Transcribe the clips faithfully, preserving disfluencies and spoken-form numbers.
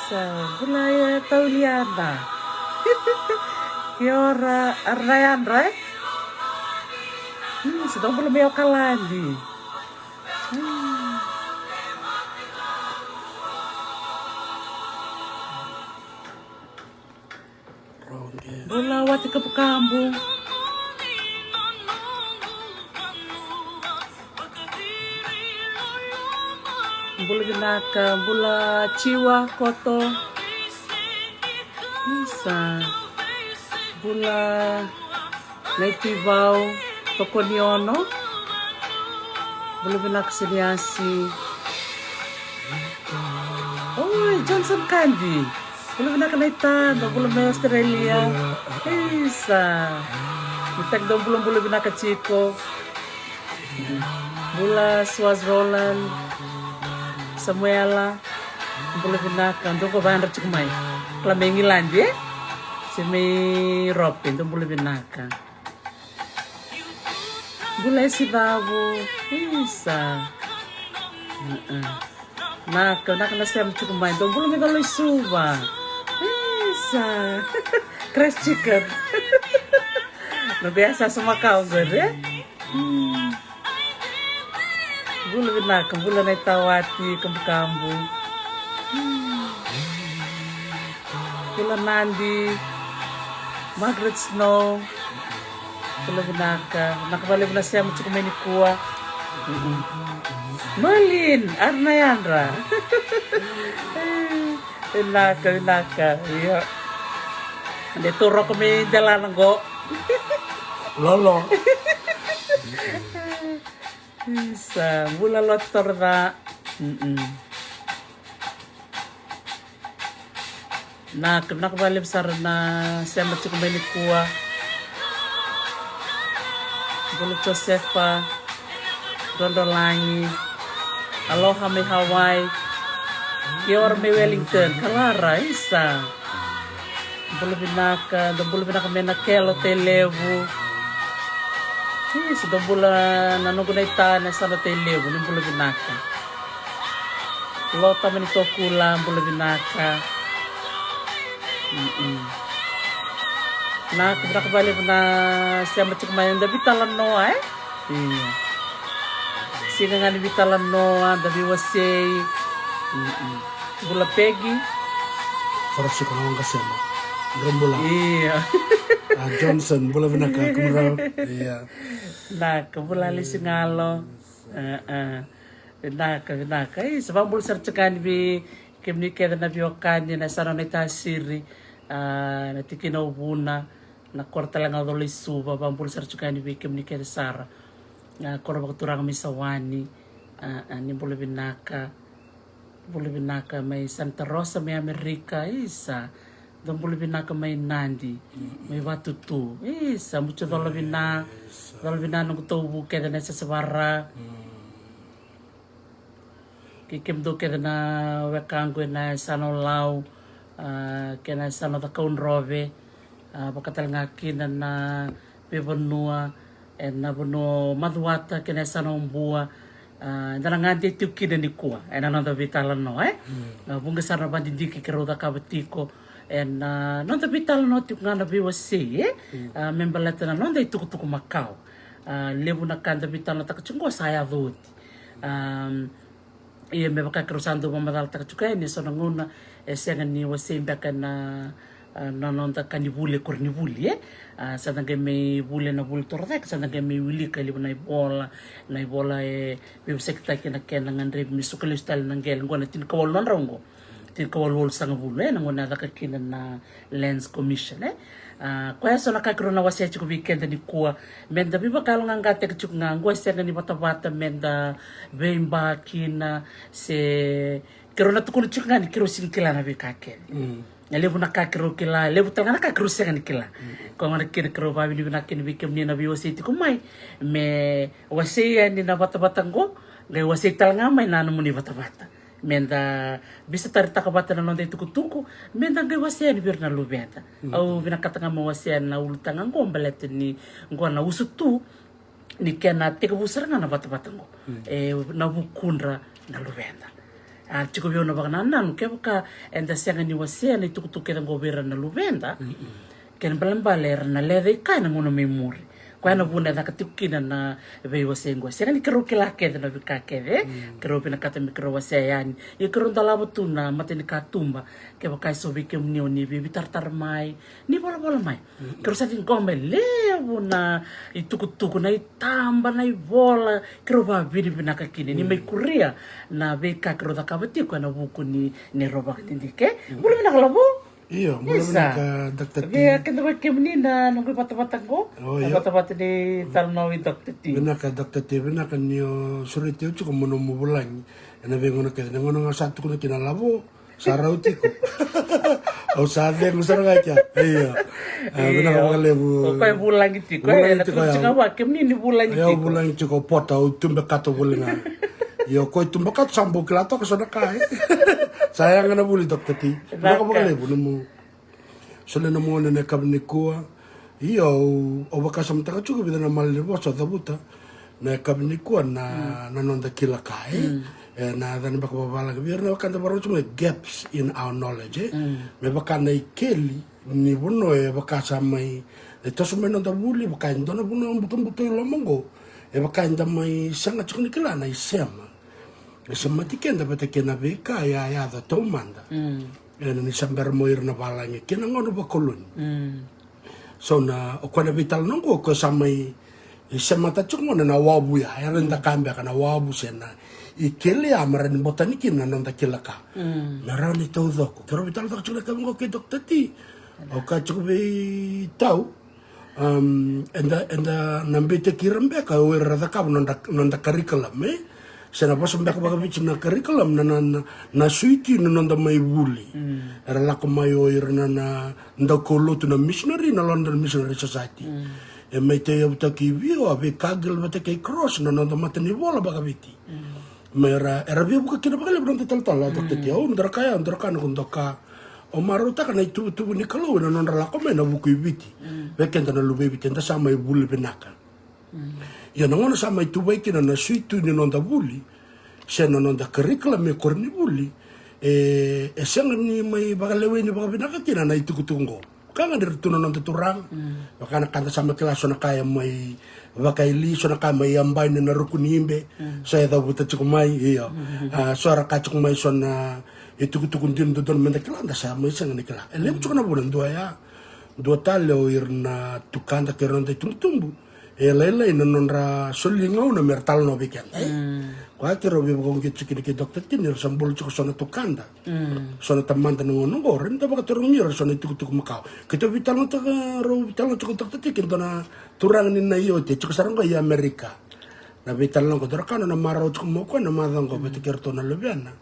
Sa bula e tauliana. Kia ora, arnayadra, e? Hmm, sa dau bula mai Okaladi. Hmm. Bula wati kabukabu. Bula vinaka, bula Jiwa Koto. Isa. Bula Naitivau, Tokoniono. Bula vinaka Seniasi. Oi, Johnson Kandi. Bula vinaka Naita, dou bula mai Australia. Isa. Ni taki dou bula, bula vinaka tiko. Bula Suaz Roland. Samuela. Bula vinaka, dou ko vadra tiko mai. Kila mai Igiladi, e? Se mai Europe, dou bula vinaka. Bula e Sivavu. Isa. Uh-uh. Naka, naka na sema tiko mai. Dou bula mai Colo-i-Suva. Isa. Crash chicken. Noqu yasayasa makawa qori, e? Hmm. Bula vinaka, bula Naitawati, Kabukabu. Hmm. Bula Nadi, Margaret Snow. Bula vinaka, vinaka vakalevu na sema tiko mai nikua. Mm-mm. Nolin, arnayadra. Vinaka, vinaka, io. De tu roko mai delana qo. Lolo. Isa, bula Loti Toroca. Mm-mm. Naka, vinaka vakalevu sara na sema tiko mai nikua. Bula Josefa, Drodrolagi, aloha mai Hawaii. Kia ora mai Wellington, Kalara, isa. Bula vinaka, dou bula vinaka mai Nakelo, Tailevu. Isa, dou bula na noqu Naita, na yasana Tailevu, ni bula vinaka. Lo Tamani Tokula, bula vinaka. Mm-mm. Naka, vinaka vakalevu na sema tiko mai, da veitalanoa, e? Io. Siga ga ni veitalanoa, da veiwasei. Mm-mm. Bula Pegi. Farasiko na waqa sema. Dra bula. Io. A Johnson, bula vinaka, kumrau. Io. Naka, bula Lesi Galo. A, a. Vinaka, vinaka. Isa, vakabula sara tiko yani vei kemuni kece na veiwekani, na yasana o Naitasiri, a, na tikina o Vuna, na koro tale ga o Colo-i-Suva, vakabula sara tiko yani vei kemuni kece sara. A, koro vakaturaga mai Sawani, a, a, ni bula vinaka. Bula vinaka mai Santa Rosa, mai Amerika, isa. Dou bula vinaka mai Nadi, mai Vatutu, isa. Mutu cola vina, cola vina noqu tauvu kece na yasayasa vara. Kei kemudou kece na wekaqu ena yasana o Lau, a, kei na yasana o Cakaudrove, a, vaka tale ga kina na veivanua ena vanua o Macuata kei na yasana o Bua. A, eda na gade tiko kina nikua ena noda veitalanoa, e? A, vuqa sara na vakadidike keirau cakava tiko ena noda veitalanoa tiko ga na veiwasei, e? A, me baleta na noda itukutuku makawa. A, levu na ka eda veitalanoataka tiko qo sa yaco oti. A, ia me vaka keirau sa dau vakamacalataka tiko yani, e so na gauna e sega ni wasei beka na, a, na noda ka ni vuli e koronivuli, e? A, sa da qai mai vuli ena vuli torocake, sa da qai mai wilika e levu na ivola, na ivola e veivosakitaki na kena gadrevi me suka lesu tale na qele, qo na tinikawalu na drau qo. Tinikawalu walusagavulu, e, na gauna e caka kina na Lands Commission, e. A, koya so na ka keirau na wasea tiko vei keda nikua, meda veivakayaloqaqataki tiko ga, qo e sega ni vatavata meda veiba kina, se keirau na tukuna tiko ga ni keirau sega ni kila na veika kece. Mm. E levu na ka keirau kila, e levu tale ga na ka keirau sega ni kila. Mm. Koya gona kina keirau vakavinavinaka kina vei kemuni na veiwasei tiko mai, me wasei yani na vatavata qo, qai wasei tale ga mai na nomuni vatavata. Meda veisataritaka vata na noda itukutuku, meda qai wasea yani vei ira na luveda. Mm. Au vinakata ga meu wasea na ulutaga qo baleta ni qo na usutu ni kena tekivu sara ga na vatavata qo. Mm. E, na vukudra na luveda. A tiko vei au na vakanananu kevaka eda sega ni wasea na itukutuku kece oqo vei ira na luveda. Kena balebale era na leca i kea ena gauna mai muri. Koya na vuna e caka tiko kina na veiwasei oqo. Sega ni keirau kila kece na veika kece. Keirau vinakata me keirau wasea yani. Ia keirau dolava tu na matanikatuba. Kevaka e so vei kemuni o ni veitaratara mai, ni volavola mai. Keirau sa ciqoma e levu na itukutuku, na itaba, na ivola. Keirau vavinavinaka kina ni mai kuria na veika keirau cakava tiko ena vuku ni neirau vakadidike. Bula vinaka Lavo. Io, bula vinaka Doctor T. Vei keda vei kemuni na noqu ivatavata qo. Na vatavata ni talanoa vei Doctor T. Vinaka Doctor T, vinaka ni o sureti au tiko mo nomu vulagi. Ena veigauna kece, na gauna ga sa tukuna kina Lavo, sa rau tiko. Au sa cegu sara ga kea. Io. Vinaka vakalevu. O koya e vulagi tiko, e na tukuna tiko vua kemuni ni vulagi tiko. Vulagi tiko, pota au tubekato voli ga. Io, koya tubekato sa bau kila toka so na ka e. Sa yaga na vuli Doctor T. Vinaka vakalevu nomu solia na mona ena yakavi nikua. Io, au vakasamataka tiko vica na malanivosa au cavuta na yakavi nikua na noda kila ka e. Ena yacana beka vavalagi vei ira na wekada vakarau tiko mai gaps in our knowledge e. Me vaka na ikeli ni vanua e vaka sa mai, e toso mai noda vuli, vaka e dua na vanua butobuto i loma oqo. E vaka eda mai sega tiko ni kila na isema e semati keda vata kei na veika e a yaco taumada. Ena ni sa bera mo ira na valagi kei na gauna vakoloni. So na o koya na veitalanoa oqo o koya sa mai semata tiko gona na wavu ya, era ni da kaya beka na wavu se na ikeli ya me ra ni botani kina na noda kila ka. Me rawa ni taucoko. Keirau veitalanoataka tiko na ka oqo kei Doctor T. Au kaya tiko vei tau, eda, eda na beitaki ira beka o ira era cakava noda, noda curriculum e. Se na vosa beka vakaviti na curriculum na, na, na, na suitu ni noda mai vuli. Era lako mai o ira na, na daukaulotu na missionary, na London Missionary Society. E mai tauyavutaki vei au a veika qele vata kei cross na noda matanivola vakaviti. Me ra, era veivuke kina vakalevu na noda talatala, Doctor T. Au dau kaya, au dau kaya na noqu doka. Au marautaka na ituvatuva ni Kalou ena nodra lako mai na vuku i Viti. Vei keda na luve i Viti, eda sa mai vuli vinaka. Ia na gauna sa mai tuvai kina na suitu ni noda vuli se na noda curriculum me koronivuli, e, e sega ni mai vakaleweni vakavinaka kina na itukutuku oqo. Ka ga ni ra tu na noda turaga. Vaka na ka da sa mai kila, so na ka e mai vakaili, so na ka e mai yabani na ruku ni ibe. So e cavuta tiko mai, io. A, so era kaya tiko mai so na itukutuku dina dodonu me da kila, da sa mai sega ni kila. E levu tiko na vuna, dua ya. Dua tale o ira na tukada kei ira na noda itubutubu. E lailai na nodra soli gauna me ra talanoa vei keda e. Koya keirau veivakauqeti tiko kina kei Doctor T ni ra sa bula tiko so na tukada. So na tamada na gauna oqo, ra ni da vakatarogi ira so na itukutuku makawa. Keitou veitalanoataka, rau veitalanoataka Doctor T kei dua na turaga ni Naioti, e tiko sara oqo i Amerika. Na veitalanoa oqo, dou raica na nona marau tiko mai o koya na macawa oqo vata kei iratou na luvena.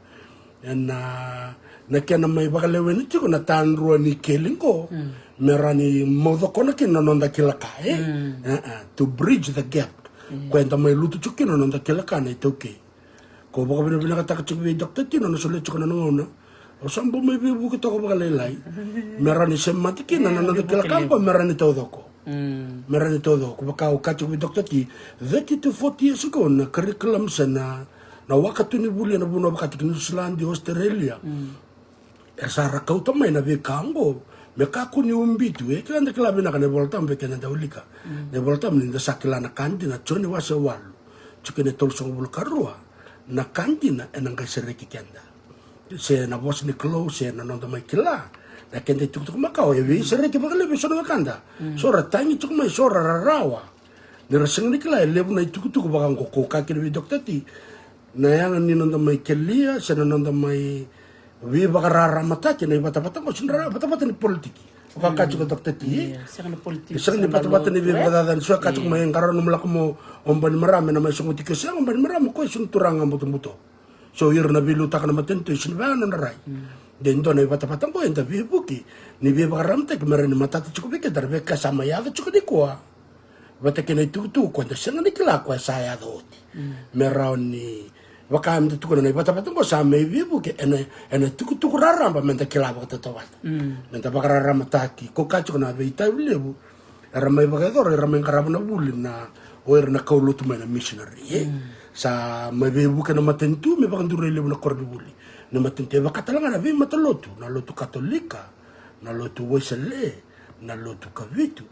Ena, na kena mai vakalewena tiko na tadrua ni keli oqo. Me rawa ni maucokona kina na noda kila ka e. To bridge the gap. Koya eda mai lutu tiko kina na noda kila ka na iTaukei. Ko vakavinavinakataka tiko vei Doctor T na nona solia tiko na gauna. Au sa bau mai veivuke toka vakalailai. Me rawa ni semati kina na noda kila ka oqo me rawa ni taucoko. Me rawa ni taucoko. Vaka au kaya tiko vei Doctor T, thirty to forty years ago na curriculum se na, na waka tu ni vuli ena vanua vakataki Niusiladi, Australia. E sa ra kauta mai na veika oqo me kakua ni ubi tu. E kila, da kila vinaka na iVolatabu, vei keda da wilika na iVolatabu, ni da sa kila na ka dina, Joni wase walu, tikina e tolusagavulu ka rua. Na ka dina ena qai sereki keda. Se na vosa ni Kalou se na noda mai kila, na keda itukutuku makawa e veisereki vakalevu vei so na wekada. So ra tagi tiko mai, so ra rarawa. Ni ra sega ni kila e levu na itukutuku vaka oqo, ko kaya kina vei Doctor T. Na yaga ni noda mai kelia se na noda mai veivakararamataki na ivatavata oqo, sega ni ra vatavata ni politiki. Vaka kaya tiko Doctor T. Sega ni vatavata ni veivakacacani. So e kaya tiko mai, qarauna mo lako mai o Bainimarama, ena mai sogoti iko. Sega, o Bainimarama o koya e sega ni turaga butobuto. So ira na veiliutaka na matanitu e sega ni vaya na nodra rai. De dua na ivatavata oqo eda veivuke ni veivakararamataki me rawa ni matata tiko vei keda na veika sa mai yaco tiko nikua. Vata kei na itukutuku ko da sega ni kila ko e sa yaco oti. Me rawa ni vaka me da tukuna na ivatavata oqo sa mai veivuke ena, ena itukutuku raraba me da kila vakatautauvata. Me da vakararamataki. Ko kaya tiko na veitavi levu era mai vakayacora, era mai qarava na vuli na, o ira na kaulotu mai na missionary e. Sa mai veivuke na matanitu me vakaduri levu na koronivuli. ni matanitu, e vaka tale ga na veimatalotu, na lotu Katolika, na lotu Wesele, na lotu Kavitu.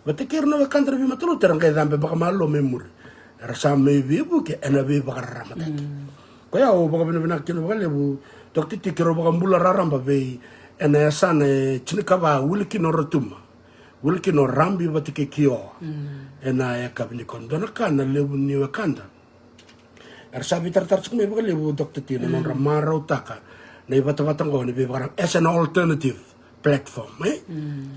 Vata kei ira na wekada na veimatalotu era qai cabe vakamalua mai muri. Era sa mai veivuke ena veivakararamataki. Koya au vakavinavinaka kina vakalevu, Doctor T, keirau vakabula raraba vei ena yasana e tinikava, wili kina o Rotuma, wili kina o Rabi vata kei Kioa. Ena yakavi nikua, dua na ka na levu ni wekada era sa veitaratara tiko mai vakalevu, Doctor T, na nodra marautaka na ivatavata oqo ni veivakara as an alternative platform, e?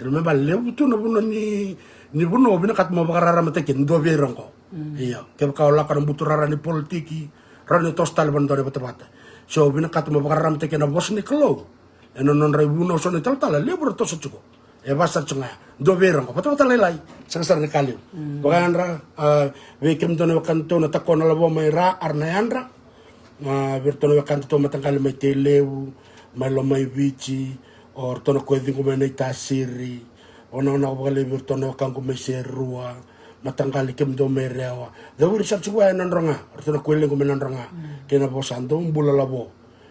Remember, levu tu na vanua ni, ni vanua o vinakata mo vakararamataki e dua vei ira oqo. Ia, kevaka o lako na buturara ni politiki, rawa ni toso tale vua na dua na ivatavata. So o vinakata mo vakararamataki ena vosa ni Kalou ena nodra ivunau so na italatala, levu ra toso tiko. E vaka sara tiko ga ya, dua vei ira oqo, vatavata lailai, sega sara ni ka levu. Vakayadra, a, vei kemudou na wekadatou na Takuwa na Lavo mai Ra, ara na yadra. A, vei iratou na wekadatou mataqali mai Tailevu, mai Lomaiviti, o iratou na ko e ciqu mai Naitasiri. Vanaonao vakalevu vei iratou na wekaqu mai Serua, mataqali kemudou mai Rewa. Cauri sara tiko vaya e Nadroga, o iratou na ko e lequ mai Nadroga. Kei na vosa, dou bula lavo.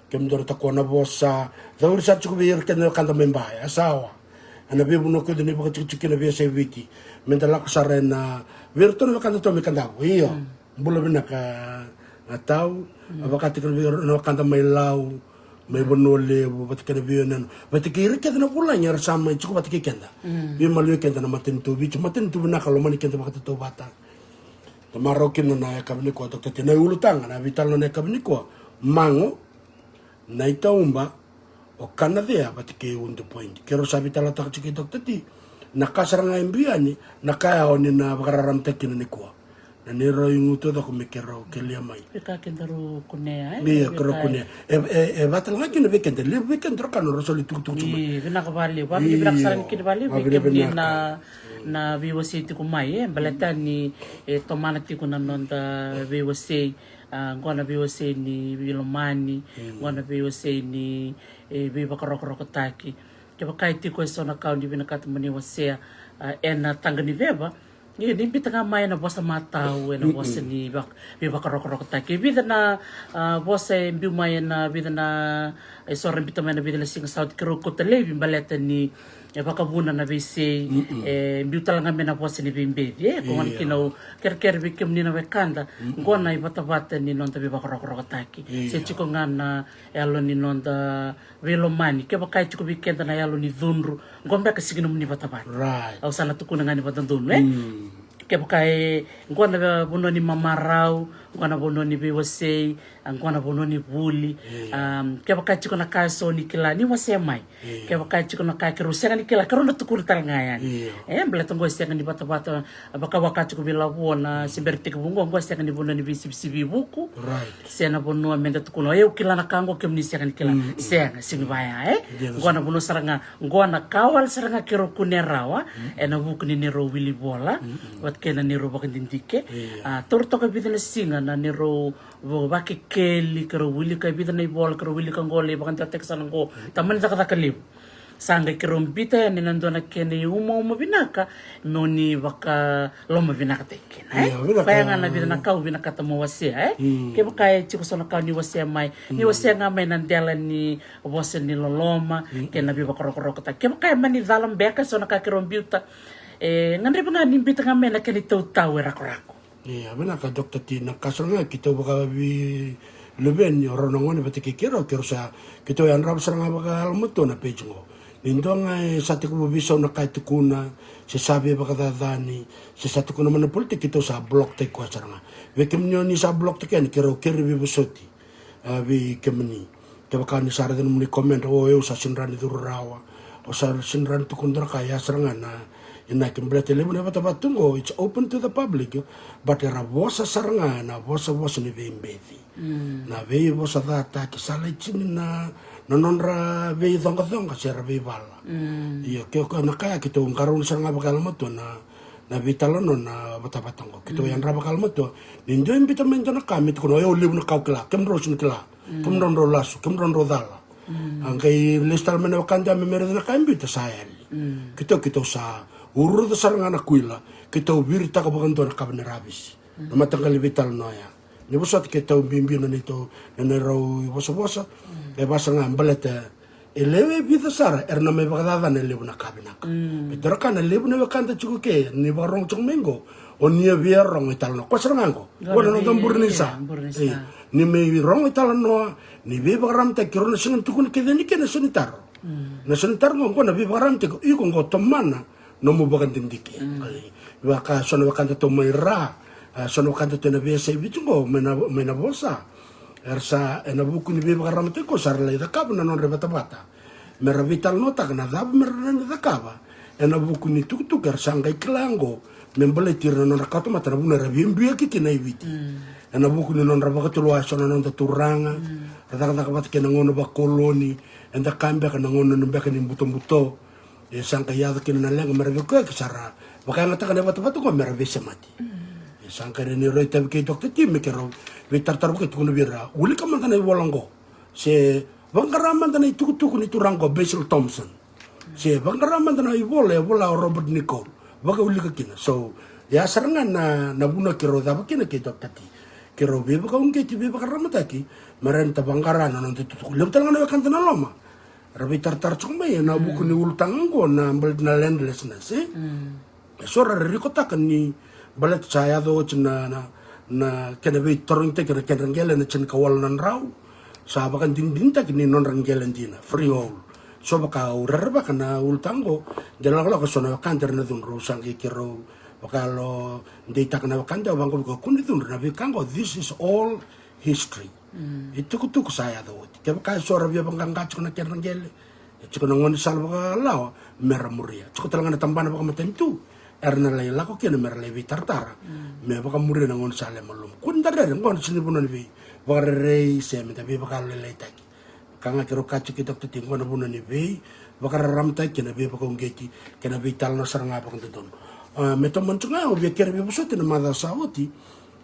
Kemudou na Takuwa na Vosa, cauri sara tiko vei ira kece na wekada mai Ba, Yasawa. Ena veivanua kece ni vakatikotiko kina veiyasai Viti. Meda lako sara ena, vei iratou na wekadatou mai Kadavu. Io. Bula vinaka, a, Tau. A, vaka tiko na vei ira na wekada mai Lau, mai Vanua Levu, vata kei na veiyanuyanu, vata kei ira kece na vulagi era sa mai tiko vata kei keda. Veimaliwai keda na matanitu Viti, matanitu vinaka, lomani keda vakatautauvata. Da marau kina na yakavi nikua, Doctor T, na iulutaga, na veitalanoa na yakavi nikua. Mago, Naitauba, o Kanacea vata kei Udu Point. Keirau sa veitalataka tiko kei Doctor T na ka sara ga e biu yani, na ka ya o ni na vakararamataki kina nikua. Na neirau igu taucoko me keirau kelia mai. Veika kedaru kunea, e? Ia, keirau kunea. E, e, e vaka tale ga kina vei keda, levu vei keda ra ka na ra soli tukutuku tiko mai. Io, vinaka vakalevu. Vakavinavinaka sara ga kina vakalevu vei kemuni na, na veiwasei tiko mai, e? Baleta ni, e, tomana tiko na noda veiwasei. A, qo na veiwasei ni veilomani, qo na veiwasei ni, e, veivakarokorokotaki. Kevaka e tiko eso na ka o ni vinakata mo ni wasea, a, ena taqa ni veva, ia ni biuta ga mai ena vosa matau, ena vosa ni vak-, veivakarokorokotaki. E vica na, a, vosa e biu mai ena vica na, e so ra biuta mai ena vica na siga sa oti, keirau kauta laivi baleta ni e vakavuna na veisei, e biu tale ga mai na vosa ni veibeci, e, ko gona kina au kerekere vei kemuni na wekada, qo na ivatavata ni noda veivakarokorokotaki. Se tiko ga na yalo ni noda veilomani, kevaka e tiko vei keda na yalo ni cudru, qo beka sega ni nomuni vatavata. Au sa na tukuna ga ni vakadodonu, e? Kevaka e, qo na vanua ni mamarau, qo na vanua ni veiwasei, a, qo na vanua ni vuli. Am, kevaka e tiko na ka eso ni kila, ni wasea mai. Kevaka e tiko na ka keirau sega ni kila, keirau na tukuna tale ga yani. E, baleta qo e sega ni vatavata, a, vakawaka tiko vei Lavo na se bera tekivu qo, qo e sega ni vanua ni veisivisivi vuku. Se na vanua meda tukuna, e, au kila na ka qo, kemuni sega ni kila. Sega, sega ni vaya, e? Qo na vanua sara ga, qo na ka wale sara ga keirau kunea rawa, ena vuku ni neirau wili vola, vata kei na neirau vakadidike. A, taura toka e vica na siga na neirau vakekeli, keirau wilika e vica na ivola, keirau wilika qo, lai vakadewataki sara qo, tamani cakacaka levu. Sa qai keirau biuta yani na dua na kena iumaumu vinaka, mo ni vakalomavinakataki kina, e? Koya ga na vica na ka au vinakata mo wasea, e? Kevaka e tiko so na ka ni wasea mai, ni wasea ga mai na dela ni vosa ni loloma kei na veivakarokorokotaki. Kevaka e mani cala beka so na ka keirau biuta, e gadrevi ga ni biuta ga mai na kena itautau e rakorako. Ia, vinaka Doctor T, na ka sara ga keitou vakavei luveni, o rau na gone vata kei keirau, keirau sa, keitou yadrava sara ga vakayalomatua na page qo. Ni dua ga e sa tekivu veisau na ka e tukuna, se sa veivakacacani, se sa tukuna mai na politiki, keitou sa block taki koya sara ga. Vei kemuni o ni sa block taki yani, keirau kere veivosoti, a, vei kemuni. Kevaka ni sa raica nomuni comment, o, au sa sega ni curu rawa, au sa sega ni tukuna dua na ka, ya sara ga na inaki, baleta e levu na ivatavata tu qo, it's open to the public, but era vosa sara ga na vosavosa ni veibeci. Na veivosacataki, sa lai tini na, na nodra veicoqacoqa se ra veivala. Io, ke o koya na ka ya keitou qarauna sara ga vakayalomatua na, na veitalanoa na vatavata qo. Keitou yadra vakayalomatua, ni dua e biuta mai dua na ka me tukuna, o yau levu na ka au kila, kemudrau sega ni kila. Kemudrau drau lasu, kemudrau drau cala. A qai lesu tale mai na wekada me, me raica na ka e biuta sa yali. Keitou, keitou sa uruca sara ga na kuila, keitou viritaka vakadua na kava ni ravisi. Na mataqali veitalanoa ya. Ni vosota ke tau bibi na neitou, na neirau ivosavosa. E vakasaga baleta e lewe vica sara era na mai vakacacana e levu na ka vinaka. Baleta ra ka na levu na wekada tiko ke ni vakarogo tiko mai qo, o ni a via rogo italanoa. Koya sara ga qo, qo na noda buri ni sa. Ni mai rogo italanoa, ni veivakararamataki, rau na sega ni tukuna kece ni kena so ni taro. Na so ni taro qo, qo na veivakararamataki, iko qo tomana nomu vakadidike. Vaka so na wekada tou mai ra, so na wekada tou ena veiyasai Viti qo mai na, mai na vosa. Era sa, ena vuku ni veivakararamataki qo sa ra lai cakava na nodra ivatavata me ra veitalanoataka na cava me ra na cakava ena vuku ni tukutuku era sa qai kila qo me baleti ira na nodra kawatamata na vuna era via dui kina i Viti. Ena vuku ni nodra vakatulewa e so na noda turaga, ra cakacaka vata kei na gauna vakoloni, eda kaya beka na gauna ni beka ni butobuto. E sa qai yaco kina na leqa me ra veikoyaki sa ra vakayagataka na ivatavata qo me ra veisemati. E sa qai rairai tavi kei Doctor T me keirau veitaratara vaka e tukuna vei ira, wilika mada na ivola qo. Se vaqara mada na itukutuku ni turaga qo Basil Thomson. Se vaqara mada na ivola e vola o Robert Nicoll. Vakawilika kina. So, ya sara ga na, na vuna keirau cava kina kei Doctor T. Keirau veivakauqeti, veivakararamataki me ra na vaqara na noda itukutuku. Levu tale ga na wekada na loma ra veitaratara tiko mai ena vuku ni ulutaga qo na baleta na landlessness, e? E so ra rerikotaka ni baleta sa yaco oti na, na, na kena veitarogitaki na kedra qele na tinikawalu na drau. Sa vakadinadinataki ni nodra qele dina, freehold. So vaka au rerevaka na ulutaga qo, de lakolako e so na wekada era na cudru, au sa qai keirau vakayalo deitaka na wekada, au vaqo vaka kua ni cudru na veika qo, this is all history. Itukutuku sa yaco oti. Kevaka e so ra via vaqaqa tiko na kedra qele, e tiko na gaunisala vakalawa me ra muria. Tiko tale ga na tabana vakamatanitu era na lai lako kina me ra lai veitaratara me vakamuria na gaunisala e malumu. Kua ni da rere, qo na sega ni vanua ni veivakarerei se me da veivakayalolailaitaki. Ka ga keirau kaya tiko kei Doctor T, qo na vanua ni veivakararamataki kei na veivakauqeti kei na veitalanoa sara ga vakadodonu. A, me tomani tiko ga, au via kere veivosoti na macawa sa oti.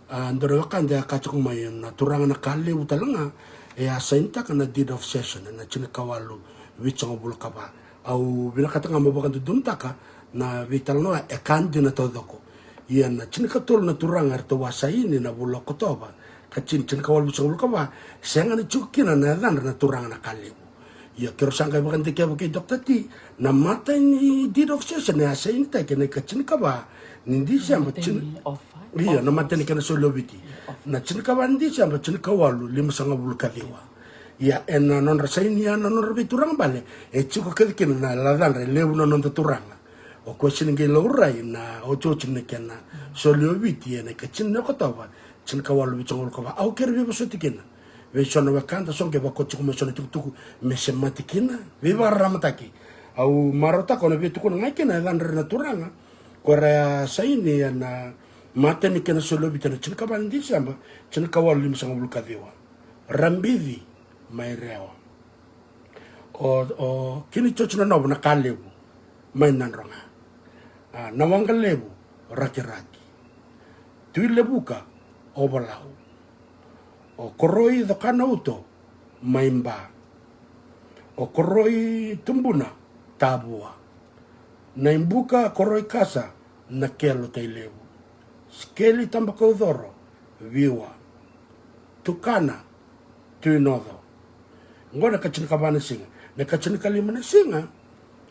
A, dua na wekada e a kaya tiko mai na turaga na Kalevu tale ga e a sainitaka na deed of cession ena tinikawalu vitusagavulu ka va. Au vinakata ga meu vakadodonutaka na veitalanoa e ka dina taucoko. Ia na tinikatolu na turaga eratou a saini ena vula o Okotova ka tini, tinikawalu vitusagavulu ka va, sega ni tiko kina na yacadra na turaga na Kalevu. Ia keirau sa qai vakadikeva kei Doctor T, na mata ni deed of cession e a sainitaki ena ikatinikava ni December, ia na mata ni kena soli o Viti, na tinikava ni December tinikawalu limasagavulu ka ciwa. Ia ena nodra saini ya na nodra veituraga bale, e tiko kece kina na yacadra e levu na noda turaga. O koya sega ni qai laurai na otioti ni kena soli o Viti ena ikatini ni Okotova tinikawalu vitusagavulu ka va. Au kere veivosoti kina vei so na wekada, so qai vakoti tiko mai so na tukutuku me semati kina, veivakararamataki. Au marautaka o na via tukuna ga kina e yacadra na turaga ko era a saini ena mata ni kena soli o Viti ena tinikava ni December tinikawalu limasagavulu ka ciwa. Rabici mai Rewa. O, o Kini Joji Nanovo na Kalevu mai Nadroga. A, Nawaqalevu Rakiraki. Tui Levuka Ovalau. O Koroi Cokanauto mai Ba. O Koroi Tubuna Tavua. Naibuka Koroi Kasa Nakelo Tailevu. Sikeli Tabakaucoro Viwa. Tukana Tui Noco. Oqo na ikatinikava na siga. Na ikatinikalima na siga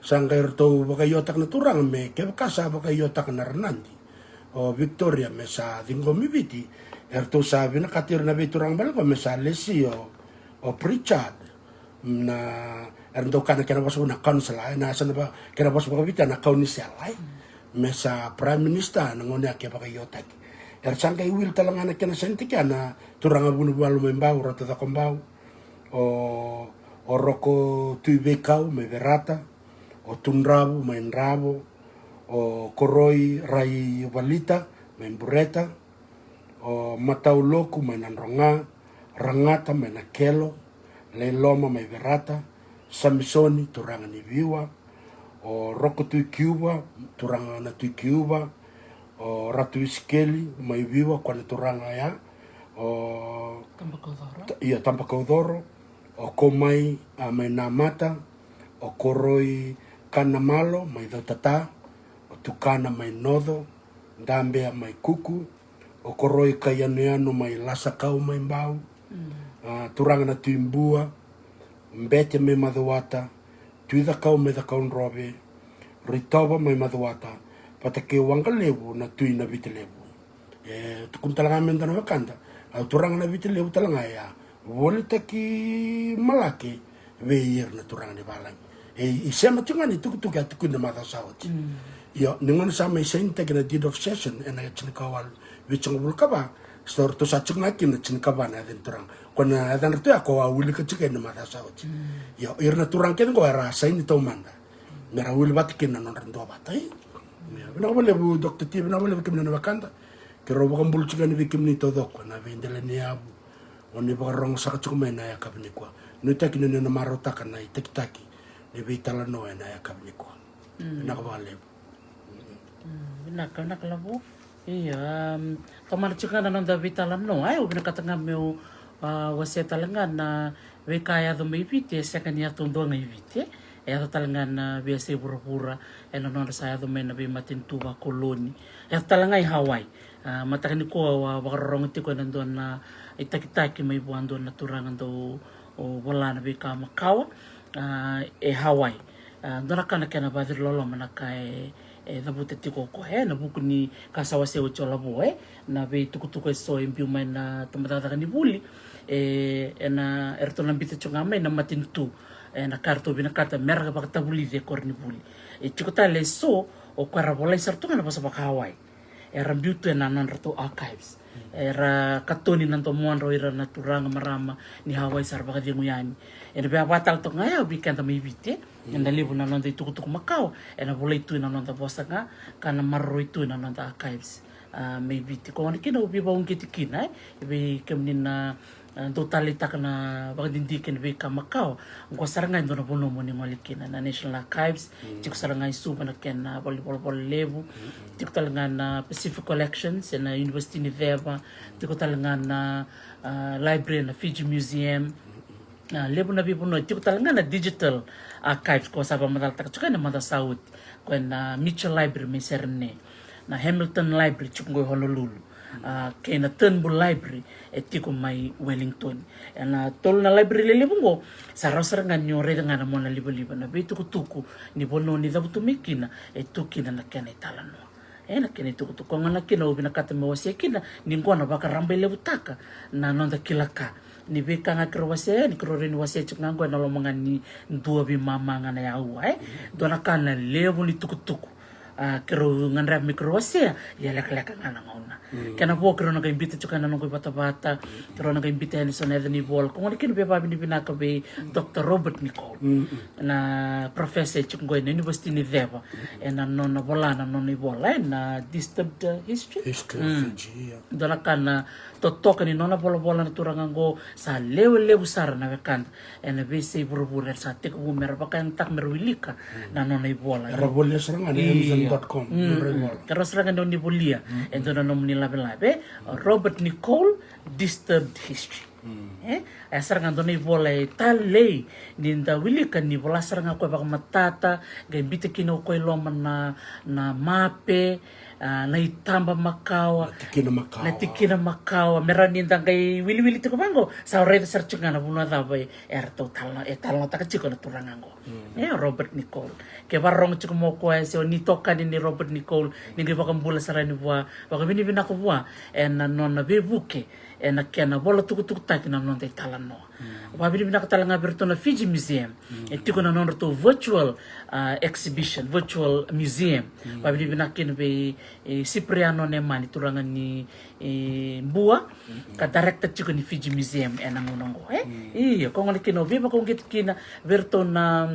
sa qai ratou vakaiotaka na turaga me kevaka sa vakaiotaka na Ranadi o Victoria me sa ciqomi Viti, eratou sa vinakata ira na veituraga bale qo me sa lesi o, o Pritchard, na, era dau kaya na kena vosa na council, e, na sa na va, kena vosa vakaviti na kaunisela, e, me sa prime minister na gauna ya ke vakaiotaki. Era sa qai will tale ga na kena sainitaki ya na turaga Vunivalu mai Bau, Ratu Cakobau, o, o Roko Tui Veikau mai Verata, o Tudravu mai Dravo, o Koroi Rai Valita mai Bureta, o Matau Loku mai Nadroga, Ragata mai Nakelo, Lailoma mai Verata, Samisoni turaga ni Viwa, o Roko Tui Kiuva, turaga na Tui Kiuva, o Ratu Isikeli mai Viwa, koya na turaga ya, o Tabakaucoro. Ta-, ia, Tabakaucoro, o Komai, a, mai Namata, o Koroi Kanamalo mai Cautata, o Tukana mai Noco, Dabea mai Kuku, O Koroi Kaiyanuyanu mai Lasakau mai Bau. A, turaga na Tui Bua, Bete mai Macuata, Tui Cakau mai Cakaudrove, Ritova mai Macuata, vata kei Waqalevu na Tui na Viti Levu. E tukuna tale ga me dua na wekada, au turaga na Viti Levu tale ga ya. Volitaki Malake vei ira na turaga ni valagi. E, i sema tiko ga ni tukutuku a tukuni na macawa sa oti. Io, ni gona sa mai sainitaki na deed of cession ena tinikawalu vitusagavulu ka va, so ratou sa tiko ga kina na tinikava na yaca ni turaga. Ko na yacadratou ya ko a wilika tiko ena macawa sa oti. Io, ira na turaga kece qo era saini taumada. Mera wili vata kina na nodra duavata, e? Io, vinaka vakalevu, Doctor T, vinaka vakalevu kemuni na wekada. Keirau vakabula tiko yani vei kemuni taucoko na veidela ni yavu o ni vakarorogo saka tiko mai na yakavi nikua. Nuitaki ni o ni na marautaka na itakitaki ni veitalanoa ena yakavi nikua. Vinaka vakalevu. Vinaka, vinaka Lavo. Io, um, tomana tiko ga na noda veitalanoa, e, au vinakata ga meu, a, wasea tale ga na veika e yaco mai Viti, e sega ni yaco dua ga i Viti, e. E yaco tale ga na veiyasai vuravura, ena nodra sa yaco mai na veimatanitu vakoloni. E yaco tale ga i Hawaii. A, mataka nikua au a vakarorogo tiko ena dua na itakitaki mai vua dua na turaga dau, o, vola na veika makawa, a, e Hawaii. A, dua na ka na kena vakaciriloloma na ka e, e cavuta tiko o koya, e, na vuku ni ka sa wasea oti o Lavo, e, na veitukutuku eso e biu mai na tabacakacaka ni vuli, e, ena, eratou na biuta tiko ga mai na matanitu, e, na ka eratou vinakata mera vakatavulici e koronivuli. E tiko tale eso o koya era volai sara tu ga na vosa vaka-Hawaii. Era biu tu ena nodratou archives. Era katoni na domodra o ira na turaga, marama ni Hawaii sa ra vakacegu yani. Ena via vakatale toka ga ya vei keda mai Viti, e. Ena levu na noda itukutuku makawa ena volai tu ena noda vosa ga, ka na maroroi tu ena noda archives, a, mai Viti. Ko gona kina au veivakauqeti kina, e, vei kemuni na, a, dau taleitaka na vakadidike ni veika makawa. Qo sara ga e dua na vanua mo ni gole kina, na National Archives, tiko sara ga i Suva na kena valenivolavola levu. Tiko tale ga na Pacific Collections ena University ni Ceva. Tiko tale ga na, a, library na Fiji Museum. A, levu na veivanua, tiko tale ga na digital archives ko sa vakamacalataka tiko ena macawa sa oti. Ko ena Mitchell Library mai Serene, na Hamilton Library tiko qo i Honolulu, a, kei na Turnbull Library e tiko mai Wellington. Ena tolu na library lelevu qo, sa rawa sara ga ni o raica ga na mona livaliva na veitukutuku ni vanua ni cavutu mai kina, e tu kina na kena italanoa. E, na kena itukutuku. Ko gona kina au vinakata meu wasea kina, ni qo na vakarabailevutaka na noda kila ka. Ni veika ga keirau wasea, ni keirau rawa ni wasea tiko ga qo ena loma ga ni dua veimama ga na aua, e. Dua na ka na levu ni tukutuku, a, keirau gadreva me keirau wasea, ia lekaleka ga na gauna. Kena vo keirau na qai biuta tiko ena noqu ivatavata, keirau na qai biuta yani eso na yaca ni vola. Ko gona kina veivakavinavinaka vei Doctor Robert Nicol, na professor e tiko qo ena University ni Ceva, ena nona vola na nona ivola, e, na Disturbed, uh, History. History of Fiji, yeah. Dua na ka na totoka ni nona volavola na turaga qo, sa lewe levu sara na wekada ena veiyasai vuravura era sa tekivu mera vakayagataka mera wilika na nona ivola. Era volia sara ga na Amazon dot com, nodra ivola. Era sara ga ni o ni volia e dua na nomuni lavelave, e? Robert Nicol, Disturbed History. E, e sara ga dua na ivola e talei ni da wilika, ni vola sara ga o koya vakamatata, qai biuta kina o koya i loma na, na mape, a, na itaba makawa, na tikina makawa. Na tikina makawa. Me rawa ni da qai wiliwili tiko vaqo, sa raica sara tiko ga na vanua cava e, eratou talanoa, e talanoataka tiko na turaga qo. E, o Robert Nicol. Ke vakarorogo tiko mai o koya se o ni itokani ni Robert Nicol, ni qai vakabula sara yani vua, vakavinavinaka vua ena nona veivuke ena kena vola tukutukutaki na noda italanoa. Vakavinavinaka tale ga vei iratou na Fiji Museum. E tiko na nodratou virtual, a, exhibition, virtual museum. Vakavinavinaka kina vei, e, Cipriano Nemani, turaga ni, e, Bua, ka director tiko ni Fiji Museum ena gauna qo, e? Io, ko gona kina o veivakauqeti kina vei iratou na,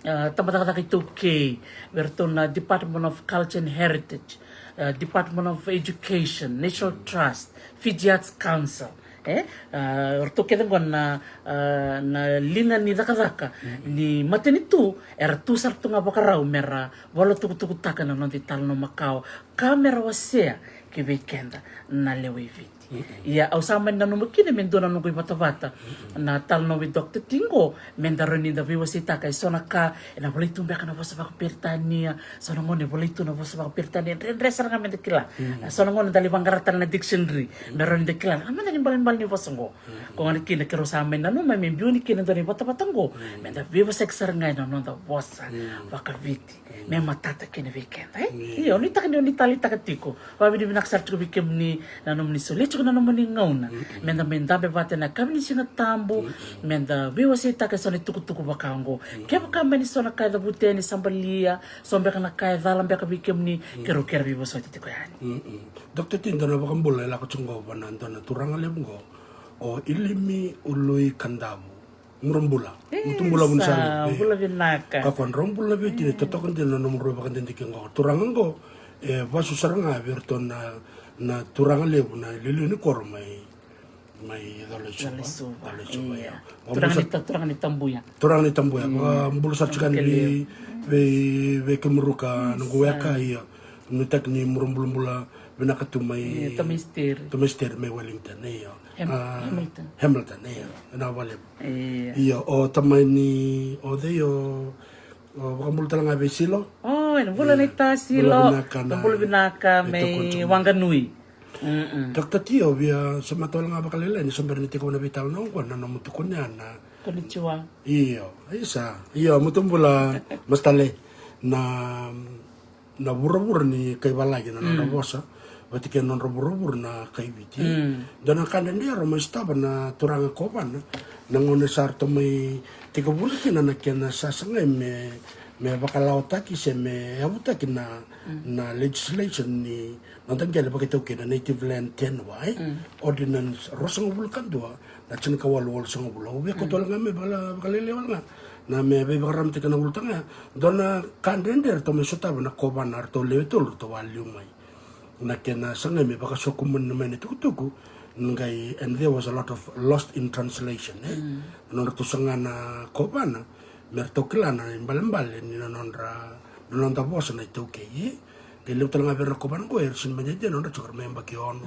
a, tabacakacaka iTaukei, vei iratou na Department of Culture and Heritage, a, Department of Education, National Trust, Fiji Arts Council, e? A, o ratou kece qo na, a, na liga ni cakacaka ni matanitu, era tu sara tu ga vakarau mera vola tukutukutaka na noda italanoa makawa, ka mera wasea ki vei keda na lewe i Viti. Ia au sa mani nanuma kina me dua na noqu ivatavata na talanoa vei Doctor T qo, me da rawa ni da veiwaseitaka e so na ka ena volai tu beka na vosa vakaperitania, so na gauna e volai tu na vosa vakaperitania, dredre sara ga me da kila. So na gauna da lai vaqara tale na dictionary me rawa ni da kila na mada ni balebale ni vosa qo. Ko gona kina keirau sa mai nanuma me biu ni kina dua na ivatavata qo, me da veivosaki sara ga ena noda vosa vakaviti me matata kina vei keda, e? Io, nuitaka ni o ni taleitaka tiko. Vavinavinaka sara tiko vei kemuni na nomuni solia tiko na nomuni gauna me da mai dabe vata ena yakavi ni Siga Tabu, me da veiwaseitaka e so na itukutuku vaka oqo. Kevaka mai ni so na ka e cavuti yani, sabalia, so beka na ka e cala beka vei kemuni, keirau kere veivosoti tiko yani. Doctor T, dua na vakabula e lako tiko qo vua na dua na turaga levu qo, o Ilimi Ului Kadavu. Mura bula. Mutu bula vuni sa levu. Bula vinaka. Kakua drau bula vei tini, totoka dina na nomu rau vakadidike qo. Turaga qo e vasu sara ga vei iratou na, na turaga levu na iliuliu ni koro mai, mai Colo-i-Suva. Colo-i-Suva. Turaga ni Tabuya. Turaga ni Tabuya. Vakabula sara tiko yani vei, vei, vei kemuru ka noqu weka, io. Nuitaki ni mura bulabula vinaka tu mai. Io, Tomaisiteri. Tomaisiteri mai Wellington, io. Hamilton. Hamilton, io. Vinaka vakalevu. Io, o tamai ni, o cei, o, o vakabula tale ga vei Silo. O, ena bula na ita Silo. Bula vinaka, bula vinaka mai Wanganui. Doctor T, o via semata wale ga vakalailai ni se bera ni tekivu na veitalanoa oqo na nomu tukuna na. Konnichiwa. Io, isa. Io, mutu bula, Mastale. Na na vuravura ni kai valagi na nodra vosa vata kei na nodra vuravura na kai Viti. Dua na ka dredre era mai sotava na turaga Kovana na gauna sa ratou mai tekivuna kina na kena sasagai me, me vakalawataki se me yavutaki na, na legislation ni noda qele vakaitaukei na Native Land ten Y, Ordinance ruasagavulu ka dua, na tinikawalu walusagavulu. Au via kauta wale ga me vakalailai wale ga na me veivakararamataki na ulutaga ya. Dua na ka dredre eratou mai sotava na Kovana, eratou lewe tolu eratou a liu mai. Na kena sagai me vakasokumuni mai na tukutuku, na qai, and there was a lot of lost in translation, e? Na nodratou saga na Kovana me ratou kila na ibalebale ni na nodra, na noda vosa na iTaukei, e? Qai levu tale ga vei ira na Kovana qo era sega ni mai dede na nodra tiko, era mai yabaki ono.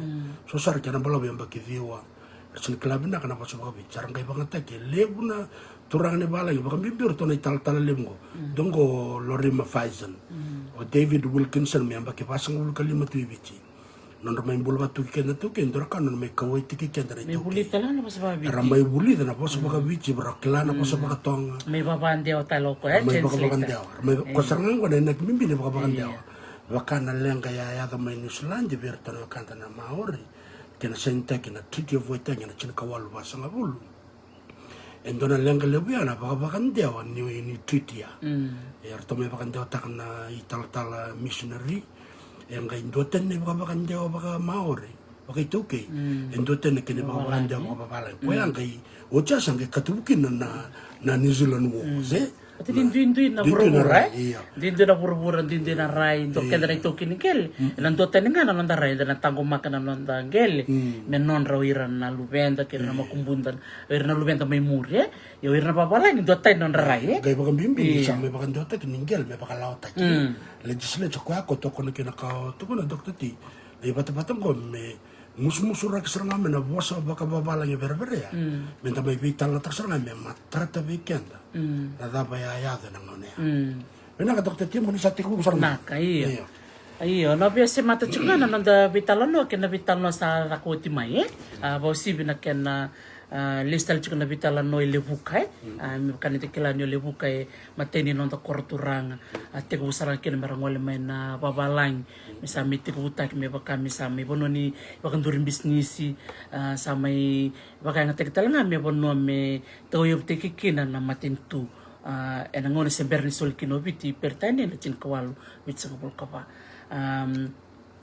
So sara kena balavu yabaki ciwa. Era sega ni kila vinaka na vosa vakaviti. Sa ra qai vakayagataki e levu na turaga ni valagi, vakabibi o iratou na italatala levu qo. Dua qo o Lorima Faison, o David Wilkinson, me yabaki vasagavulu ka lima tu i Viti. Nodra mai bula vata tu kei keda na iTaukei, dua na ka nodra mai kauwaitaki keda na iTaukei. Era mai vulica na vosa vakaviti, era kila na vosa vakatoga. Mai vakadewa tale o koya, e? Mai vakadewa. Era mai, ko sara ga qo na inaki bibi ni vakavakadewa. Vaka na leqa ya e yaco mai Niusiladi vei iratou na wekada na Maori, kena sainitaki na Treaty of Waitangi ena tinikawalu vasagavulu. E dua na leqa levu ya na vakavakadewa ni, ni treaty ya. E ratou mai vakadewataka na italatala missionary. E qai duatani na ivakavakadewa vaka-Maori, vakaitaukei. E duatani na kena ivakavakadewa vakavavalagi. Koya qai, oti ya sa qai katuvu kina na, na New Zealand War, e? Oti ni duidui na vuravura, e? Duidui na vuravura, duidui na rai, dua keda na itaukei ni qele. Ena duatani ga na noda rai, eda na taqomaka na noda qele me nodra o ira na luveda kei ira na makubuda, o ira na luveda mai muri, e? Ia o ira na vavalagi duatani na nodra rai, e? Qai vakabibi ni sa mai vakadewataki ni qele me vakalawataki. Legislature koya ko tokona kina, ka o tukuna Doctor T, na ivatavata qo me musumusuraki sara ga mai na vosa vakavavalagi vereverea. Me da mai veitalanoataka sara ga me matata vei keda na cava e a yaco ena gauna ya. Vinaka Doctor T, mo ni sa tekivu sara ga. Vinaka, io. Io, na via semata tiko ga na noda veitalanoa kei na veitalanoa sa caka oti mai, e? A, vakauasivi na kena, a, lesu tale tiko na veitalanoa i Levuka, e? A, me vaka ni da kila ni o Levuka e matai ni noda koro turaga. A, tekivu sara ga kina me ra gole mai na vavalagi, me sa mai tekivutaki me vaka me sa mai vanua ni vakaduri bisinisi, a, sa mai vakayagataki tale ga me vanua me tauyavutaki kina na matanitu. A, ena gauna se bera ni soli kina o Viti Peritania ena tinikawalu vitusagavulu ka va. Am,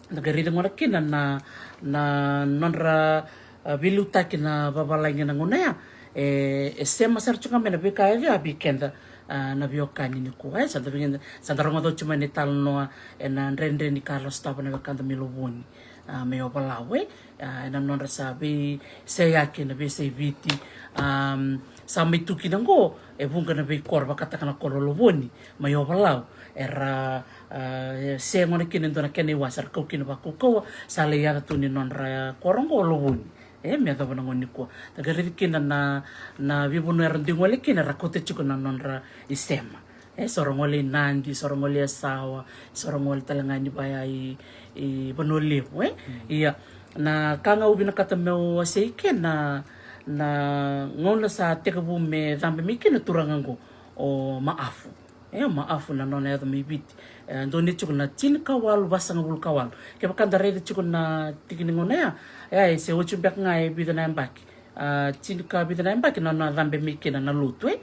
da qai raica gona kina na, na nodra, a, veiliutaki na vavalagi ena gauna ya. E, e sema sara tiko ga mai na veika e via vei keda, a, na veiwekani nikua, e, sa da vei keda, sa da rogoca oti mai na italanoa ena dredre ni ka ra sotava na wekada mai Lovoni, a, mai Ovalau, e, a, ena nodra sa veiseyaki ena veiyasai Viti. Am, sa mai tu kina qo e vuqa na veikoro vakataka na koro Lovoni mai Ovalau, era A, e se gona kina e dua na kena iwase era kau kina vakaukauwa, sa lai yaca tu ni nodra koro oqo o Lovoni. E me yacova na gauna nikua. Da qai raici kina na, na veivanua era dui gole kina, era kauta tiko na nodra isema. E so ra gole i Nadi, so ra gole i Yasawa, so ra gole tale ga ni vaya i, i Vanua Levu, e. Ia, na ka ga au vinakata meu wasei kina, na gauna sa tekivu me cabe mai kina na turaga oqo o Maafu. E, o Maafu na nona yaco mai Viti. E, donu tiko na tinikawalu vasagavulu ka walu. Kevaka da raica tiko na tiki ni gauna ya, e, e se oti beka ga e vica na yabaki. A, tinikavica na yabaki na nona cabe mai kina na lotu, e.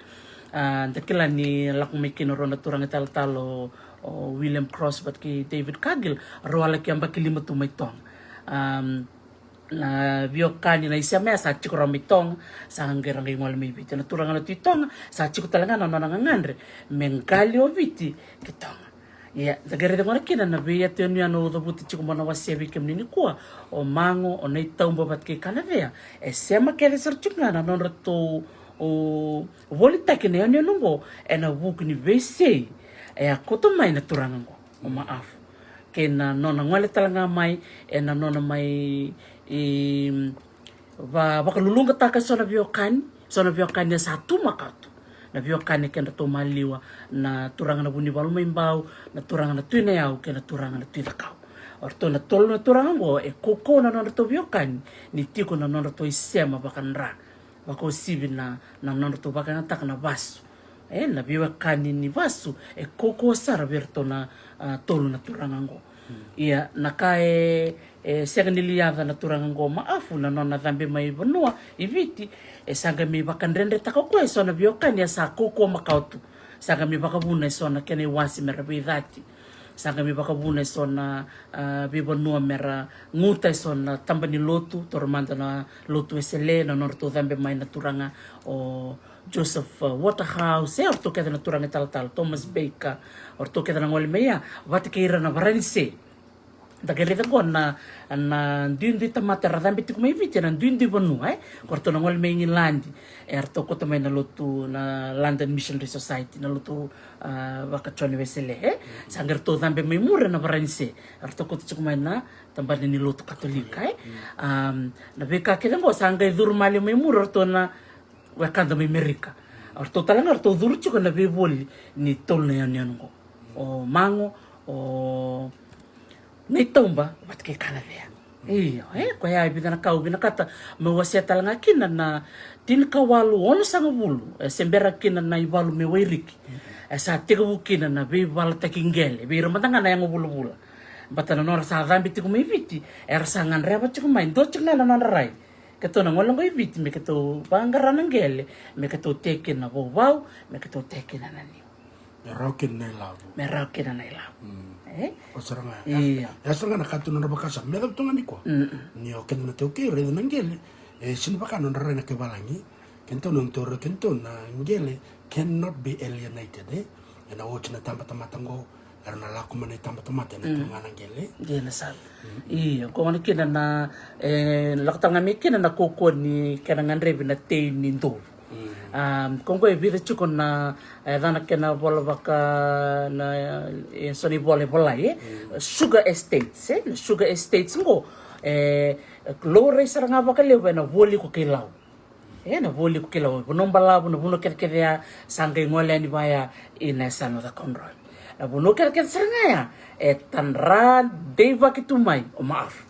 A, da kila ni lako mai kina rau na turaga talatala o, o William Cross vata kei David Cargill, rau a laki yabaki lima tu mai Toga. Am, na veiwekani, na isema ya sa tiko rawa mai Toga, sa qai ra qai gole mai Viti. Na turaga na Tui Toga, sa tiko tale ga na nona gagadre me qali o Viti ki Toga. Ia, da qai raica gona kina na veiyanuyanu au cavuta tiko meu na wasea vei kemuni nikua, o Mago, o Naitauba vata kei Kanacea. E sema kece sara tiko ga na nodratou volitaki na yanuyanu oqo ena vuku ni veisei e a kauta mai na turaga oqo o Maafu. Kei na nona gole tale ga mai ena nona mai, e, va, vakaluluqataka eso na veiwekani, eso na veiwekani e sa tu makawa tu. Na veiwekani kedratou maliwa, na turaga na Vunivalu mai Bau, na turaga na Tui Nayau kei na turaga na Tui Cakau. O ratou na tolu na turaga oqo e kaukauwa na nodratou veiwekani ni tiko na nodratou isema vakadra. Vakauasivi na, na nodratou vakayagataka na vasu. E, na veiwekani ni vasu e kaukauwa sara vei iratou na, a, tolu na turaga oqo. Ia, na ka e, e sega ni liaca na turaga oqo o Maafu na nona cabe mai vanua i Viti, e sa qai mai vakadredretaka o koya eso na veiwekani e sa kaukauwa makawa tu. Sa qai mai vakavuna eso na kena iwase me ra veicati. Sa qai mai vakavuna eso na, a, veivanua me ra guta eso na taba ni lotu, taura mada na lotu Wesele, na nodratou cabe mai na turaga o Joseph, a, Waterhouse, e, o ratou kece na turaga talatala, Thomas Baker, o ratou kece na gole mai ya, vata kei ira na Varanise. Da qai raica oqo na, na duidui tamata era cabe tiko mai Viti, na duidui vanua, e. Ko ratou na gole mai Igiladi, e, ratou kauta mai na lotu, na London Missionary Society, na lotu, a, vaka John Wesley, e. Sa qai ratou cabe mai muri na Varanise, e, ratou kauta tiko mai na tabana ni lotu Katolika, e. Am, na veika kece oqo sa qai curu maliwa mai muri o ratou na wekada mai Merika. O ratou tale ga o ratou curu tiko na veivoli ni tolu na yanuyanu oqo. O Mago, o Naitauba vata kei Kanacea. Io, e, koya e vica na ka au vinakata meu wasea tale ga kina na tinikawalu onosagavulu, e se bera kina na ivalu me Wairiki. E sa tekivu kina na veivalataki qele vei ira mada ga na yago vulavula. Baleta na nodra sa cabe tiko mai Viti, era sa gadreva tiko mai, dua tiko ga na nodra rai. Keitou na gole oqo i Viti me keitou vaqara na qele, me keitou tei kina na vauvau, me keitou tei kina na niu. Me rawa kina na ilavo. Me rawa kina na ilavo. Mm. E? O sara ga. Io. E sara ga na ka tu na nodra vakasama. Me cava tu ga nikua. Mm-mm. Ni o keda na taukei, raica na qele. E sega ni vaka na nodra rai na kai valagi. Keitou na taura, keitou na qele cannot be alienated, e? Ena oti na tabatamata oqo, era na lako mai na itabatamata, ena tu ga na qele. Qele sara. Io, ko gona kina na, e, lako tale ga mai kina na kaukauwa ni kena gadrevi na tei ni dovu. Um, ko oqo e vica tiko na, e, yacana kena vola vaka na, e, so na ivola e volai, e? Sugar estates, e? Na sugar estates oqo, e, laurai sara ga vakalevu ena voli ko kei Lau. E, na voli ko kei Lau, vanua balavu, na vanua kecekece ya, sa qai gole yani vaya ina yasana o Cakaudrove. Na vanua kecekece sara ga ya, e tadra deivaki tu mai o Maafu.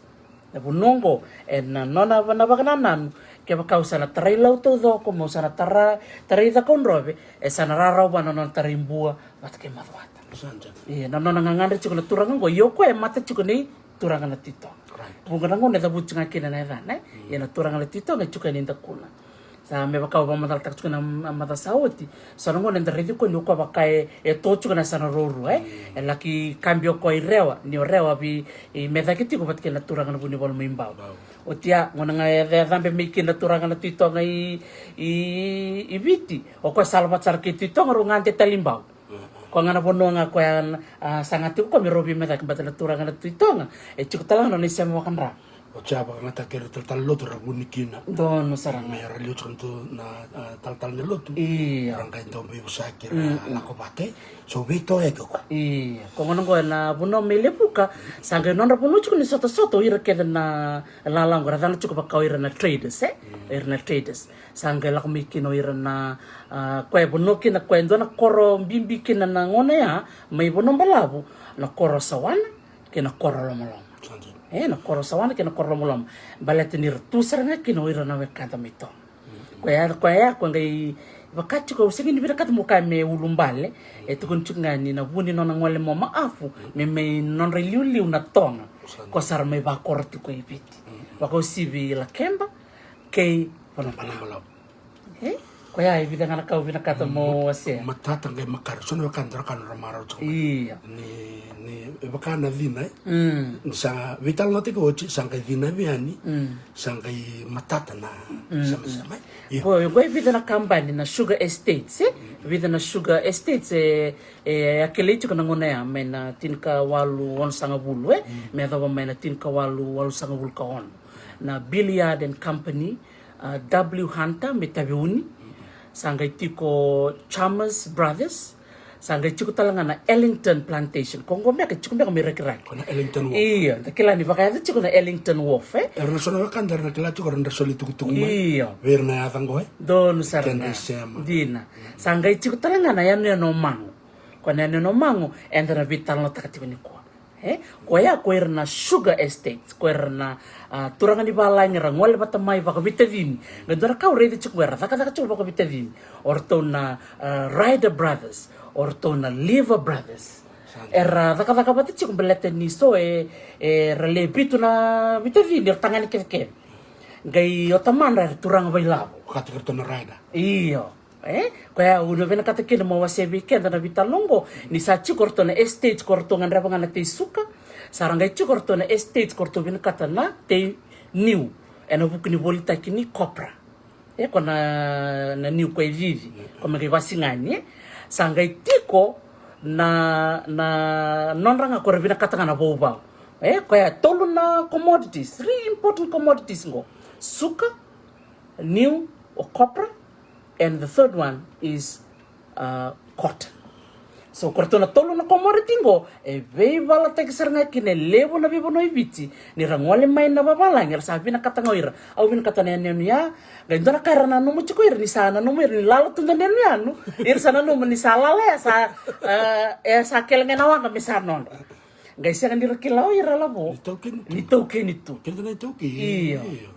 Na vanua oqo, ena nona va-, na vakanananu, kevaka au sa na tarai Lau taucoko, meu sa na tara, tarai Cakaudrove, e sa na rawarawa vua na nona tarai Bua vata kei Macuata. Sa dina. Ia, na nona gagadre tiko na turaga oqo, ia o koya e mata tiko nei turaga na Tui Toga. Right. Vuqa na gauna e cavuti ga kina na yacana, e? Ia na turaga na Tui Toga e tiko yani e dakuna. Sa me vaka au vakamacalataka tiko na ma-, macawa sa oti. So na gauna eda raici koya ni o koya vaka e, e to tiko na yasana ruarua, e? E laki kabi o koya i Rewa, ni o Rewa vei, e, me cake tiko vata kei na turaga na Vunivalu mai Bau. Bau. Oti ya, gauna ga e, e cabe mai kina na turaga na Tui Toga i, i, i Viti. O koya sa lako vata sara kei Tui Toga, rau gade tale i Bau. Koya ga na vanua ga koya, a, saga tiko koya me rau veimecaki, baleta na turaga na Tui Toga e tiko tale ga na nona isema vakadra. Oti ya vakayagataki ira talatala ni lotu ra vuni kina. Donu sara ga. Me ra liu tiko na, a, talatala ni lotu. Io. Ra qai dau veivosaki ra lako vata, e. So veitoyaki o koya. Io. Ko gona qo na vanua mai Levuka, sa qai nodra vanua tiko ni sotasota o ira kece na lala qo, ra cana tiko vaka o ira na traders, e? O ira na traders. Sa qai lako mai kina o ira na, a, koya e vanua kina, koya e dua na koro bibi kina na gauna ya, mai Vanuabalavu, na koro Sawana kei na koro Lomalomo. E, na koro Sawana kei na koro Lomalomo. Baleta ni ra tu sara ga kina o ira na wekada mai Toga. Koya, koya, koya qai vaka tiko, au sega ni vinakata mo kaya me ulubale. E tukuni tiko ga ni na vu ni nona gole mai Macafu, me mai nodra iliuliu na Toga. Ko sa ra mai vakoro tiko i Viti. Vakauasivi Lakeba kei Vanuabalavu. E? Koya e vica ga na ka au vinakata mo wasea. Matata qai makare, so na wekada ra ka nodra marau tiko mai. Io. Ni, ni, e vaka na cina, e? Ni sa veitalanoataki oti, sa qai cinavi yani, sa qai matata na semasema, e? Io. Ko, ko e vica na kabani na sugar estates, e? Vica na sugar estates, e, e a kilai tiko na gauna ya, mai na tinikawalu onosagavulu, e? Me yacova mai na tinikawalu walusagavulu ka ono. Na Billiard and Company, a, W Hunter mai Taveuni, sa qai tiko Chalmers Brothers, sa qai tiko tale ga na Ellington Plantation. Ko qo beka, tiko beka mai Rakiraki. Ko na Ellington Wharf. Io, da kila ni vakayaco tiko na Ellington Wharf, e? Era na so na wekada era na kila tiko, era na soli tukutuku mai. Io. Vei ira na yaca qo, e? Donu sara ga. Kedra isema. Dina. Sa qai tiko tale ga na yanuyanu o Mago. Ko na yanuyanu o Mago, eda na veitalanoataka tiko nikua. E, koya ko ira na sugar estates, ko ira na, a, turaga ni valagi era gole vata mai vakaveitacini. Qai dua na ka au raica tiko, era cakacaka tiko vakaveitacini. O ratou na, a, Ryder Brothers, o ratou na Lever Brothers. Era cakacaka vata tiko baleta ni so e, era le vitu na veitacini, era tagane kecekece. Qai o tamadra era turaga vailavo. Vaka tiko ratou na Ryder. Io. E, koya au na vinakata kina mo wasea vei keda na veitalanoa oqo, ni sa tiko ratou na estate ko ratou gadreva ga na tei suka, sa ra qai tiko ratou na estate ko ratou vinakata na tei niu, ena vuku ni volitaki ni copra. E, ko na, na niu ko e cici, ko me qai vasigani, e. Sa qai tiko na, na nodra ga ko ra vinakata ga na vauvau. E, koya tolu na commodities, three important commodities qo. Suka, niu, o copra, and the third one is, uh, cotton. So, ko ratou na tolu na commodity qo, e veivalataki sara ga kina e levu na veivanua e Viti, ni ra gole mai na vavalagi, era sa vinakata ga o ira. Au vinakata na yanuyanu ya, qai dua na ka era nanuma tiko ira, ni sa nanuma ira, ni lala tu na yanuyanu, ira sa nanuma, ni sa lala ya, sa, uh, e sa kele ga na waqa me sa nodra. Qai sega ni ra kila o ira lavo. Ni taukeni tu. Ni taukeni tu. Keda na itaukei. Io. Io.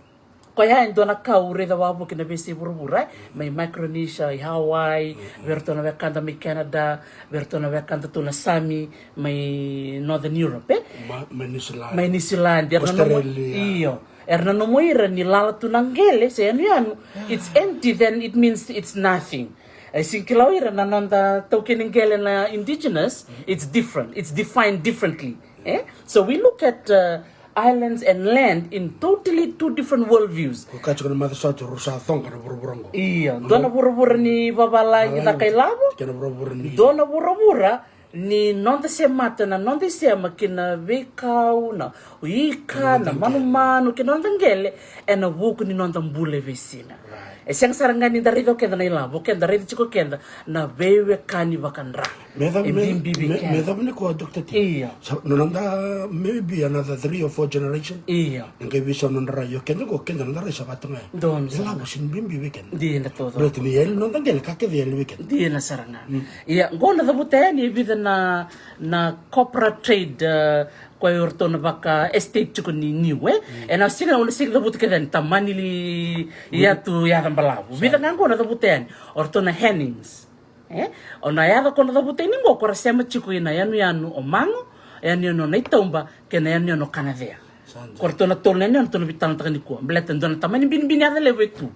Koya e dua na ka au raica wavoki na veiyasai vuravura, e, mai Micronesia, i Hawaii, vei ratou na wekada mai Canada, vei ratou na wekada tu na Sami, mai Northern Europe, e? Ma-, mai New Zealand. Mai New Zealand, era nanuma, Australia. Io. Era nanuma o ira ni lala tu na qele, se yanuyanu, it's empty, then it means it's nothing. E sega ni kila o ira na noda taukeni qele na indigenous, it's different, it's defined differently, e? So we look at, uh, islands and land in totally two different worldviews. Ko kaya tiko na Matasoti, rau sa coqa na vuravura qo. Io, dua na vuravura ni vavalagi, caka ilavo. Kei na vuravura ni, dua na vuravura ni noda semata na noda isema ki na veikau, na ika, na manumanu, ki na noda qele, ena vuku ni noda bula e veisiga. Right. E sega sara ga ni da raica o keda na ilavo, keda raica tiko keda na veiwekani vakadra. Me cava, e me, bibi vei me, keda. Me cava ni koya, Doctor T? Io. Sa, na noda maybe another three or four generation. Io. E qai veisau na nodra rai, o keda qo, keda na noda rai sa vata ga ya. Donu sara ga. Ilavo sega ni bibi vei keda. Dina taucoko. Baleta ni yali na noda qele, ka kece yali vei keda. Dina sara ga. Mm. Ia, qo na cavuta yani e vica na, na copra trade, uh, koya o ratou na vaka estate tiko ni niu, e? Mm. Ena siga, au na sega ni cavuta kece yani, tamani li, mm, yatu yaca balavu. Sa. Vica ga qo na cavuta yani, o ratou na Hennings. E? O na yaca ko na cavuta yani qo, ko ra sema tiko ina yanuyanu o Mago, yanuyanu o Naitauba, kei na yanuyanu o Kanacea. Sa dina. Ko ratou na tolu na yanuyanu tou na veitalanoataka nikua. Baleta dua na tamani binibini yaca levu e tu.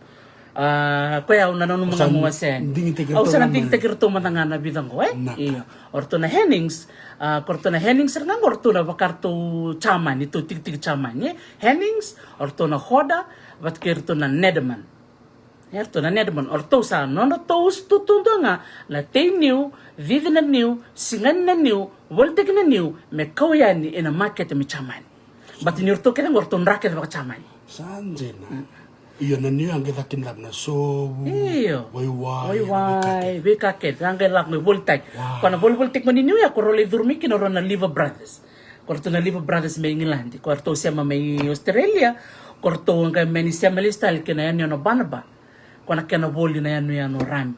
A, koya au na nanuma ga mo wasea yani. Au sa na digitaki iratou mada ga na vica qo, e? Naka. Io. O ratou na Hennings, a, ko ratou na Hennings sara ga qo, o ratou na vaka ratou Jamani, tou tikitiki Jamani, e? Hennings, o ratou na Hodder, vata kei ratou na Neddermann. E, ratou na Neddermann, o ratou sa nodratou usutu tu dua ga na tei niu, cici na niu, sigani na niu, volitaki na niu, me kau yani ina makete mai Jamani. But ni ratou kece qo ratou dra kece vaka-Jamani. Sa dina. Io, na niu a qai caka kina na sovu. Io. Waiwai, waiwai, veika kece. Veika kece a qai lako mai volitaki. Wow. Ko na volivolitaki mai ni niu ya ko rau lai curu mai kina o rau na Lever Brothers. Ko ratou na Lever Brothers mai Igiladi. Ko ratou sema mai Australia. Ko ratou a qai mai ni sema lesu tale kina yani o na Banaba. Ko na kena voli na yanuyanu o Rami.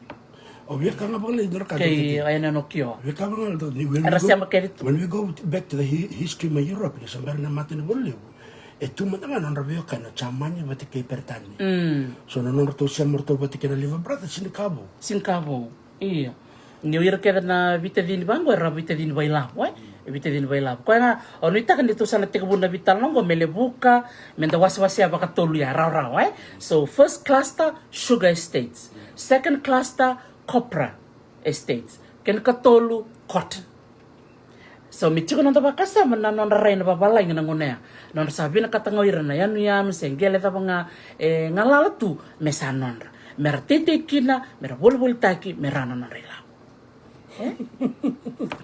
O via ka ga vakalailai na ka kei yanuyanu o Kio. Via ka vakalailai ni when we go, era sema kece tu. When we go back to the hi-, history mai Europe, ni sa bera na matanivola levu. E tu mada ga na nodra veiwekani o Jamani vata kei Peritani. Mm. So na nodratou sema ratou vata kei na Lever Brothers, sini ka vou. Sini ka vou. Io. Ni o ira kece na veitacini vaqo era veitacini vakailavo, e? E veitacini vakailavo. Koya ga, au nuitaka ni tou sa na tekivu na veitalanoa qo me levuka, me da wasewasea vakatolu ya, rawarawa, e? So, first cluster, sugar estates. Second cluster, copra estates. Kena katolu, cotton. So, me tiko na noda vakasama na nodra rai na vavalagi na gauna ya. Na nodra sa vinakata ga o ira na yanuyanu, se qele cava ga, e galala tu, me sa nodra. Me ra teitei kina, me ra volivolitaki, me ra na nodra ilavo. E?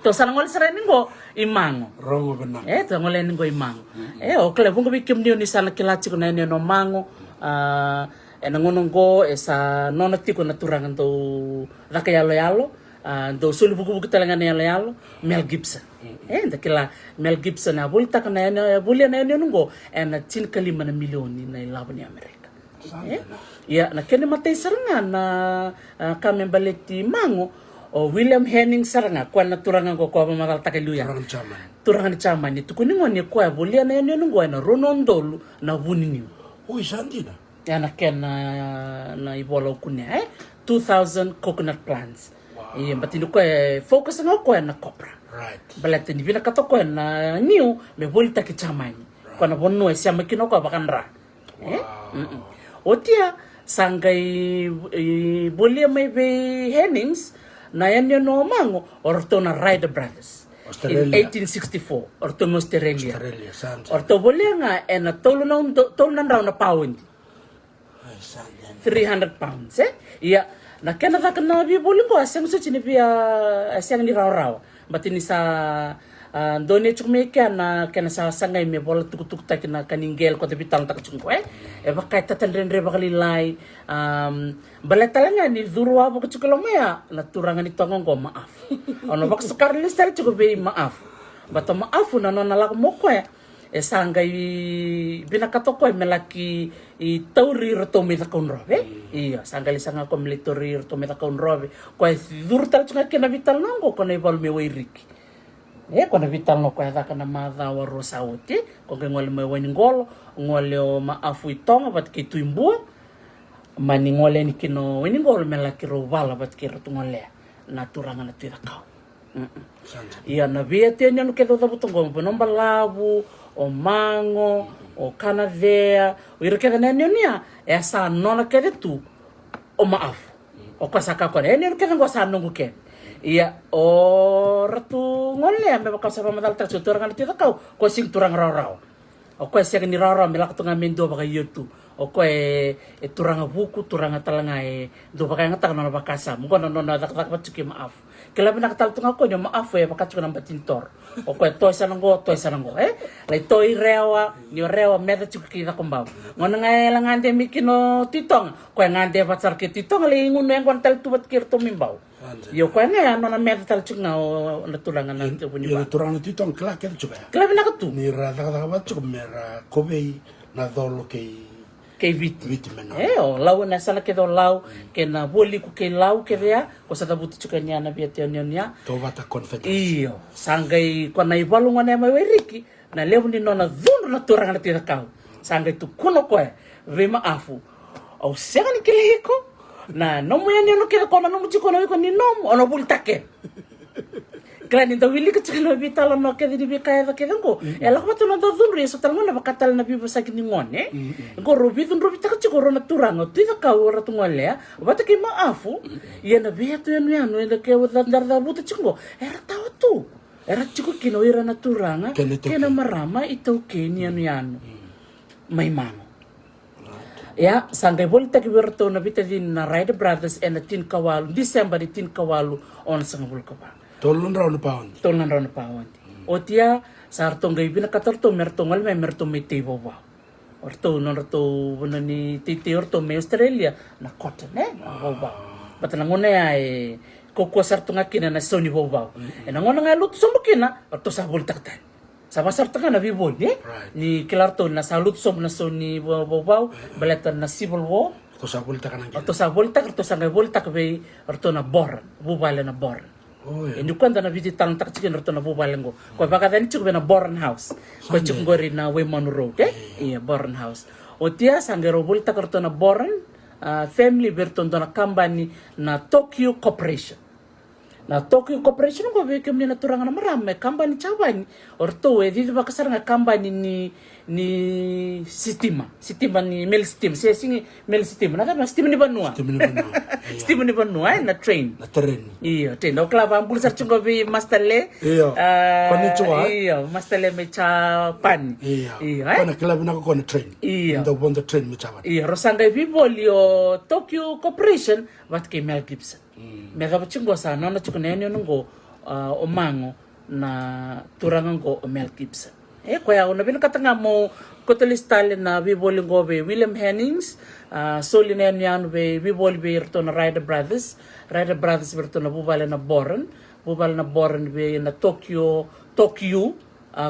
Tou sa na gole sara yani qo i Mago. Rogo vinaka. E, tou gole yani qo i Mago. Mm-mm. E, o kila, vuqa vei kemuni o ni sa na kila tiko na yanuyanu o Mago. A, ena gauna qo, e sa nona tiko na turaga dau caka yaloyalo. A, dau soli vukivuki tale ga na yaloyalo, Mel Gibson. Mm-mm. E, da kila, Mel Gibson, a volitaka na yanuyanu, a volia na yanuyanu qo, ena tinikalima na milioni na ilavo ni Amerika. E? Ia, na kena imatai sara ga na, a, ka me baleti Mago, o William Hennings sara ga, koya na turaga qo, koya vakamacalataka e liu ya. Turaga ni Jamani. Turaga ni Jamani, tukuni gone, koya volia na yanuyanu qo, ena rua na udolu na vu ni niu. Oi, sa dina. Ia na kena, na ivola au kunea, e? Two thousand coconut plants. Wow. Ia, but ni koya e focus ga o koya na copra. Right. Baleta ni vinakata o koya na niu me volitaki Jamani. Right. Koya na vanua e sema kina o koya vakadra. E? Wow. Mm-mm. Oti ya, sa qai, e, volia mai vei Hennings na yanuyanu o Mago, o ratou na Ryder Brothers. Australia. In eighteen sixty-four, o ratou mai Australia. Australia, sa dina. O ratou volia ga ena tolu na udo-, tolu na drau na paondi. Ai, sa dina. Three hundred pounds, e? Ia, na kena caka na veivoli qo, a sega soti ni via, a sega ni rawarawa. But ni sa, a, donate tiko mai kea na kena sa sagai me vola tukutukutaki na ka ni qele ko da veitalanoataka tiko qo, e? E vaka e tatadredre vakalailai, am, baleta tale ga ni curu wavoki tiko i loma ya na turaga ni Toga qo, Maafu. Au na vakasukara lesu tale tiko vei Maafu. But o Maafu na nona lako mai o koya, e sa qai vinakata o koya me laki tauri iratou mai Cakaudrove. Mm. Io, sa qai lai saga o koya me lai tauri iratou mai Cakaudrove. Koya e curu tale tiko ga kina na veitalanoa qo, ko na ivalu mai Wairiki. E, ko na veitalanoa koya e caka na macawa rua sa oti. Ko qai gole mai Wainiqolo, gole o Maafu i Toga vata kei Tui Bua. Mani gole yani kina o Wainiqolo me laki rau vala vata kei Ratu Golea, na turaga na Tui Cakau. Mm-mm. Sa dina. Ia na veiyanuyanu kece au cavuta qo, o Vanua Balavu, o Mago, o Kanacea, o ira kece na yanuyanu ya, e sa nona kece tu o Maafu. O koya sa kaya o koya, na yanuyanu kece qo sa noqu kece. Ia o Ratu Golea, me vaka au sa vakamacalataka tiko, turaga na Tui Cakau, o koya sega ni turaga rawarawa. O koya e sega ni rawarawa me lako tu ga me dua vakaio tu. O koya e, e turaga vuku, turaga tale ga e dua vakayagataka na nona vakasama. Qo na nona cakacaka vata tiko kei Maafu. Kila vinaka tale tu ga o koya ni o Maafu e vaka tiko na bati ni toro. O koya e toa e sana qo, toa e sana qo, e? Lai toa i Rewa, ni o Rewa meca tiko kei Cakobau. Gauna ga e lai gade mai kina o Tui Toga, o koya e gade vata sara kei Tui Toga, lai gunu yaqona tale tu vata kei iratou mai Bau. Io, koya ga ya nona meca tale tiko ga o na turaga na Tui Toga. Io, na turaga na Tui Toga, kila kece tiko ya. Kila vinaka tu. Ni ra cakacaka vata tiko me ra kovei na colo kei, kei Viti. Viti me nona. E, o Lau, na yasana kece o Lau, kei na Vualiku kei Lau kece ya, ko sa cavuta tiko yani ya na veiyanuyanu ya. Tovata Confederacy. Io, sa qai ko na ivalu gona ya mai Wairiki, na levu ni nona cudru na turaga na Tui Cakau. Sa qai tukuna o koya vei Maafu, au sega ni kilai iko. Na nomu yanuyanu kece ko na nomu tiko na iko ni nomu, au na volitaka kece. Kila ni da wilika tiko na veitalanoa kece ni veika yaco kece qo. Mm-mm. E lako vata na noda cudru, ia so tale gona vaka tale na veivosaki ni gone. Mm-mm. Qo rau veicudruvitaka tiko rau na turaga, o Tui Cakau, o Ratu Golea vata kei Maafu. Mm-mm. Ia na veiyanuyanu eda ke da cavuta tiko qo, era tawa tu. Era tiko kina o ira na turaga kei na marama itaukei ni yanuyanu mai Mago. Ia, sa qai volitaki vei iratou na veitacini na Ryder Brothers ena tinikawalu, December ni tinikawalu, onosagavulu ka va. Tolu na drau na paondi. Tolu na drau na paondi. Oti ya, Sa ratou qai vinakata ratou me ratou gole mai me ratou mai tei vauvau. O ratou, nodratou vanua ni teitei o ratou mai Australia na cotton, e, na vauvau. Bata na gauna ya e kaukauwa sara tu ga kina na sau ni vauvau. E na gauna ga e lotu sobu kina, o ratou sa volitaka tani. Sa vakasarata ga na veivoli, e? Ni kila ratou na sa lotu sobu na sau ni vauvau, baleta na civil war. Ratou sa volitaka na qele. Ratou sa volitaka, ratou sa qai volitaka vei ratou na Boran, vuvale na Boran. E ni kua da na viti talanoataka tiko kina ratou na vuvale qo. Ko vakacani tiko vei na Boran House. Ko tiko qori na Waimanu Road, e? Ia, Boran House. Oti ya sa qai rau volitaka ratou na Boran family vei ratou dua na kabani na Tokyo Corporation. Na Tokyo Corporation qo, vei kemuni na turaga na marama, e kabani Japani. O ratou e cicivaka sara ga kabani ni, ni sitima. Sitima ni meli sitima. Se sigi meli sitima. Na cava, sitima ni vanua. Sitima ni vanua. Sitima ni vanua, e, na train. Na tereni. Io, train. O kila vakabula sara tiko vei Master Le. Io. Konnichiwa. Io, Master Le mai Japani. Io. Io, e? Kona kila vinaka ko na train. Io. Dau vodo train mai Japani. Io, rau sa qai veivoli o Tokyo Corporation vata kei Mel Gibson. Me cava tiko qo sa nona tiko na yanuyanu qo, o Mago, na turaga qo o Mel Gibson. E koya au na vinakata ga mo kauta lesu tale na veivoli qo vei William Hennings. A soli na yanuyanu vei, veivoli vei iratou na Ryder Brothers. Ryder Brothers vei iratou na vuvale na Boran. Vuvale na Boran vei na Tokyo, Tokyo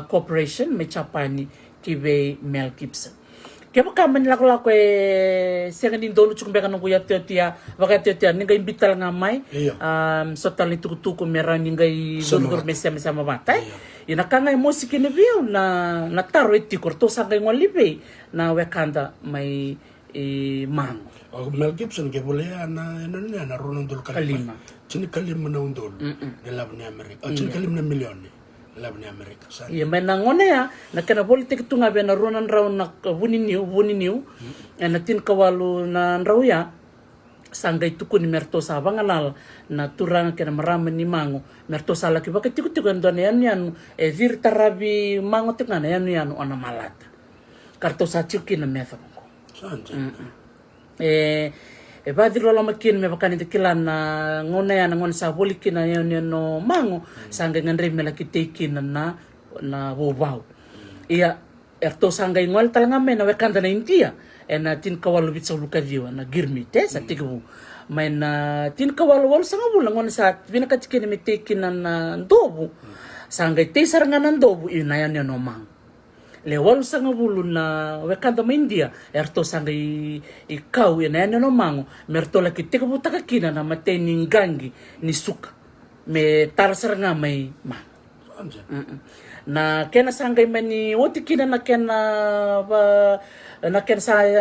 Corporation mai Japani ki vei Mel Gibson. Kevaka mani lakolako e sega ni donu tiko beka noqu iotioti ya, vakaiotioti ya, ni qai biuta tale ga mai. Io. So tale ni tukutuku me rawa ni qai curucuru me sema, sema vata, e? Io. Ia na ka ga e mosi kina vei au na, na taro e tiko, ratou sa qai gole i vei na wekada mai Mago? O Mel Gibson qai volai ya na, na, na, na rua na udolu ka lima. Tinikalima na udolu na ilavo ni Amerika. O, tinikalima na milioni. Lavo ni Amerika, sa. Ia, mai na gauna ya, na kena volitaki tu ga vei na rua na drau na vuniniu, vuniniu, e na tinikawalu na drau ya, sa qai tukuni me ratou sa vagalala na turaga kei na marama ni Mago, me ratou sa laki vakatikotiko e dua na yanuyanu e ciri taravi Mago tiko ga, na yanuyanu o Namalata. Ka ratou sa tiko kina me yacova qo. Sa dina. E, e vaciri loloma kina me vaka ni da kila na gauna ya, na gauna sa voli kina na yanuyanu o Mago, sa qai gadrevi me laki tei kina na, na vauvau. Ia, eratou sa qai gole tale ga mai na wekada na Idia e na tinikawalu vitusagavulu ka ciwa, na Girmit, e, sa tekivu. Mai na tinikawalu walusagavulu na gauna sa vinakati kina me tei kina na dovu, sa qai tei sara ga na dovu i na yanuyanu o Mago. Le walusagavulu na wekada mai Idia eratou sa qai kau i na yanuyanu o Mago me ratou laki tekivutaka kina na imatai ni qaqi ni suka me tara sara ga mai Mago. Na kena sa qai mani oti kina na kena va, na kena sa, e,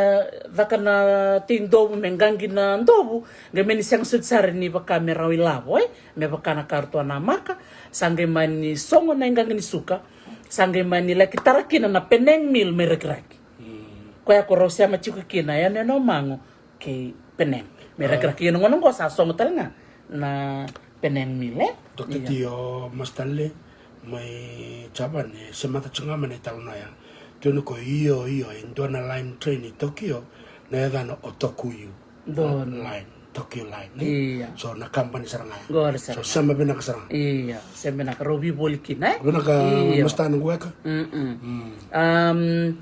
caka na tei dovu me qaqi na dovu, qai mani sega soti sara ni vaka me rawa ilavo, e, me vaka na ka ratou a namaka. Sa qai mani sogo na iqaqi ni suka, sa qai mani laki tara kina na Penang Mill mai Rakiraki. Koya ko rau sema tiko kina yanuyanu o Mago kei Penang. Me Rakiraki, ia na gauna qo sa sogo tale ga na Penang Mill, e? Dokta Tio Master Le mai Japani e semata tiko ga mai na italanoa ya. Tukuna ko io, io, e dua na line train i Tokyo, na yacana o Tokuyu. Donu. Line, Tokyo Line, e? Ia. So na kabani sara ga ya. Qori sara ga. So sema vinaka sara ga. Ia, sema vinaka, rau veivoli kina, e? Vinaka, ia. Master, na qu weka.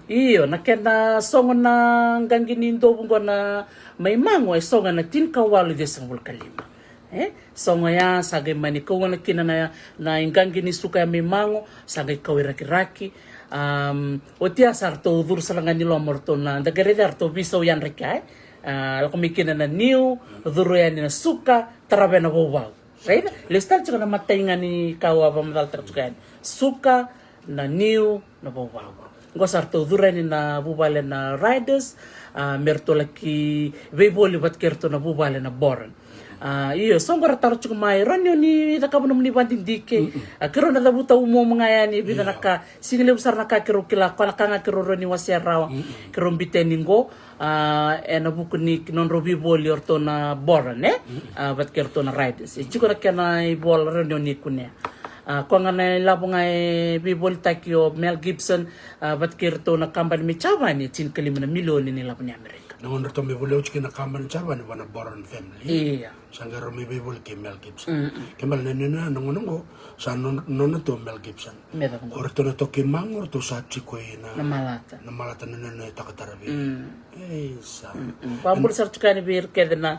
Io, na kena sogo na qaqi ni dovu qo na mai Mago, e sogo na tinikawalu ciwasagavulu ka lima. E sogo ya sa qai mani kauana kina na, na iqaqi ni suka ya mai Mago, sa qai kau i Rakiraki. Oti ya sa ratou curu sara ga ni loma o ratou na, da qai raica ya ratou veisau yadra kea, e? A, lako mai kina na niu, curu yani na suka, tarava na vauvau. Raica, lesu tale tiko na imatai ga ni ka au a vakamacalataka tiko yani. Suka, na niu, na vauvau. Qo sa ratou curu yani na vuvale na Riders, a, me ratou laki veivoli vata kei ratou na vuvale na Boran. A, io, so qo ra taro tiko mai, rawa ni o ni cakava nomuni vakadidike. A, keirau na cavuta umauma ga yani e vica na ka. Sega ni levu sara na ka keirau kila, koya na ka ga keirau rawa ni wasea rawa. Keirau biuta yani qo, a, ena vuku ni nodrau veivoli o ratou na Boran, e? A, vata kei ratou na Riders. E tiko na kena ivola, rawa ni o ni kunea. A, koya ga na ilavo ga e veivolitaki o Mel Gibson, a, vata kei ratou na kabani mai Japani, e tinikalima na milioni na ilavo ni Amerika. Na gauna ratou mai volia oti kina na kabani Javani vua na Boran family. Ia. Sa qai rau mai veivoli kei Mel Gibson. Ke bale na nona na gauna qo sa nona tu o Mel Gibson. O ratou na toki Mago, o ratou sa tiko i na Malata. Na Malata na nona e takatara vei. Isa. Vakabula sara tiko yani vei ira kece na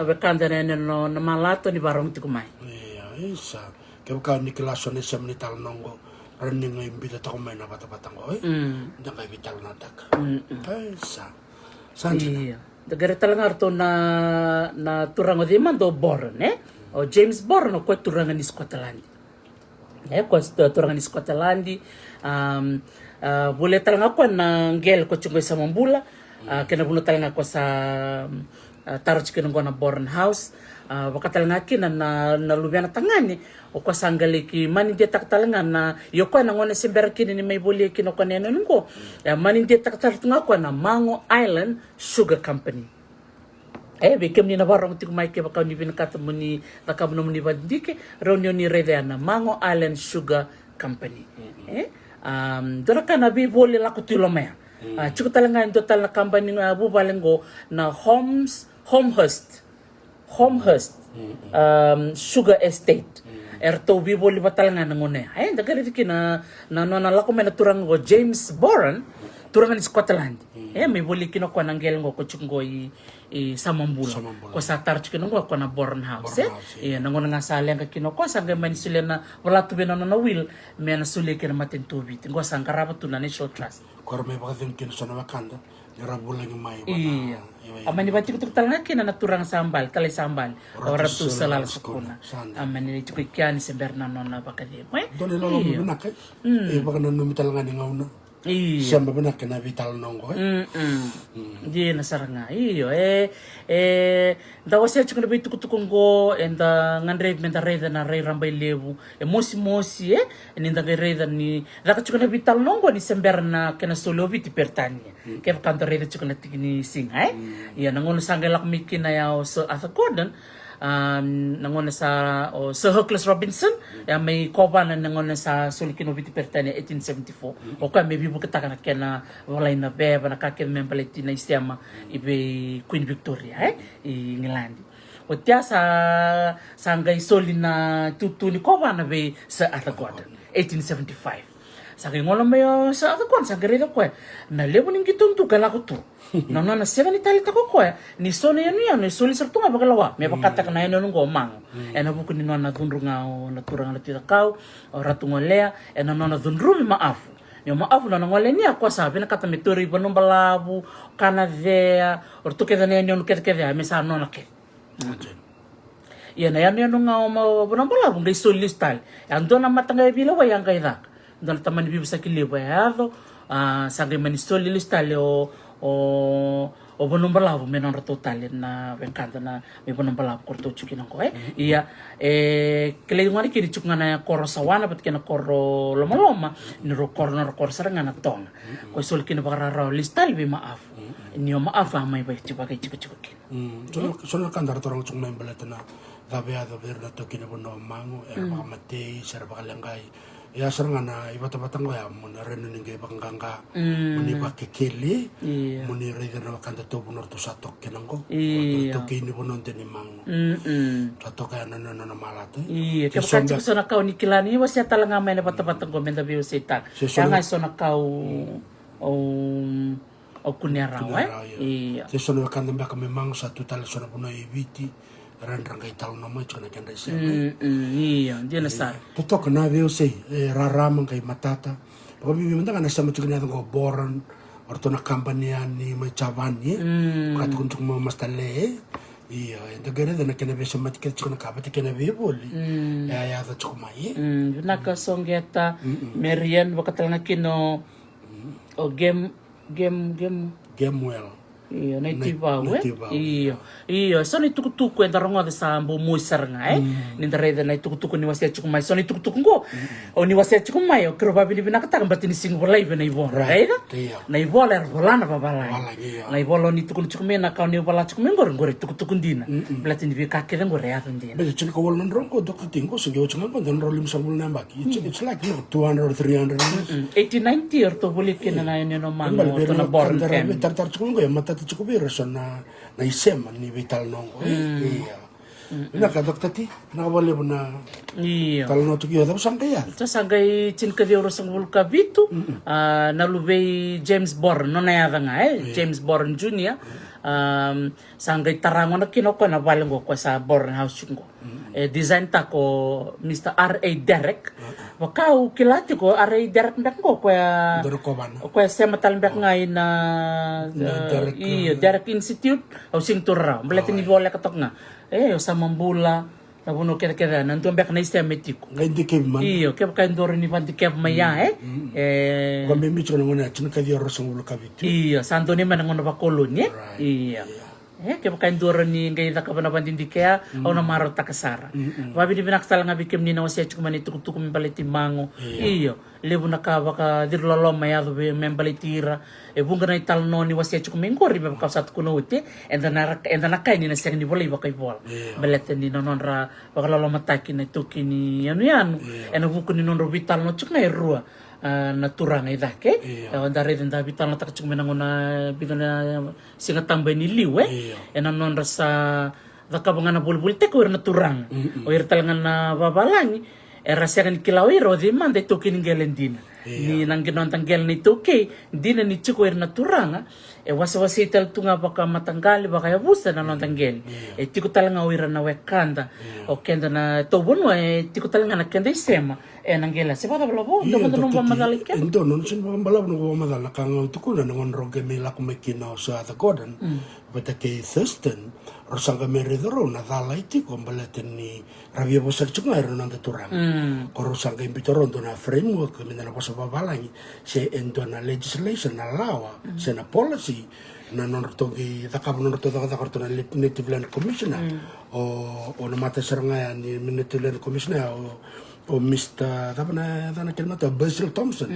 wekada na yanuyanu na Malata ni vakarorogo tiko mai. Ia, isa. Kevaka ni kila so na isema ni talanoa qo, rawa ni qai biuta toka mai na vatavata qo, e? Da qai veitalanoataka. Isa. Sa dina. Ia. Da qai rai tale ga ratou na, na turaga o cei mada o Boran, e? O James Boran, o koya turaga ni Scotland. E, koya turaga ni Scotland. Volia tale ga koya na qele koya tiko qo i Samabula. Kena vanua tale ga koya sa tara tiko kina qo na Boran House. Vaka tale ga kina na, na luvena tagane, o koya sa qai laki mani diataka tale ga na, io koya na gauna se bera kina ni mai volia kina o koya na yanuyanu qo. E mani diataka tale tu ga koya na Mago Island Sugar Company. E, vei kemuni na vakarorogo tiko mai, kevaka o ni vinakata mo ni cakava nomuni vakadidike, rawa ni o ni raica ya na Mago Island Sugar Company. E, dua na ka na veivoli lako tu i loma ya. Tiko tale ga e dua tale na kabani vuvale qo na Homes, Homehurst. Homehurst Sugar Estate. E ratou veivoli vata tale ga na gauna ya. E, da qai raica kina na, na nona lako mai na turaga qo James Boran, turaga ni Scotland. E, mai volia kina o koya na qele qo koya tiko qo i, i Samabula. Ko sa tara tiko kina qo o koya na Boran House, e? Ia, na gauna ga sa leqa kina o koya sa qai mani solia na, vola tu vei na nona will me na solia kina matanitu o Viti. Qo sa qarava tu na National Trust. Ko ra mai vakacegu kina so na wekada ni ra vulagi mai. Ia. A mani vatikotiko tale ga kina na turaga sa bale, talai sa bale. O Ratu Salala Sukuna. A mani lai tiko i kea ni se bera na nona vakacegu, e? Dua na iloloma vinaka, e? E vakananumi tale ga ni gauna. Ia. Sema vinaka na veitalanoa qo, e? Dina sara ga. Io, e, e, da wasea tiko na veitukutuku qo, eda gadreva me da raica na rai rabailevu. E mosimosi, e? Ni da qai raica ni caka tiko na veitalanoa qo ni se bera na kena soli o Viti Peritania. Kevaka da raica tiko na tiki ni siga, e? Ia, na gauna sa qai lako mai kina ya o Sir Arthur Gordon, na gauna sa, o Sir Hercules Robinson, e a mai kovana na gauna sa soli kina o Viti Peritania eighteen seventy-four. O koya me veivuketaka na kena volai na veva, na ka kece me baleti na isema i vei Queen Victoria, e, i Igiladi. Oti ya sa, sa qai soli na tutu ni kovana vei Sir Arthur Gordon, eighteen seventy-five. Sa qai gole mai o Sir Arthur Gordon, sa qai raica o koya na levu ni qito duka e lako tu. Na nona sega ni taleitaka o koya ni so na yanuyanu e soli sara tu ga vakalawa, me vakataka na yanuyanu qo o Mago. Ena vuku ni nona cudru ga o na turaga na Tui Cakau, o Ratu Golea, ena nona cudrumi Maafu. Ni o Maafu na nona gole ni a koya sa vinakata me tauri Vanua Balavu, Kanacea, o ratou kece na yanuyanu kecekece ya me sa nona kece. Ia na yanuyanu ga o Vanua Balavu qai soli lesu tale. E a dua na mataqali veilewai a qai caka. Dua na tamani veivosaki levu e yaco, a, sa qai mani soli lesu tale o, o, o Vanua Balavu me nodratou tale na wekada na mai Vanua Balavu ko ratou tiko kina qo, e. Ia, e kilai gona kina ni tiko ga na koro Sawana vata kei na koro Lomaloma, ni rau koro, na rau koro sara ga na Toga. Ko soli kina vakararawa lesu tale vei Maafu. Ni o Maafu a mai vakaitikotiko kina. So na, so na ka da ratou rogo tiko mai baleta na cava e yaco vei ira na taukei ni vanua o Mago, era vakamatei se ra vakaleqai. Ia sara ga na ivatavata qo ya mo ni raica ni qai vakaqaqa, mo ni vakekeli, mo ni raica na wekada tauvunau ratou sa toka kina qo. Taukei ni vanua de ni Mago. Sa toka ya na nona malata. Ia, kevaka tiko so na ka o ni kila ni wasea tale ga mai na vatavata qo me da veiwaseitaka. Ya ga so na ka o, o Au kunea rawa, e? Io. Se so na wekada beka mai Mago sa tu tale so na vanua e Viti, ra dra qai talanoa mai tiko na kedra isema. Io, dina sara. Totoka na veiwasei, e rarama qai matata. Vakabibi mada ga na sema tiko na yaca qo Boran, o ratou na kabani yani mai Javani, e? Vaka tukuna tiko mai o Master Le, e? Io, eda qai raica na kena veisemati kece tiko na ka vata kei na veivoli. E a yaco tiko mai, e? Vinaka Soqeta, Marian, vaka tale ga kina o Game Game, game. Game well. Io, na itivau, e? Io. Io, so na itukutuku eda rogoca sa bau mosi sara ga, e? Ni da raica na itukutuku ni wasea tiko mai, so na itukutuku qo. O ni wasea tiko mai, o keirau vavinavinakataka baleta ni sega ni volai vei na ivola, raica? Na ivola era vola na vavalagi. Na ivola o ni tukuna tiko mai na ka o ni vola tiko mai qori, qori itukutuku dina. Baleta ni veika kece qori e yaco dina. Baleta tiko na ivola na drau qo, Doctor T, qo se qai oti ga qo, da drau limasagavulu na yabaki. It's, it's like, you know, two hundred or three hundred years. Eighteen ninety, eratou volia kina na yanuyanu o Mago, eratou na Boran family. Taratara tiko qo, e mata Tiko vei ira so na, na isema ni veitalanoa oqo, e? Ia. Vinaka, Doctor T, vinaka vakalevu na Io. Talanoa tiko. Io, cava sa qai yaco? Sa qai tinikaciwa ruasagavulu ka vitu. A, na luvei James Boren, nona yaca ga, e? Io. James Boren Junior. Am, sa qai tara gona kina o koya na vale qo, koya sa Boren House tiko qo. E design taka o Mister R A Derek. Vaka au kila tiko, R A Derek beka qo, koya, koya sema tale beka ga ina, io, Derek Institute. Au sega ni taura rawa, baleta ni voleka toka ga. E, o sa mabula, na vanua kecekece, na dua beka na isema e tiko. Qai dikevi mai. Io, kevaka e dua ni vadikevi mai ya, e. E. Koya me mitiko na gona ya, tinikaciwa ruasagavulu ka vitu. Io, sa dua ni mai na gona vakoloni, e. Io. E, kevaka e dua ni qai cakava na vadidike ya, au na marautaka sara. Vavinavinaka tale ga vei kemuni na wasea tiko mai na itukutuku me baleti Mago. Io. Levu na ka vakaciriloloma e yaco vei me baleti ira. E vuqa na italanoa ni wasea tiko mai qori me vaka au sa tukuna oti, eda na, eda na kaya ni na sega ni volai vakaivola. Baleta ni na nodra vakalolomataki na itaukei ni yanuyanu. Ena vuku ni nodra veitalanoa tiko ga e rua, a, na turaga i cake. Io. E, da raica da veitalanoataka tiko mai na gauna, vica na siga tabu e ni liu, e? Io. Ena nodra sa cakava ga na volivolitaki o ira na turaga. O ira tale ga na vavalagi era sega ni kila o ira o cei mada e taukei ni qele dina. Io. Ni na qi noda qele na itaukei dina ni tiko o ira na turaga. E wasewasei tale tu ga vakamataqali, vakayavusa na noda qele. Io. E tiko tale ga o ira na wekada. Io. O keda na tauvanua, e tiko tale ga na keda isema. E na qele, se vakacava lavo, dua mada nomu vakamacala i keda. E dua, nona sega ni vakabalavu noqu vakamacala, na ka ga au tukuna, na gauna rau qai mai lako mai kina o Sir Arthur Gordon vata kei Thurston, rau sa qai mai raica rau na cala e tiko, baleta ni ra via vosaki tiko ga ira na noda turaga. Ko rau sa qai biuta rau dua na framework, me da na vosa vavalagi, se e dua na legislation, na lawa, se na policy, na nodratou qai cakava, nodratou cakacaka ratou na Native Land Commissioner. O, o na mata sara ga ya ni Native Land Commissioner, o o Mister, cava na yacana kena mata, Basil Thomson.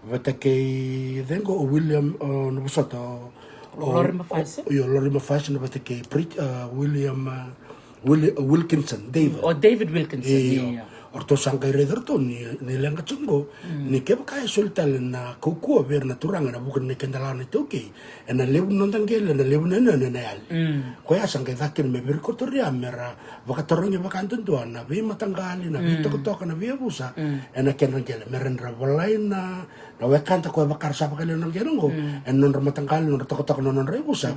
Vata kei cei qo, o William, o, na vosota, o, o Lori Mafasin. Io, Lori Mafasin, vata kei William, Willi-, Wilkinson David. O David Wilkinson. Io. O ratou sa qai raica ratou ni, ni leqa tiko qo, ni kevaka e soli tale na kaukauwa vei ira na turaga ena vuku ni keda lawa na itaukei, ena levu ni noda qele, ena levu ni yanuyanu ena yali. Koya sa qai caka kina me vei ira koto ria me ra vakatarogi vakadudua na veimataqali, na veitokatoka, na veiyavusa ena kedra qele, me ra dra volai na, na wekada koya vaka ra sa vakalewe na qele oqo ena nodra mataqali, nodra tokatoka, na nodra yavusa.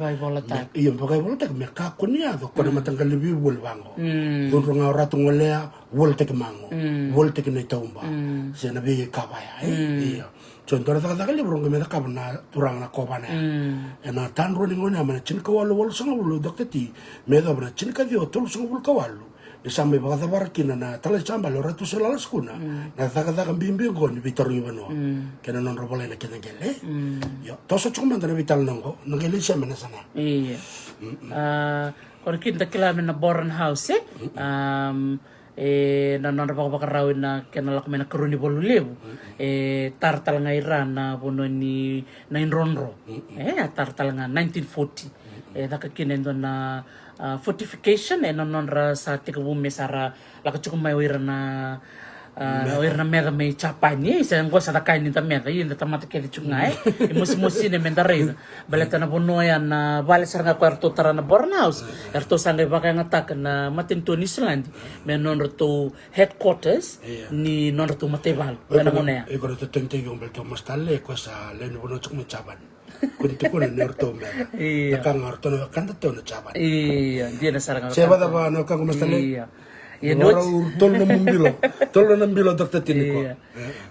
Io, vakaivolataki me kakua ni yaco ko na mataqali veivoli vaqo. Cudru ga o Ratu Golea, volitaki Mago, volitaki na itauba, se na veika vaya, e? Io. So dua na cakacaka levu rau qai mai cakava na turaga na kovana ya. Ena tadrua ni gauna ya mai na tinikawalu walusagavulu, Doctor T, me yacova na tinikaciwa tolusagavulu ka walu, ni sa mai vakacavara kina na talai sabale o Ratu Sir Lala Sukuna na cakacaka bibi oqo ni veitarogi vanua kei na nodra volai na kena qele. Io, toso tiko mada na veitalanoa oqo, na qele isema na sana. Io. A, ko na kina da kila me na Boren House, e? Am, e, na nodra vakavakarau ena kena lako mai na karua ni valu levu. E tara tale ga i ra na vanua ni na idrodro. E a tara tale ga nineteen forty. E caka kina e dua na, a, fortification ena nodra sa tekivu me sa ra lako tiko mai o ira na, a, o ira na meca mai Japani. E sa qo sa caka ni da meca, ia da tamata kece tiko ga, e. E mosimosi ne me da raica. Baleta na vanua ya na vale sara ga ko eratou tara na Boren House, eratou sa qai vakayagataka na matanitu o Niusiladi me nodratou headquarters ni nodratou mataivalu ena gauna ya. Iko na totogi tiko baleta o Master Lale, ko sa lewe ni vanua tiko mai Japan. Ko ni tukuna ni ratou mera. Io. Na ka ga ratou na wekada tau na Japan. Io, dina sara ga. Se vacava na wekaqu, Master Lale? Io. Io, na oti. Tolu na mu bilo. Tolu na bilo, Doctor T, nikua. Io.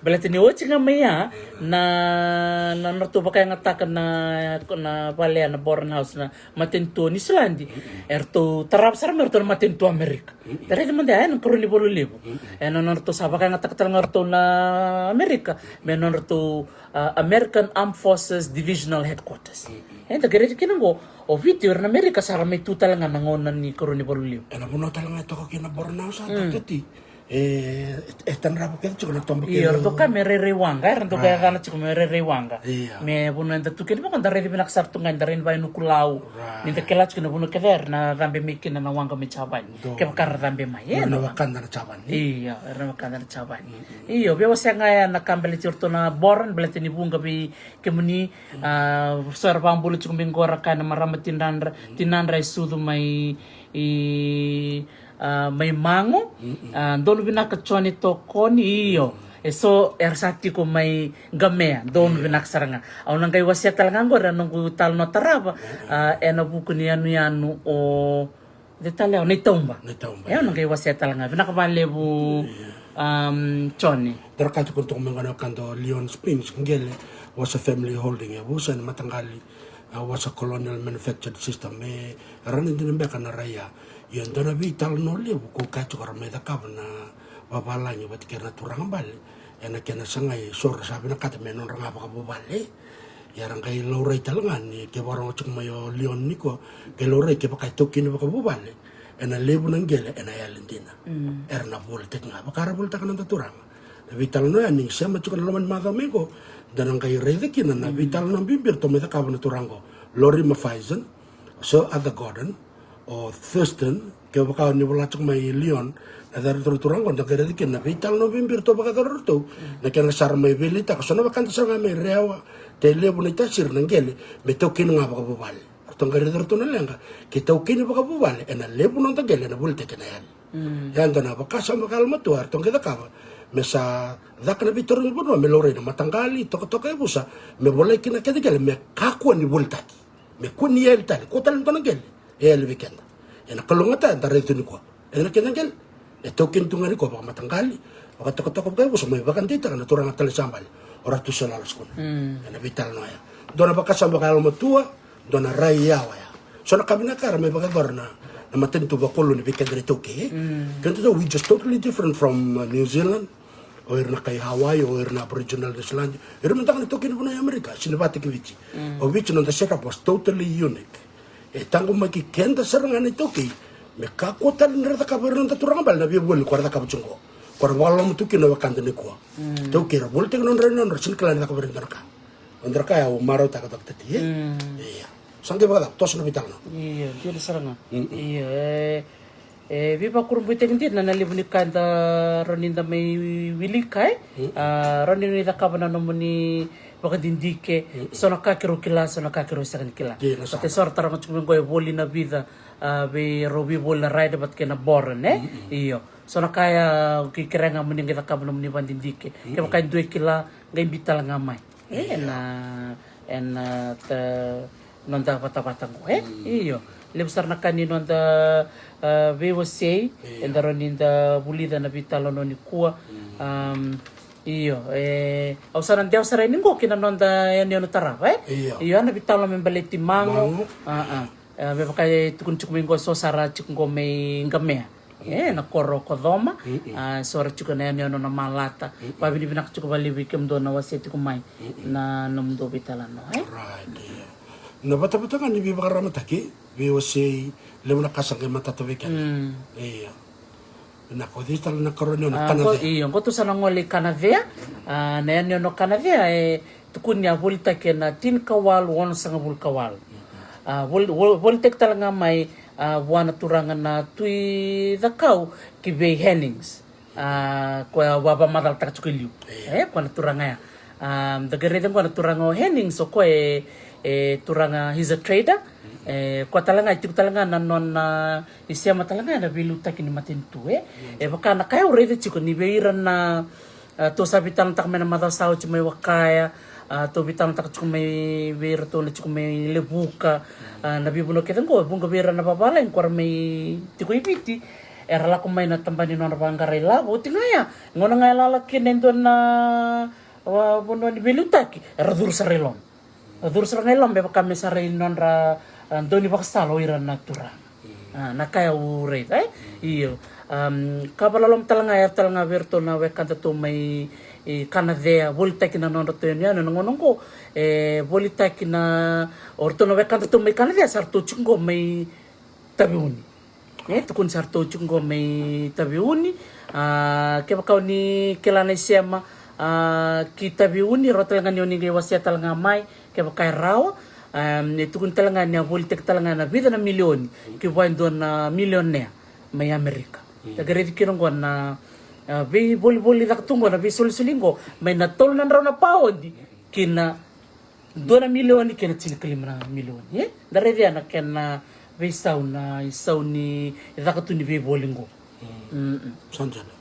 Baleta ni oti ga mai ya na, na, na ratou vakayagataka na, na vale ya na Boren House na matanitu o Niusiladi. Eratou tarava sara me ratou na matanitu o Amerika. Da raica mada ya ena karua ni valu levu. Ena nodratou sa vakayagataka tale ga ratou na Amerika me nodratou, a, American Armed Forces Divisional Headquarters. Eda qai raica kina qo o Viti, o ira na Amerika sa ra mai tu tale ga na gauna ni karua ni valu levu. Ena vanua tale ga e toka kina Boren House, Doctor T. E, e tadrava kece tiko na toba kece. Io, era dau kaya me rairai waqa, era dau kaya cana tiko me rairai waqa. Ia. Me vanua eda tu kina vaka da raici vinaka sara tu ga, da rai ni vainukulau. Ni da kila tiko na vanua kece era na cabe mai kina na waqa mai Javani. Kevaka era cabe mai, e, na wekada na Javani. Io, era na wekada na Javani. Io, veiwasei ga ya na ka baleti ratou na Boran, baleta ni vuqa vei kemuni. A, so era vakabula tiko mai qo, ra kaya na marama tinadra, tinadra e sucu mai, i, a, mai Mago. A, donu vinaka Jone Tokoni, io. E so era sa tiko mai Qamea, donu vinaka sara ga. Au na qai wasea tale ga qori na noqu italanoa tarava, a, ena vuku ni yanuyanu o, de tale o Naitauba. Naitauba, e, au na qai wasea tale ga. Vinaka vakalevu, um, Jone. Dara ka tiko toka mai qo na wekada o Leon Springs, qele, was a family holding, e vusa ni mataqali, a, was a colonial manufactured system, e, rana dina beka na rai ya. Ia dua na veitalanoa levu ko kaya tiko ra mai cakava na vavalagi vata kei ira na turaga bale. Ena kena sagai so ra sa vinakata me nodra ga vakavuvale. Ia ra qai laurai tale ga ni ke vakarogo tiko mai o Leon nikua, ke laurai kevaka e taukeni vakavuvale, ena levu na qele ena yali dina. Era na volitaki ga vaka ra volitaka na noda turaga. Na veitalanoa ya ni sema tiko na loma ni macawa mai qo, da na qai raica kina na veitalanoa bibi ratou mai cakava na turaga qo. Lori Mafaison, Sir Arthur Gordon, o Thurston, kevaka ni vola tiko mai Leon, na cari toro turaga qo, da qai raica kina na veitalanoa bibi ratou vakayacora ratou. Na kena sa ra mai veiletaka so na wekada sara ga mai Rewa, Tailevu, Naitasiri, na qele me taukeni ga vakavuvale. Ratou qai raica ratou na leqa, ke taukeni vakavuvale ena levu noda qele ena volitaki ena yali. Ia dua na vakasama vakayalomatua eratou qai cakava me sa caka na veitarogi vanua me laurai na mataqali, tokatoka e vusa, me volai kina keda qele me kakua ni volitaki. Me kua ni yali tale, kua tale na dua na qele e yali vei keda. Ena kalougata eda raica tu nikua. Ena keda qele e taukeni tu ga nikua vakamataqali, vakatokatoka, vakaivusa, mai vakadeitaka na turaga tale sa bale, o Ratu Sir Lala Sukuna. Ena veitalanoa ya, dua na vakasama vakayalomatua, dua na rai yawa ya. So na ka vinaka era mai vakayacora na, na matanitu vakoloni vei keda na iTaukei, e? Keda tou, we just totally different from, uh, New Zealand. O ira na kai Hawaii, o ira na Aboriginal New Zealand, ira mada ga na taukei ni vanua i Amerika, sega ni vata kei Viti. O Viti, noda setup was totally unique. E taqomaki keda sara ga na iTaukei me kakua tale ni ra cakava ira noda turaga bale na veivoli ko ra cakava tiko qo. Ko ra vakaloloma tu kina na wekada nikua. Taukei ra volitaki nodra, nodra, sega ni kila ni cakava ira dua na ka. Nodra ka ya au marautaka, Doctor T, e? Ia. Sa qai vakacava, toso na veitalanoa. Io, dina sara ga. Io, e, e veivakurabuitaki dina na levu ni ka eda rawa ni da mai wilika, e? A, rawa ni cakava na nomuni vakadidike. So na ka keirau kila, so na ka keirau sega ni kila. Dina sara. Vata so ra taroga tiko mai qo e voli na vica, a, vei rau veivoli na rider vata kei na Boran, e? Io. So na ka ya, ke kerea ga mo ni qai cakava nomuni vakadidike. Kevaka e dua e kila, qai biu tale ga mai. E, ena, ena, ta, noda vatavata qo, e? Io. Levu sara na ka ni noda, a, veiwasei, eda rawa ni da vulica na veitalanoa nikua. Am, io, e, au sa na dewa sara yani qo ki na noda yanuyanu tarava, e? Io, na veitalanoa me baleti Mago. Mago. A, a. E, me vaka e tukuni tiko mai qo, so sara tiko qo mai Qamea. E, na koro o Kocoma, a, so ra tiko na yanuyanu na Malata. Vakavinavinaka tiko vakalevu vei kemudou na wasea tiko mai na nomudou veitalanoa, e? Right, io. Na vatavata ga ni veivakararamataki, veiwasei, levu na ka sa qai matata vei keda. Io. Vinaka, o cei tale na karua ni yanuyanu? A, Kanacea. Io, qo tou sa na gole i Kanacea. A, na yanuyanu o Kanacea, e, tukuni a volitaki ena tinikawalu onosagavulu ka walu. A, vol-, vol-, volitaki tale ga mai, a, vua na turaga na Tui Cakau ki vei Hennings. A, koya au vakamacalataka tiko e liu. E, koya na turaga ya. A, da qai raica qo na turaga o Hennings, o koya e, e turaga, he's a trader. E, koya tale ga e tiko tale ga na nona isema tale ga ena veiliutaki ni matanitu, e. E vaka na ka au raica tiko ni vei ira na A, tou sa veitalanoataka mai na macawa sa oti mai Wakaya, a, tou veitalanoataka tiko mai vei iratou na tiko mai Levuka, a, na veivanua kece oqo, e vuqa vei ira na vavalagi ko ra mai tiko i Viti, era lako mai na tabana ni nodra vaqara ilavo, oti ga ya, gauna ga e lala kina e dua na, a, vanua ni veiliutaki, era curu sara i loma. Curu sara ga i loma, e vaka me sa rai nodra, a, dau ni vakasala o ira na turaga. A, na ka au raica, e? Io. Am, ka vakaloloma tale ga, e tale ga vei iratou na wekadatou mai, e, Kanacea, volitaki na nodratou yanuyanu ena gauna oqo, e, volitaki na, o iratou na wekadatou mai Kanacea, sa ratou tiko qo mai Taveuni. E tukuni sa ratou tiko qo mai Taveuni. A, kevaka o ni kila na isema, a, ki Taveuni, rawa tale ga ni o ni qai wasea tale ga mai kevaka e rawa. A, e tukuni tale ga ni a volitaki tale ga na vica na milioni ki vua e dua na milionea mai Amerika. Da qai raici kina qo na, a, veivolivoli caka tu qo, na veisolisoli qo, mai na tolu na drau na paodi ki na dua na milioni kei na tinikalima na milioni, e? Da raica na kena veisau, na isau ni caka tu ni veivoli qo. Mm. Sa dina.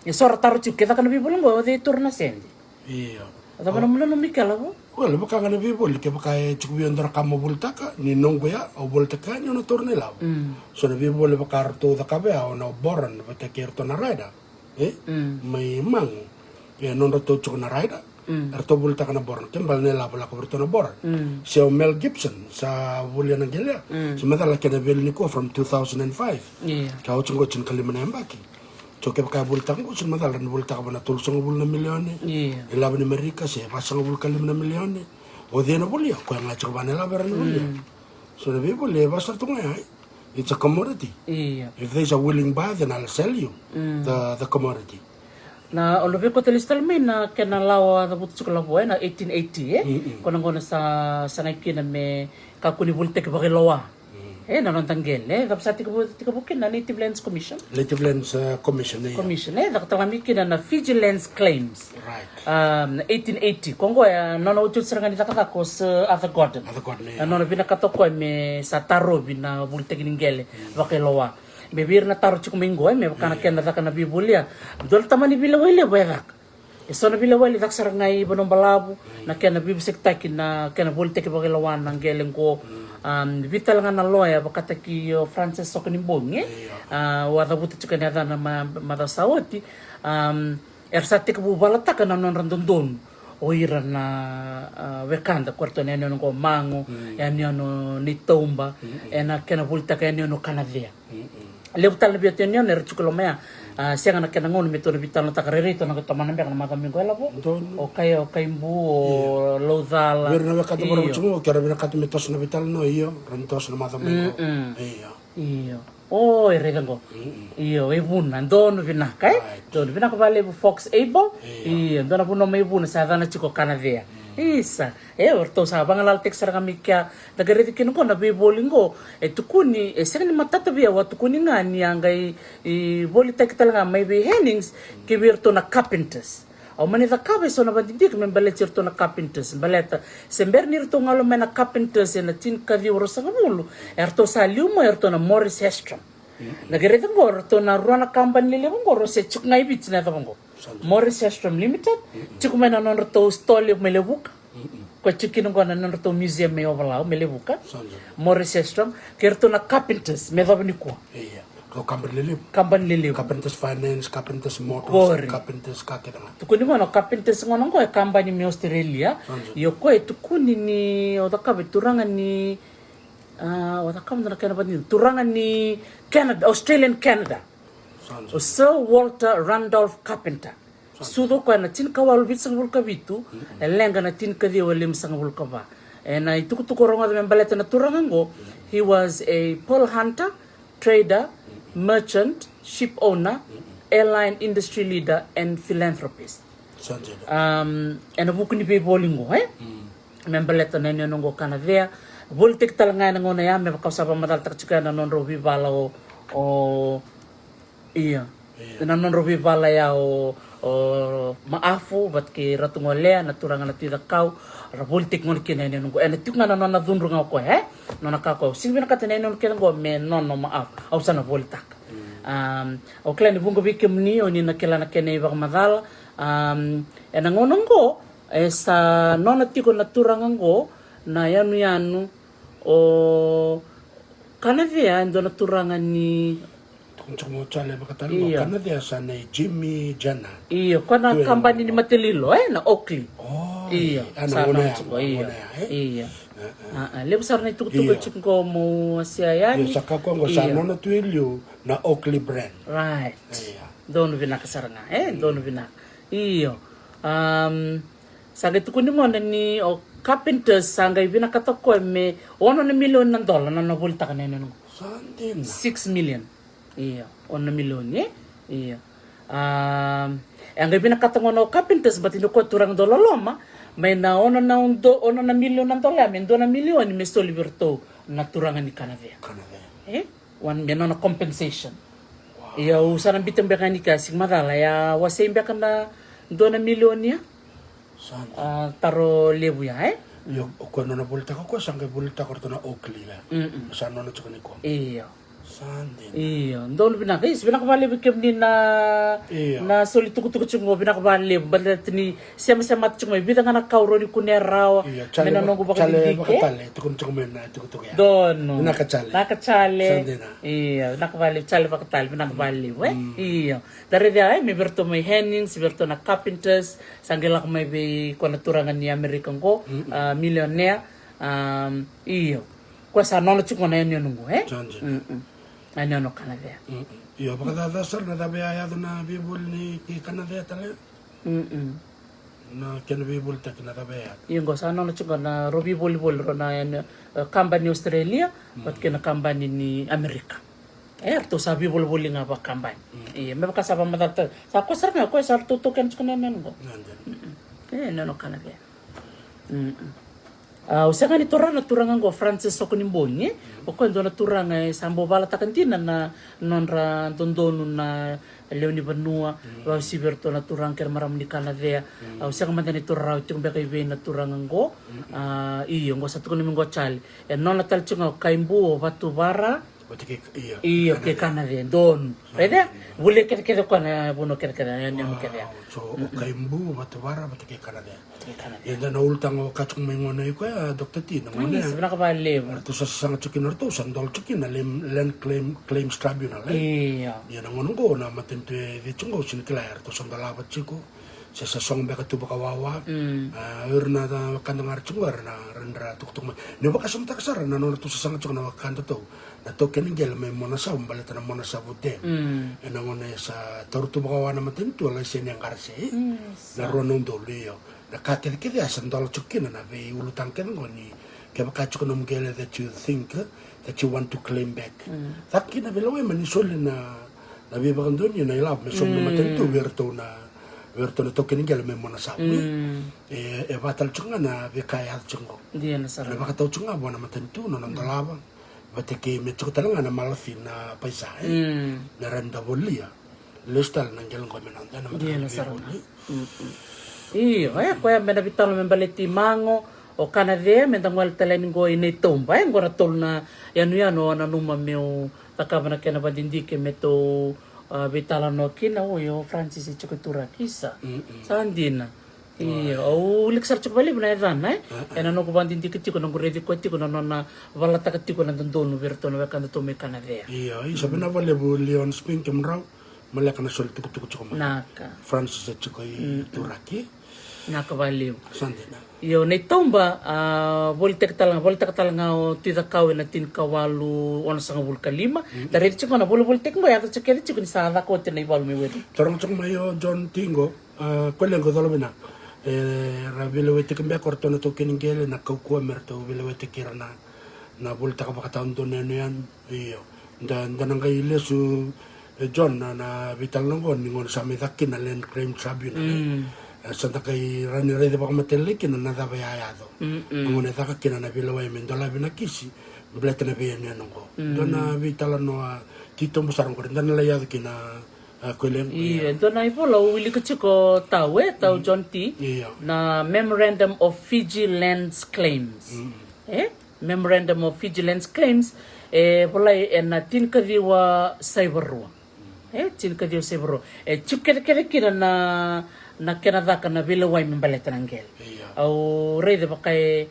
E so ra taro tiko, ke caka na veivoli qo, o cei e taura na sede? Io. A cava na, o, nanumi kela vo? Well, vaka ga na veivoli, kevaka e tiko vei au dua na ka mo volitaka, ni noqu ya, au volitaka yani, au na taura na ilavo. Mm. So na veivoli vaka ratou cakava ya, o na Boran vata kei ratou na Ryder, e? Mm. Mai Magu. E nodratou tiko na Ryder. Mm. Eratou volitaka na Boran, ke bale na ilavo lako vei ratou na Boran. Mm. Se o Mel Gibson sa volia na qele ya. Mm. Se macala kena veli nikua from two thousand and five. Io. Ka oti qo tinikalima na yabaki. So kevaka e volitaka qo, se macala ni volitaka va na tolusagavulu na milioni. Io. Ilavo ni Amerika se vasagavulu ka lima na milioni. O cei na volia? Koya ga tiko va na ilavo era na volia. Mm. So na veivoli e vaka sara tu ga ya, e? It's a commodity. Io. If there's a willing buyer, then I'll sell you, mm, the, the commodity. Na, o na vei koto lesu tale mai na kena lawa cavuta tiko lavo, e, na eighteen eighty, e? Mm-mm. Ko na gauna sa, sa qai kina me kakua ni volitaki vakailoa. Mm. E, na noda qele, e, cava sa tekivu, tekivu kina na Native Lands Commission? Native Lands, uh, Commission, io. Commission, e, caka tale ga mai kina na Fiji Lands Claims. Right. Um, eighteen eighty. Ko qo, e, nona otioti sara ga ni cakacaka o Sir Arthur Gordon. Arthur Gordon, io. E, nona vinakata o koya me sa tarovi na volitaki ni qele, mm, vakailoa. Me vei ira na taro tiko mai qo, e, me vaka na, io, kena caka na veivoli ya. Dua na tamani veilewai levu e caka. E so na veilewai e caka sara ga i Vanua Balavu, mm, na kena veivosakitaki na kena volitaki vakailoa na qele qo. Mm. Um, vei tale ga na loya vakataki o Francis Sokonibogi, e? Io. A, au a cavuta tiko na yacana ma, macawa sa oti. Um, era sa tekivu valataka na nodra dodonu o ira na, a, wekada, ko iratou na yanuyanu qo Mago, mm, yanuyanu ni Tauba, mm-mm, ena kena volitaka yanuyanu Kanacea. Mm-mm. Levu tale na veiyanuyanu era tiko loma ya. A, sega na kena gauna me tou na veitalanoataka rairai, tou na qai tomana beka na macawa mai qo, e lavo. Donu. O Kai, o Kaibu, o, io, Laucala. Vei ira na wekada, io, vakarau tiko qo, ke ra vinakata me toso na veitalanoa, io, ra na toso na macawa mai qo. Mm-mm. Io. Io. O, e raica qo. Mm-mm. Io, e Vuna, donu vinaka, e? Right. Donu vinaka vakalevu Fox Able. Io. Io, dua na vanua mai Vuna sa yacana tiko Kanacea. Mm. Isa. E, o ratou sa vagalalataki sara ga mai kea. Da qai raica kina qo na veivoli qo, e tukuni, e sega ni matata vei au, a tukuni ga ni a qai, e, volitaki tale ga mai vei Hennings, mm, ki vei iratou na Carpenters. Au mani cakava e so na vakadidike me baleti iratou na Carpenters. Baleta, se bera ni ratou galu mai na Carpenters ena tinikaciwa ruasagavulu, eratou sa liu mai o iratou na Morris Hestrom. Mm-mm. Da qai raica qo, o iratou na rua na kabani lelevu qo, rau se tiko ga i Viti na yacova qo. Sa dina. Morris Hestrom Limited, mm-mm, tiko mai na nodratou store levu mai Levuka. Mm-mm. Ko tiko kina qo na nodratou museum mai Ovalau, mai Levuka. Sa dina. Morris Hestrom, kei iratou na Carpenters, me yacova nikua. Io. Ratou kabani lelevu. Kabani lelevu. Carpenters Finance, Carpenters Motors, qori. Carpenters ka kece ga. Tukuni qo na Carpenters qo na qo e kabani mai Australia. Sa dina. Io, o koya e tukuni ni, o cakava e turaga ni, a, o cakava na kena vani, turaga ni Canada, Australian Canada. Sa dina. O Sir Walter Randolph Carpenter. Sucu o koya na tinikawalu vitusagavulu ka vitu, mm-mm, e leqa na tinikaciwa limasagavulu ka va. Ena itukutuku o rogoca me baleta na turaga qo, mm-mm, he was a pearl hunter, trader, mm-mm, merchant, ship owner, mm-mm, airline industry leader, and philanthropist. Sa dina. Um, ena vuku ni veivoli qo, e? Mm. Me baleta na yanuyanu qo Kanacea. Volitaki tale ga ena gauna ya, me vaka au sa vakamacalataka tiko ya na nodrau veivala o, o Io. Io. Na nodrau veivala ya o, o Maafu vata kei Ratu Golea, na turaga na Tui Cakau, ra volitaki gona kina na yanuyanu qo. Ena tiko ga na nona cudru ga o koya, e? Nona kaya o koya, au sega ni vinakata na yanuyanu kece qo me nona o Maafu, au sa na volitaka. Mm. Um, au kila ni vuqa vei kemuni o ni na kila na kena ivakamacala. Um, ena gauna qo, e sa nona tiko na turaga qo na yanuyanu o Kanacea, e dua na turaga ni Tukuna tiko mo Jale vakatale qo. Io. Kanacea sa nei Jimmy Jenner. Io, ko na kabani ni Matelilo, e, na Oakley. O, io, sa nona ya, nona ya, e? Io. A, a. A, a, levu sara na itukutuku e tiko qo mo wasea yani. Io, sa kakua qo sa nona tu e liu na Oakley brand. Right. Io. Donu vinaka sara ga, e, donu vinaka. Io. Um, sa qai tukuni gona ni o Carpenters sa qai vinakata o koya me ono na milioni na dola na nona volitaka na yanuyanu qo. Sa dina. Six million. Io, ono na milioni, e? Io. A, e a qai vinakata gona o Carpenters, but ni koya turaga dau loloma, mai na ono na, ono na milioni na dola ya me dua na milioni me soli vei iratou na turaga ni Kanacea. Kanacea. E? One, me nona compensation. Ia au sa na bita beka yani ka sigi macala, ia wasei beka na dua na milioni ya. Sa dina. A, taro levu ya, e? Io, o koya nona volitaka, o koya sa qai volitaka o ratou na Oakley ya. Mm-mm. Sa nona tiko ni koya. Io. Sa dina. Io, donu vinaka, isi vinaka vakalevu kemuni na, io, na soli tukutuku tiko qo, vinaka vakalevu, baleta ni semasemata tiko mai vica ga na ka au rawa ni kunea rawa. Io, me na noqu vakadidike. Vakatale, tukuna tiko mai na tukutuku ya. Donu. Vinaka Charlie. Vinaka Charlie. Sa dina. Io, vinaka vakalevu Charlie vakatale, vinaka vakalevu, e? Mm. Io. Da raica, e, me vei iratou mai Hennings, vei iratou na Carpenters, sa qai lako mai vei koya na turaga ni Amerika qo, mm-mm, a, milionea, a, io. Koya sa nona tiko na yanuyanu qo, e? Sa dina. Mm-mm. Na yanuyanu o Kanacea. Mm-mm. Io, vakacaca sara na cava e a yaco na veivoli ni kei Kanacea tale. Mm-mm. Na kena veivolitaki na cava e a yaco. Io, qo sa nona tiko na rau veivolivoli rau na yanuyanu, e, kabani Australia, mm, vata kei na kabani ni Amerika. E, ratou sa veivolivoli ga vakabani. Mm. Io, me vaka sa vakamacala tale. Sa koya sara ga, koya sa ratou taukena tiko na yanuyanu qo. Na dina. Mm-mm. E, yanuyanu o Kanacea. Mm-mm. A, au sega ni taura na turaga qo, Francis Sokonibogi, e? Mm. O koya e dua na turaga e sa bau valataka dina na nodra dodonu na lewe ni vanua, mm, vakauasivi vei iratou na turaga kei na marama ni Kanacea. Mm. Au sega mada ni taura rawa e tiko beka i vei na turaga qo. Mm. A, io, qo sa tukuna mai qo Charlie. E nona tale tiko ga o Kaibu, o Vatuvara. Vata kei, io, io, kei Kanacea. Kanacea, donu. Sa dina. Raica? Volia kecekece o koya na vanua kecekece, na yanuyanu kece ya. Wow, so, o, mm-mm, Kaibu, Vatuvara, vata kei Kanacea. Vata kei Kanacea. Ia da na ulutaga o ka tiko mai gona i koya, Doctor T, na gona ya. Vinaka vakalevu. Ratou sa sasaga tiko kina, ratou sa dola tiko kina, Land, Land Claim, Claims Tribunal, e? Io. Ia na gona qo, na matanitu e cei tiko qo, sega ni kila, ratou sa dolava tiko. Se sa sogo beka tu vakawawa. Mm. A, o ira na, na wekada ga ra tiko qo, era na, ra na tukutuku mai. Niu vakasamataka sara na nodratou sasaga tiko na wekadatou na taukei ni qele mai Monasavu, baleta na Monasavu Dam. Mm. Ena gauna e sa taura tu vakawawa na matanitu, a laiseni e qarase. Mm, sa. Na rua na udolu, io. Na ka kecekece a sa dola tiko kina na veiulutaga kece qo ni kevaka tiko nomu qele that you think, that you want to claim back. Mm. Caka kina veilewai mani soli na, na veivakadonui, na ilavo me sobu na, mm, matanitu vei iratou na, vei iratou na taukei ni qele mai Monasavu. Mm. E, e vakatale tiko ga na veika e yaco tiko qo. Dina sara. Na vakatau tiko ga vua na matanitu, na nona, mm, dolava. Vata kei me tiko tale ga na malafi na paisa, e? Mm. Me rawa ni da volia. Lesu tale na qele qo me na dua na mataka ni veivoli. Mm-mm. Io, e, koya me na veitalanoa me baleti Mago, o Kanacea, me da gole tale yani qo i Neitauba, e, qo na tolu na yanuyanu au nanuma meu cakava na kena vadidike me tou, a, veitalanoa kina, o, io, Francis e tiko i Turaki, isa. Mm-mm. Sa dina. Io, au wilika sara tiko vakalevu na yacana, e? A, a. Ena noqu vakadidike tiko, noqu raici koya tiko, na nona valataka tiko na dodonu vei iratou na wekadatou mai Kanacea. Io, isa, vinaka vakalevu Leon Spink, kemudrau, maleka na soli tukutuku tiko mai. Naka. Francis e tiko i, mm-mm, Turaki. Naka vakalevu. Sa dina. Io, Neitauba, a, volitaki tale ga, volitaka tale ga o Tui Cakau ena tinikawalu onosagavulu ka lima. Mm. Da raici tiko na volivolitaki qo, yaco tiko kece tiko ni sa caka oti na ivalu mai Wellington. Taroga tiko mai o John Tiqo. A, koya lequ cola vina. E, ra veilewaitaki beka o ratou na taukei ni qele, na kaukauwa me ratou veilewaitaki ira na, na volitaka vakatawa dua na yanuyanu. Io. Da, da na qai lesu, e, John, na, na veitalanoa qo ni gauna sa mai caka kina na Land Claim Tribunal, e. Mm. E, sa da qai rawa ni raica vakamatailalai kina na cava e a yaco. Mm-mm. Na gauna e caka kina na veilewai me dolavi na kisi, baleta na veiyanuyanu qo. Mm. Dua na veitalanoa titobu sara qori, da na lai yaco kina. A, koya lequ, io, io. E dua na ivola au wilika tiko tau, e, tau, mm, John T. Io. Na Memorandum of Fiji Lands Claims. Mm. E? Memorandum of Fiji Lands Claims, e volai ena tinikaciwa saiva rua. Mm. E, tinikaciwa saiva rua. E tiko kecekece kina na, na kena caka na veilewai me baleta na qele. Io. Au raica vaka e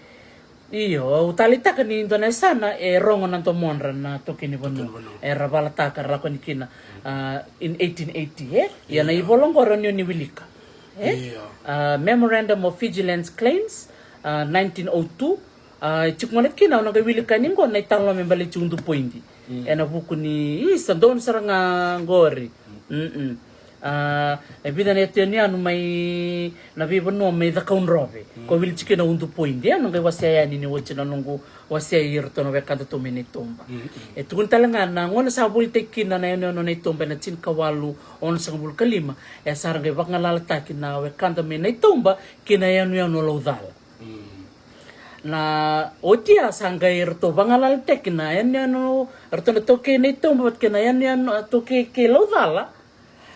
Io, au taleitaka ni dua na yasana e rogo na domodra na taukei ni vanua. Taukei ni vanua. Era valataka, ra lako yani kina, a, in eighteen eighty, e? Ia na ivola oqo rawa ni o ni wilika. E? Io. A, Memorandum of Fiji Lands Claims, a, nineteen oh two. A, e tiko gona kina, au na qai wilika yani qo na italanoa me baleti Udu Poidi. Mm. Ena vuku ni, isa, donu sara ga qori. Mm. Mm-mm. A, e vica na yanuyanu mai na veivanua mai Cakaudrove. Ko wili tiko na Udu Point. Ia, na qai wasea yani ni oti na noqu wasea iratou na wekada tu mai Naitauba. E tukuni tale ga na gauna sa volitaki kina na yanuyanu o Naitauba ena tinikawalu onosagavulu ka lima, e sa ra qai vagalalataki na wekada mai Naitauba ki na yanuyanu o Laucala. Na oti a sa qai ratou vagalalataki na yanuyanu, ratou na taukei Naitauba vata kei na yanuyanu, a, taukei kei Laucala.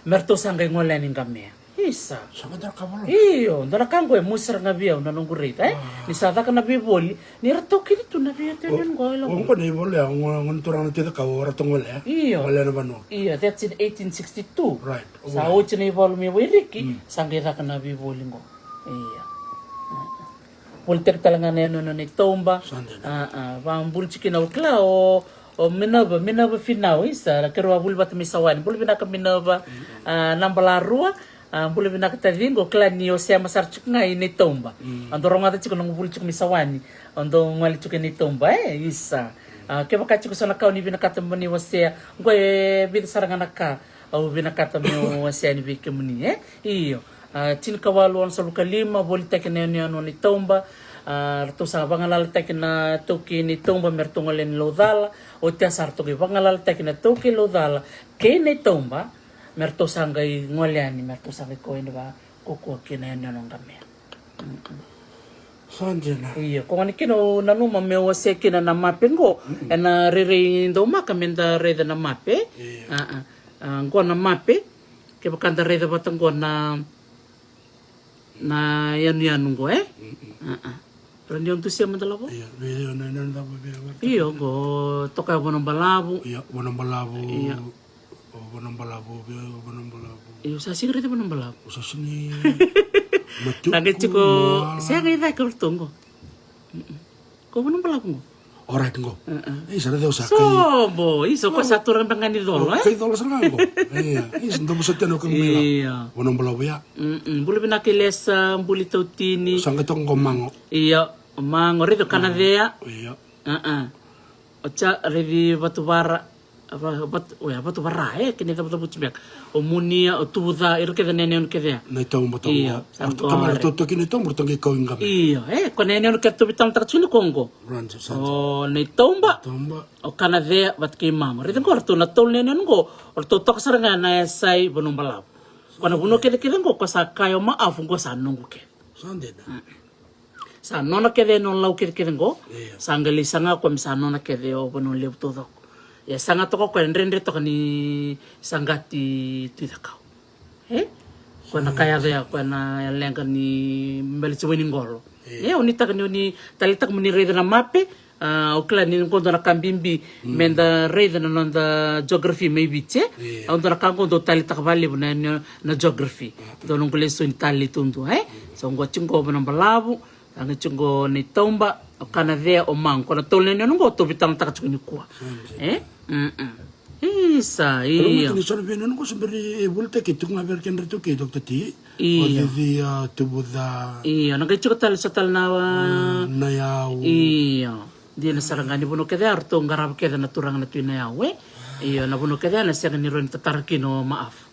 Me ratou sa qai gole yani Qamea. Isa. Sa qai dua na ka volo. Io, dua na ka qo e mosi sara ga vei au na noqu raica, e? Ni sa caka na veivoli, ni ra taukeni tu na veiyanuyanu qo e Laucala. Qo na ivoli ya, qo, qo na turaga na Tui Cakau, o ratou gole, e? Io. Gole na vanua. Io, that's in eighteen sixty-two. Right. Sa oti na ivalu mai Wairiki, sa qai caka na veivoli qo. Io. Volitaki tale ga na yanuyanu o Naitauba. Sa dina. A, a, vabula tiko kina o kila o, o Minerva, Minerva Finau, isa, ra keirau a vuli vata mai Sawani. Bula vinaka Minerva, a, naba la rua, a, bula vinaka taciqu, o kila ni o sema sara tiko ga i Naitauba. Au dau rogoca tiko na noqu vuli tiko mai Sawani, au dau gole tiko i Naitauba, e, isa. A, kevaka tiko so na ka o ni vinakata mo ni wasea, qo e vica sara ga na ka au vinakata meu wasea yani vei kemuni, e? Io. A, tinikawalu onosagavulu ka lima, volitaki na yanuyanu o Naitauba. A, ratou sa vagalalataki na taukei Naitauba me ratou gole yani Laucala. Oti a sa ratou qai vagalalataki na taukei Laucala kei Naitauba me ratou sa qai gole yani, me ratou sa qai kau yani vakaukaua ki na yanuyanu o Qamea. Sa dina. Io, ko gona kina au nanuma meu wasea kina na mape qo, ena rairai daumaka meda raica na mape. Io. A, a. A, qo na mape, kevaka da raica vata qo na, na yanuyanu qo, e? A, a. Ra ni au dusia mada lavo? Io, vei, io, na, na, na, vei, vei, vei. Io, qo toka e Vanua Balavu. Io, Vanua Balavu. Io. O Vanua Balavu, vei, o Vanua Balavu. Io, sa sega raica Vanua Balavu. O sa sega ni. Matuku, sa qai tiko, Moala. Sega i cake o ratou qo. Ko Vanua Balavu qo. Alright, qo. Isa, raica o sa kai. Sobo, isa, ko sa turaga beka ni colo, e? Kai colo sara ga qo. Ia, isa, dou vosoti au na ka mai la. Ia. Vanua Balavu ya. Bula vinaka i Lesa, Buli Tautini. Sa qai toka qo Mago. Ia, Mago, raica o Kanacea. Ia. Oti a raici Vatuvara. Va-, vat-, oya, Vatuvara, e, kena icavucavuti beka. O Munia, o Tuvuca, ira kece na yanuyanu kece ya. Naitauba, Tauba. Io, sa qo. Ratou tamata, ratou toki Naitauba, ratou qai kau i Qamea. Io, e, ko na yanuyanu kece ratou veitalanoataka tiko ni ko qo. Right, sa. O Naitauba, Naitauba. O Kanacea vata kei Mago. Raica qo, ratou na tolu na yanuyanu qo, o ratou toka sara ga na yasai Vanua Balavu. Ko na vanua kecekece qo, ko sa kaya o Maafu, qo sa noqu kece. Sa dina. Sa nona kece e Nonalautuva kecekece qo. Io. Sa qai lai saga o koya me sa nona kece o Vanua Levu taucoko. Ia saga toka o koya e dredre toka ni saqati Tui Cakau. E? Koya na ka yaco ya, koya na leqa ni bele se wai ni qolo. Io. E, o ni taka ni o ni taleitaka mo ni raica na mape. A, au kila ni qo dua na ka bibi meda raica na noda geography mai Viti, e? Io. Au dua na ka qo dau taleitaka vakalevu na, na, na geography. Dua noqu lesoni talei taudua, e? So qo tiko qo Vanua Balavu, a, qo tiko qo Naitauba, o Kanacea, o Mago, ko na tolu na yanuyanu qo tou veitalanoataka tiko nikua. E? Isa, io. Ni so na veiyanuyanu qo se bera e volitaki, tiko ga vei ira kei na ratou kei Doctor T. Io. O Cici, a, Tuvuca. Io, na qai tiko tale so tale na, a, Nayau. Io. Dina sara ga ni vanua kece ya ratou qarava kece na turaga na Tui Nayau, e? Io, na vanua kece ya na sega ni rawa ni tatara kina o Maafu.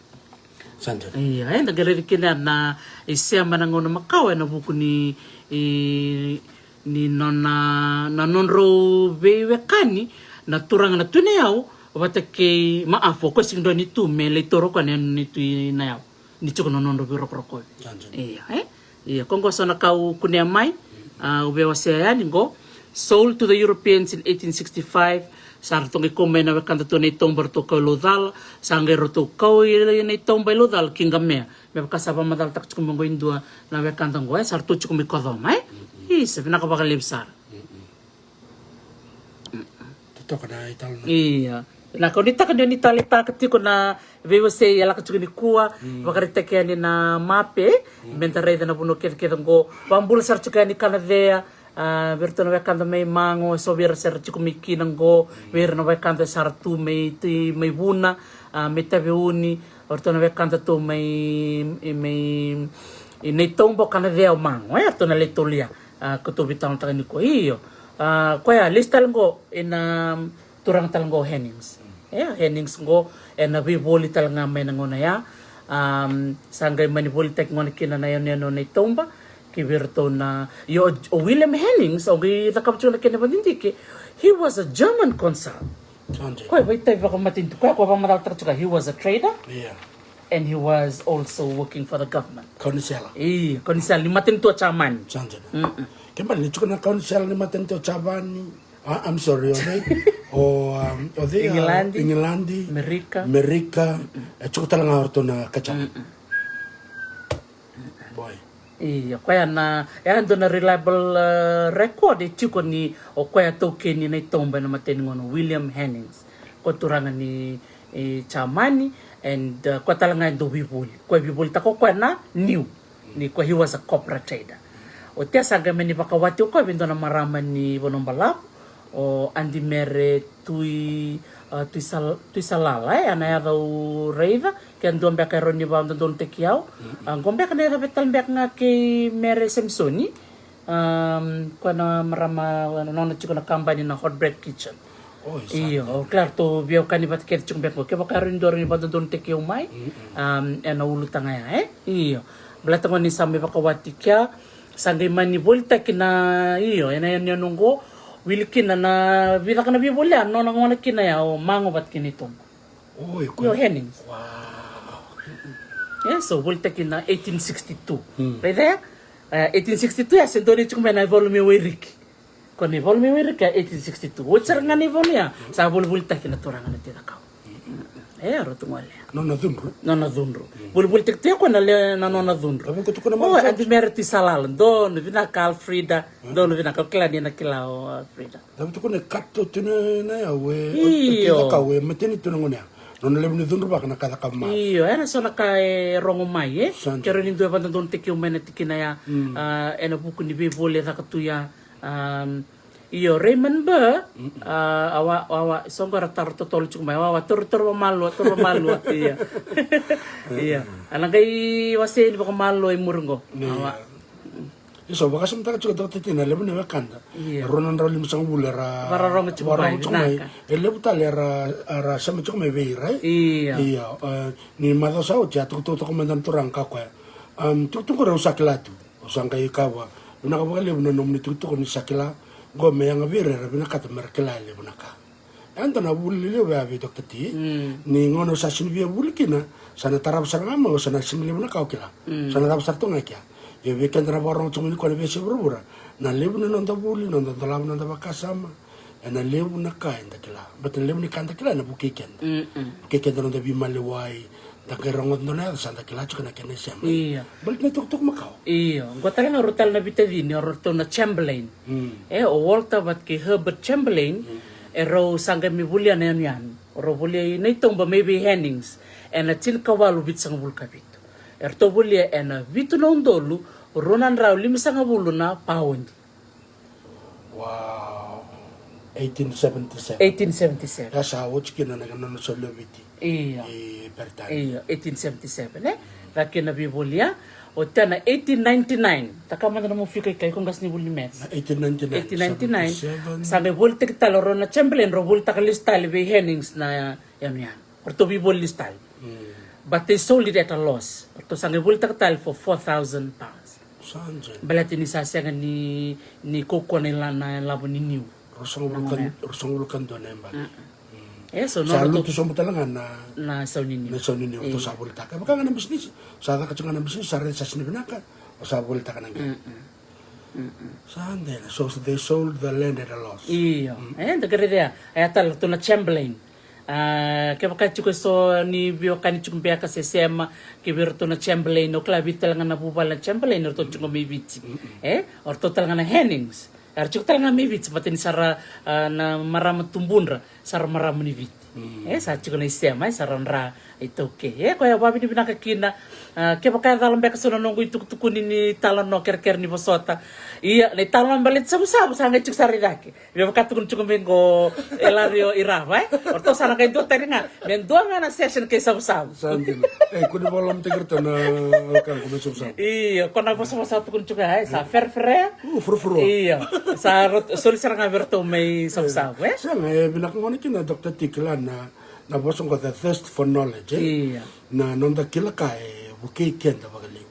Sa dina. Io, eda qai raici kina na isema na gauna makawa ena vuku ni, i, ni nona, na nodrau veiwekani na turaga na Tui Nayau vata kei Maafu, o koya sega ni rawa ni tu me lai taura o koya na yanuyanu ni Tui Nayau. Ni tiko na nodrau veirokorokovi. Io, e? Io, ko qo so na ka au kunea mai, a, au veiwasea yani qo. Sold to the Europeans in eighteen sixty-five. Sa ratou qai kau mai na wekada tu e Naitauba, ratou kau i Laucala. Sa qai ratou kau i Naitauba i Laucala ki Qamea. Me vaka sa vakamacalataka tiko mai qo e dua na wekada qo, e, sa ratou tiko mai Kocoma, e? Isa, vinaka vakalevu sara. Totoka na italanoa. Io. Na ka au nuitaka ni o ni taleitaka tiko na veiwasei e lako tiko nikua, vakaraitaki yani na mape, meda raica na vanua kecekece qo. Vakabula sara tiko yani Kanacea, a, vei iratou na wekada mai Mago, so vei ira sara tiko mai kina qo, vei ira na wekada sara tu mai, mai Vuna, a, mai Taveuni, o iratou na wekada tu mai, mai, i Naitauba, o Kanacea, o Mago, e, o iratou na le tolu ya, a, ko tou veitalanoataka nikua. Io. A, koya, lesu tale qo, ena turaga tale qo o Hennings. E, o Hennings qo, ena veivoli tale ga mai na gauna ya. Um, sa qai mani volitaki gona kina na yanuyanu nei Tauba ki vei iratou na, io, o William Hennings, o qai cakava tiko na kena vadidike. He was a German consul. Sa dina. Koya vaitavi vakamatanitu, koya ko vakamacalataka tiko, he was a trader. Yeah. And he was also working for the government. Kaunisela. Io, kaunisela ni matanitu o Jamani. Sa dina. Mm-mm. Kena ibalebale ni tiko na kaunisela ni matanitu o Jamani. Ah, I'm sorry, o cei? O, um, o cei, ah, Igiladi. Igiladi. Merika. Merika. E tiko tale ga o ratou na ka Jamani. Mm-mm. Boy. Io, koya na, e a dua na reliable, uh, record e tiko ni o koya taukeni na iTauba ena imatai ni gauna, William Hennings. Ko turaga ni, e, Jamani, and, uh, koya tale ga e dau veivoli. Koya e veivolitaka o koya na niu. Ni koya he was a copra trader. Oti ya sa qai mani vakawati o koya vei dua na marama ni Vanuabalavu, o Adi Mere Tui, uh, Tuisal-, Tuisalala, e, a na yaca au raica, ke dua beka e rawa ni vakadodonutaki au. Mm-mm. A, qo beka na yaca vei tale beka ga kei Mere Samisoni. Um, koya na marama, na nona tiko na kabani na Hot Bread Kitchen. Oi, sa dina. Io, o kila ratou veiwekani vata kece tiko beka qo. Kevaka e rawa ni dua e rawa ni vakadodonutaki au mai. Mm-mm. Um, ena ulutaga ya, e? Io. Baleta gona ni sa mai vakawati kea, sa qai mani volitaki na, io, ena yanuyanu qo, wili kina na, vica ka na veivoli ya, nona gona kina ya, o Mago vata kina iTauba. Oi, io, koya. Hennings. Wow. Yeah, so volitaki na eighteen sixty-two. Hmm. Right there? Uh, eighteen sixty-two, ya se dua ni tiko mai na ivalu mai Wairiki. Ko na ivalu mai Wairiki ya eighteen sixty-two. Oti sara ga na ivalu ya, sa volivolitaki na turaga na Tui Cakau. E, ratou gole. Nona Cudru. Nona Cudru. Volivolitaki tu ya ko na le na Nona Cudru. Ave ko tukuna mai. O, Adi Mere Tuisalala. Donu vinaka Alfreda. Donu vinaka, au kila ni na kila o Alfreda. Dau tukuna e cut out tu na, na yau e, o, o Tui Cakau e mateni tu na gone ya. Nona levu ni cudruvaka na ka e cakava mai. Io, era so na ka e rogo mai, e? Sa dina. Ke rawa ni dua e vakadodonutaki au mai na tikina ya, mm, ah, ena vuku ni veivoli e caka tu ya, um, io, Raymond Burr, mm-mm, ah, awa, awa, so qo era taro totolo tiko mai, awa, awa, toro, toro vakamalua, toro vakamalua, io. Io, a na qai wasei ni vakamalua i muri qo. Io. Awa. Isa, vakasamataka tiko, Doctor T, na levu ni wekada. Io. Rua na drau limasagavulu era vakarorogo tiko mai, vinaka. E levu tale era, era sema tiko mai vei ira, e? Io. Io, e, ni macawa sa oti, a tukutuku toka mai na turaga ka koya. Am, tukutuku rau sa kila tu, au sa qai kaya vua, vinaka vakalevu na nomuni tukutuku ni sa kila, qo me yaga vei ira era vinakata mera kila e levu na ka. E dua na vuli lelevu ya vei Doctor T. Mm. Ni gauna au sa sini via vuli kina, sa na tarava sara ga mai, au sa na sini levu na ka au kila. Mm. Sa na cava sara tu ga kea. Ia vei keda na vakarorogo tiko mai nikua na veiyasai vuravura, na levu na noda vuli, noda dolava, noda vakasama, ena levu na ka eda kila. Baleta na levu ni ka eda kila ena vukei keda. Mm-mm. Vukei keda na noda veimaliwai, da qai rogoca dua na yaca sa da kila tiko na kena isema. Io. Baleta na itukutuku makawa. Io. Qo tale ga o rau tale na veitacini, o ratou na Chamberlain. Mm. E, o Walter vata kei Herbert Chamberlain, mm, e rau sa qai mai volia na yanuyanu. O rau volia i Naitauba mai vei Hennings ena tinikawalu vitusagavulu ka vitu. E ratou volia ena vitu na udolu rua na drau limasagavulu na paodi. Wow. Eighteen seventy-seven. Eighteen seventy-seven. Ya sa oti kina na nona solia o Viti. Io. I Peritania. Io, eighteen seventy-seven, e? Caka kina na veivolia. Oti ya na eighteen ninety-nine. Taka mada na nomu fika i kai, iko qasenivuli ni maths. Na eighteen ninety-nine, eighteen ninety-nine, seventy-seven. Sa qai volitaki tale o rau na Chamberlain, rau volitaka lesu tale vei Hennings na yanuyanu. O ratou veivoli lesu tale. Mm. But they sold it at a loss. O ratou sa qai volitaka tale for four thousand pounds. Sa dina. Baleta ni sa sega ni, ni kaukauwa na ila-, na ilavo ni niu. Ruasagavulu ka, ruasagavulu ka dua na yabaki. Mm. Mm. E, so sa lutu sobu tale ga na, na sau ni niu. Na sau ni niu, ratou sa volitaka. E vaka ga na bisinisi. Sa caka tiko ga na bisinisi, sa raica sa sini vinaka, o sa volitaka na qele. Mm-mm. Mm-mm. Sa dina, so they sold the land at a loss. Io. Mm. E, da qai raica ya. E, a tale ratou na Chamberlain. A, kevaka tiko eso ni veiwekani tiko beka se sema, kei vei ratou na Chamberlain, o kila vei tale ga na vuvale na Chamberlain, o ratou tiko mai Viti. Mm-mm. E, o ratou tale ga na Hennings. Era tiko tale ga mai Viti, baleta ni sa ra, a, na marama tubudra, sa ra marama ni Viti. Mm. E, sa tiko na isema, e, sa ra dra iTaukei. E, koya vavinavinaka kina, a, kevaka e cala beka so na noqu itukutukuni ni talanoa kerekere ni vosota. Ia, na italanoa baleti Savusavu, sa qai tiko sara i cake. Me vaka tukuni tiko mai qo, e Lario i Rava, e? O ratou sa na qai dua tani ga. Me dua ga na session kei Savusavu. Sa dina. E, ko ni vakalomataki iratou na wekaqu mai Savusavu. Io, ko na vosavosa tukuni tiko, e, sa ferefere. U, ferefere. Io, sa rot-, soli sara ga vei iratou mai Savusavu, e? Sega, e vinaka gona kina, Doctor T, kila na Na vosa qo, the thirst for knowledge, e? Ia. Na noda kila ka e vukei keda vakalevu.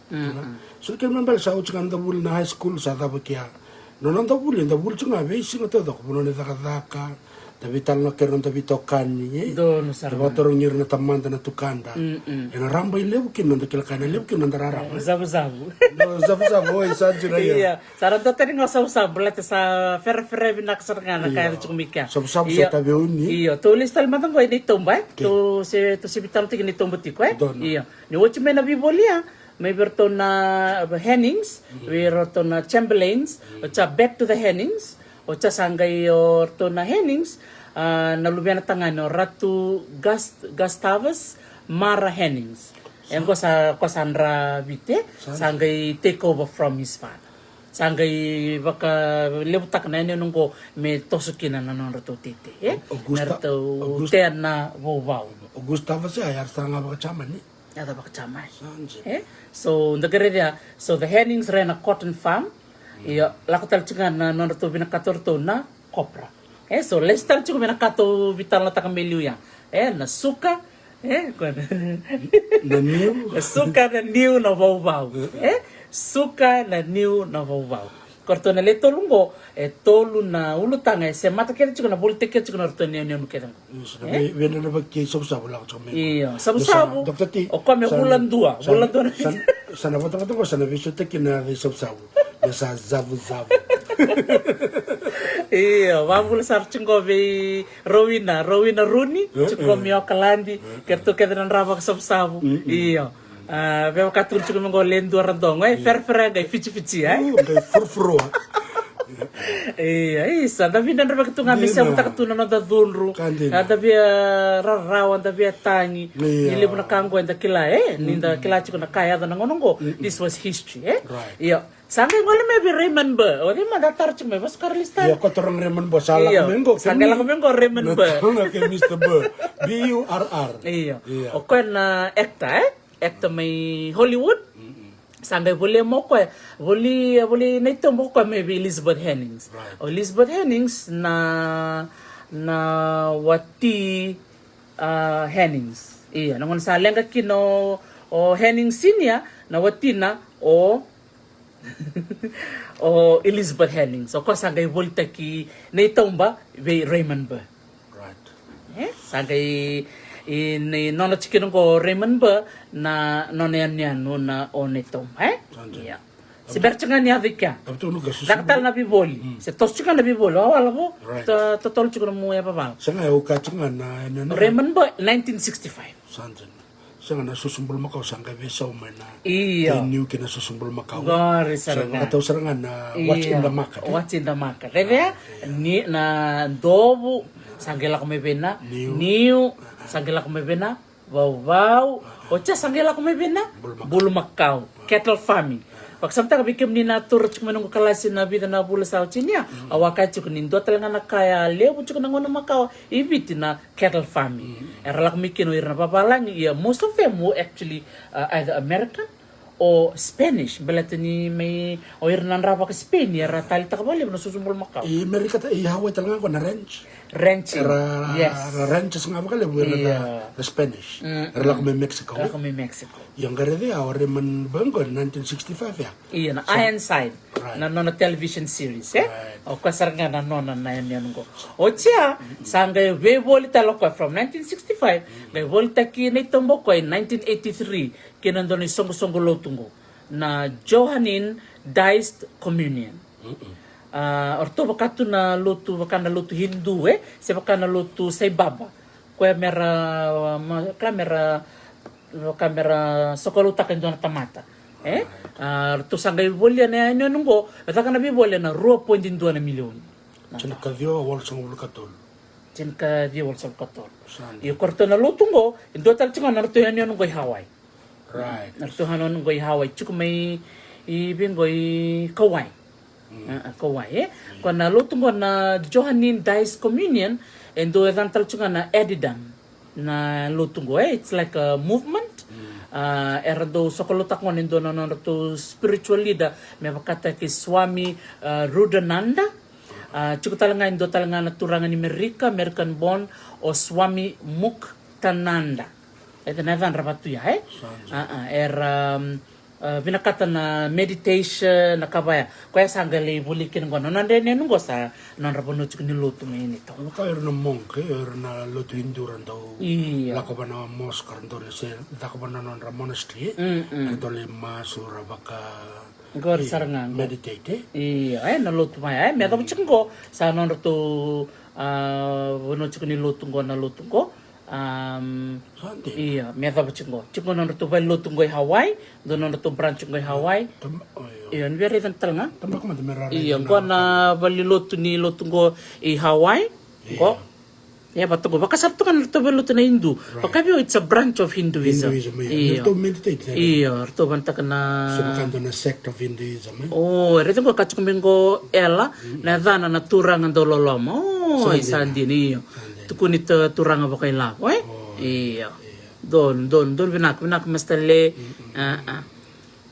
So kena ibalebale sa oti ga na noda vuli na high school, sa cava kea. Na noda vuli, da vuli tu ga veisiga taucoko, vanua ni cakacaka, da veitalanoa kei ira na noda veitokani, e? Donu sara ga. Da vakatarogi ira na tamada, na tukada. Ena rabailevu kina na noda kila ka, ena levu kina na noda rarama. Zavuzavu. Na zavuzavu, oi, sa dina, ia. Ia. Sa ra dua tani ga o Savusavu, baleta sa ferafera vinaka sara ga na ka e yaco tiko mai kea. Savusavu sa taveuni. Io, tou lesu tale mada qo i Nitoba, e? Tou se, tou se veitalanoataki i Nitoba tiko, e? Io. Ni oti mai na veivolia, mai vei iratou na Hennings, vei iratou na Chamberlains, oti ya back to the Hennings, oti ya sa qai o iratou na Hennings, a, na luvena tagane o Ratu Gust-, Gustavus Mara Hennings. E qo sa, ko sa dra Viti, sa qai take over from his father. Sa qai vakalevutaka na yanuyanu qo me toso kina na nodratou teitei, e? Na ratou tea na vauvau. O Gustavus ya, ya sa ga vaka-Jamani. Yaca vaka-Jamani. E? So, da qai raica, so the Hennings ran a cotton farm. Ia, lako tale tiko ga na nodratou vinakata o ratou na copra. E, so lesu tale tiko mai na ka tou veitalanoataka mai liu ya. E, na suka, e, ko na niu. Na suka, na niu, na vauvau. E, suka, na niu, na vauvau. Ko ratou na le tolu qo, e tolu na ulutaga e semata kece tiko, na volitaki kece tiko na ratou na yanuyanu kece qo. Io, sa na vei, vei na vaki Savusavu lako tiko mai. Io, Savusavu. Sa, Doctor T, o koya me sa, vula dua, sa, vula dua na sa, sa na vatavata qo, sa na veisautaki na vei Savusavu. Me sa zavuzavu. Io, vavula sara tiko qo vei Rowena, Rowena Rooney, tiko mai Okaladi, kei ratou kece na dra vakasavusavu. Io. A, vei vaka tukuni tiko mai qo le dua ra dogo, e, ferafera qai fitifiti, e? Qai furufurua. Io, isa, da via dredrevaka tu ga me sevutaka tu na noda cudru. Ka dina. A, da via rarawa, da via tagi. Io. Ni levu na ka qo eda kila, e? Ni da kila tiko na ka e yaco na gauna qo. This was history, e? Right. Io. Sa qai gole mai vei Raymond Burr. O cei mada a tara tiko mai, vakasuka ra list. Io, ko toro Raymond Burr, sa lako mai qo. Sa qai lako mai qo Raymond Burr. Na taro na kei Mister Burr. B U R R. Io. Io. O koya na actor, e? Actor mai Hollywood. Sa qai volia mai o koya. Voli, voli na itobo o koya mai vei Elizabeth Hennings. Right. O Elizabeth Hennings na, na wati, a, Hennings. Io, na gauna sa leqa kina o, o Hennings Senior, na watina o o Elizabeth Hennings, o koya sa qai volitaki na itauba vei Raymond Burr. Right. E, sa qai, e, ni nona tikina qo o Raymond Burr na nona yanuyanu na o na itauba, e? Sa dina. Ia. Se bera tiko ga ni yaco i kea. Caka tale na veivoli. Se toso tiko ga na veivoli, wawala vo. Right. To-, totolo tiko nomu yavavala. Sa ga e au ka tiko ga na yanuyanu. Raymond Burr, nineteen sixty-five. Sa dina. Sega na susu bulumakau sa qai veisau mai na. Io. Kei niu kei na susu bulumakau. Qori sara ga. Sa vakatau sara ga na what's in the market, e? What's in the market. Raica, ni na dovu, sa qai lako mai vei na niu. Niu, sa qai lako mai vei na vauvau. Oti ya sa qai lako mai vei na bulumakau. Bulumakau. Cattle farming. Vakasamataka vei kemuni na toro tiko mai noqu kalasi na vica na vula sa oti ni ya. Au a kaya tiko ni dua tale ga na ka ya levu tiko na gauna makawa i Viti na cattle farming. Era lako mai kina o ira na vavalagi, ia most of them were actually, uh, either American or Spanish. Baleta ni mai o ira na dra vaka Spain era taleitaka vakalevu na susu bulumakau. I Amerika, i Hawaii tale ga qo na ranch. Ranching, era, yes. Era ranchers ga vakalevu era na, na Spanish. Era lako mai Mexico. Lako mai Mexico. Ia qai raica ya o Raymond Burr qo nineteen sixty-five ya. Io, na Ironside. Right. Na nona television series, e? Right. O koya sara ga na nona na yanuyanu qo. Oti ya, sa qai veivoli tale o koya from nineteen sixty-five, qai volitaki na itauba o koya i nineteen eighty-three, kei na dua na isoqosoqo lotu qo, na Johannine Diced Communion. A, o ratou vaka tu na lotu, vaka na lotu Hindu, e? Se vaka na lotu Sai Baba. Koya mera, ma, ka mera, ka mera sokaloutaka e dua na tamata. E? A, ratou sa qai volia na yanuyanu qo, e caka na veivoli ena rua poidi dua na milioni. Tinikaciwa walusagavulu ka tolu. Tinikaciwa walusagavulu ka tolu. Sa dina. Io, ko ratou na lotu qo, e dua tale tiko ga na ratou yanuyanu qo i Hawaii. Right. Na ratou yanuyanu qo i Hawaii, tiko mai i vei qo i Kauai. A, a, Kauai, e? Ko na lotu qo na Johannine Diced Communion, e dua e yacana tale tiko ga na Adidan. Na lotu qo, e? It's like a movement. A, era dau sokaloutaka qo na dua na nodratou spiritual leader, me vakataki Swami, a, Rudananda. A, tiko tale ga e dua tale ga na turaga ni Merika, American born, o Swami Muk Tanada. E na yacadra vatu ya, e? Sa dina. A, a, era, um, a, vinakata na meditation, na ka vaya. Koya sa qai lai voli kina qo. Na nodra yanuyanu qo sa nodra vanua tiko ni lotu mai India. Vaka era na monk, e, era na lotu Hindu ra dau, io, lako va na mosque, ra dau lai se, lako va na nodra monastery, e? Mm, mm. Ra dau lai masu, ra vaka, qori, io, sara ga qo. Meditate, e? Io, e, na lotu mai, e, me yacova tiko qo, sa nodratou, a, vanua tiko ni lotu qo, na lotu qo. Um, sa dina. Io, me yacova tiko qo. Tiko qo nodratou valenilotu qo i Hawaii, dua nodratou branch qo i Hawaii. Tam-, o, io. Io, ni via raica tale ga. Tabaka mada me ra raica. Io, na qo na valenilotu ni lotu qo i Hawaii. Io. Qo. Ia, vata qo, vaka sara tu ga na ratou valenilotu na Hindu. Right. Vaka vei au, it's a branch of Hinduism. Hinduism, io. Io. Ratou meditate, e? Io, ratou vanataka na, so vaka dua na sect of Hinduism, e? O, raica qo ka tiko mai qo, Ela, mm, na yacana na turaga dau loloma. O, sa dina, io. Sa dina. Tukuni tu-, turaga vakailavo, e? O, io. Io. Donu, donu, donu, vinaka, vinaka, Master Le. Mm, mm. A, a.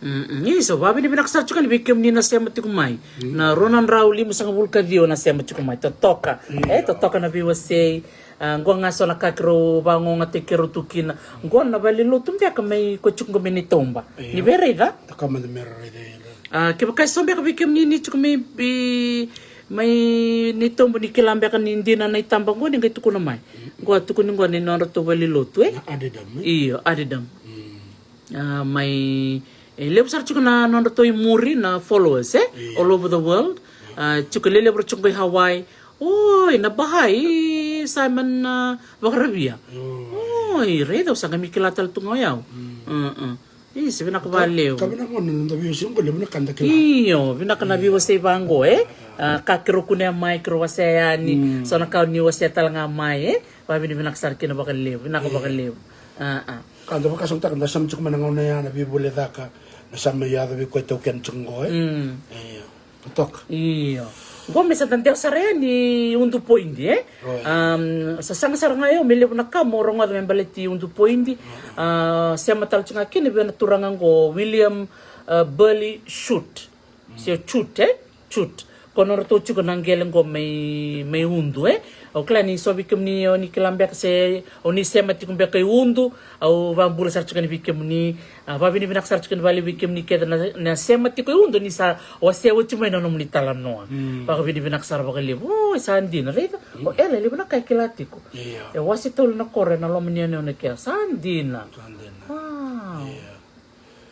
Mm, mm. Isa, vavinavinaka sara tiko yani vei kemuni na sema tiko mai. Mm. Na rua na drau limasagavulu ka ciwa na sema tiko mai. Totoka. Io. E, totoka na veiwasei. A, qo ga so na ka keirau vagogataki keirau tu kina. Qo na valenilotu beka mai ko tiko qo mai Nitoba. Io. Ni via raica? Toka mada me ra raica, io. A, kevaka e so beka vei kemuni ni tiko mai, i, mai Nitoba ni kila beka ni dina na itaba qo ni qai tukuna mai. Mm. Qo a tukuni qo ni nodratou valenilotu, e? Na Adidam, e? Io, Adidam. Mm. A, mai, e, levu sara tiko na nodratou imuri na followers, e? Io. All over the world. A, tiko lelevu ra tiko i Hawaii. Oi, na Baha'i, Simon, a, Vakaravia. Oi. Oi, raica, au sa qai mai kila tale tu ga o yau. Mm. Mm, mm. Isa, vinaka vakalevu. Ka, ka vinaka qo na noda veiwasei qo, levu na ka da kila. Io, vinaka na veiwasei vaqo, e? A, ka keirau kunea mai, keirau wasea yani. Mm. So na ka ni wasea tale ga mai, e? Vavinavinaka sara kina vakalevu, vinaka vakalevu. A, a. Ka da vakasamataka, da sema tiko mai na gauna ya, na veivoli caka, na sema yaco vei koya taukena tiko qo, e? Mm. Io. Totoka. Io. Qo me sa da dewa sara yani Udu Poidi, e? Oi. Am, sa saga sara ga o yau me levu na ka mo rogoca me baleti Udu Poidi. Mm. A, sema tale tiko ga kina vei na turaga qo, William, a, Burley Shute. Se o Chute, e? Chute. Ko nodratou tiko na qele qo mai, mai Udu, e? Au kila ni so vei kemuni o ni kila beka se o ni sema tiko beka i Udu, au vakabula sara tiko yani vei kemuni, a, vavinavinaka sara tiko yani vakalevu vei kemuni kece na, na sema tiko i Udu ni sa wasea oti mai na nomuni talanoa. Mm. Vakavinavinaka sara vakalevu. O, sa dina, raica. Mm. O Ela, e levu na ka e kila tiko. Io. E wase tolu na koro ena loma ni yanuyanu kea. Sa dina. Sa dina. Wow. Io.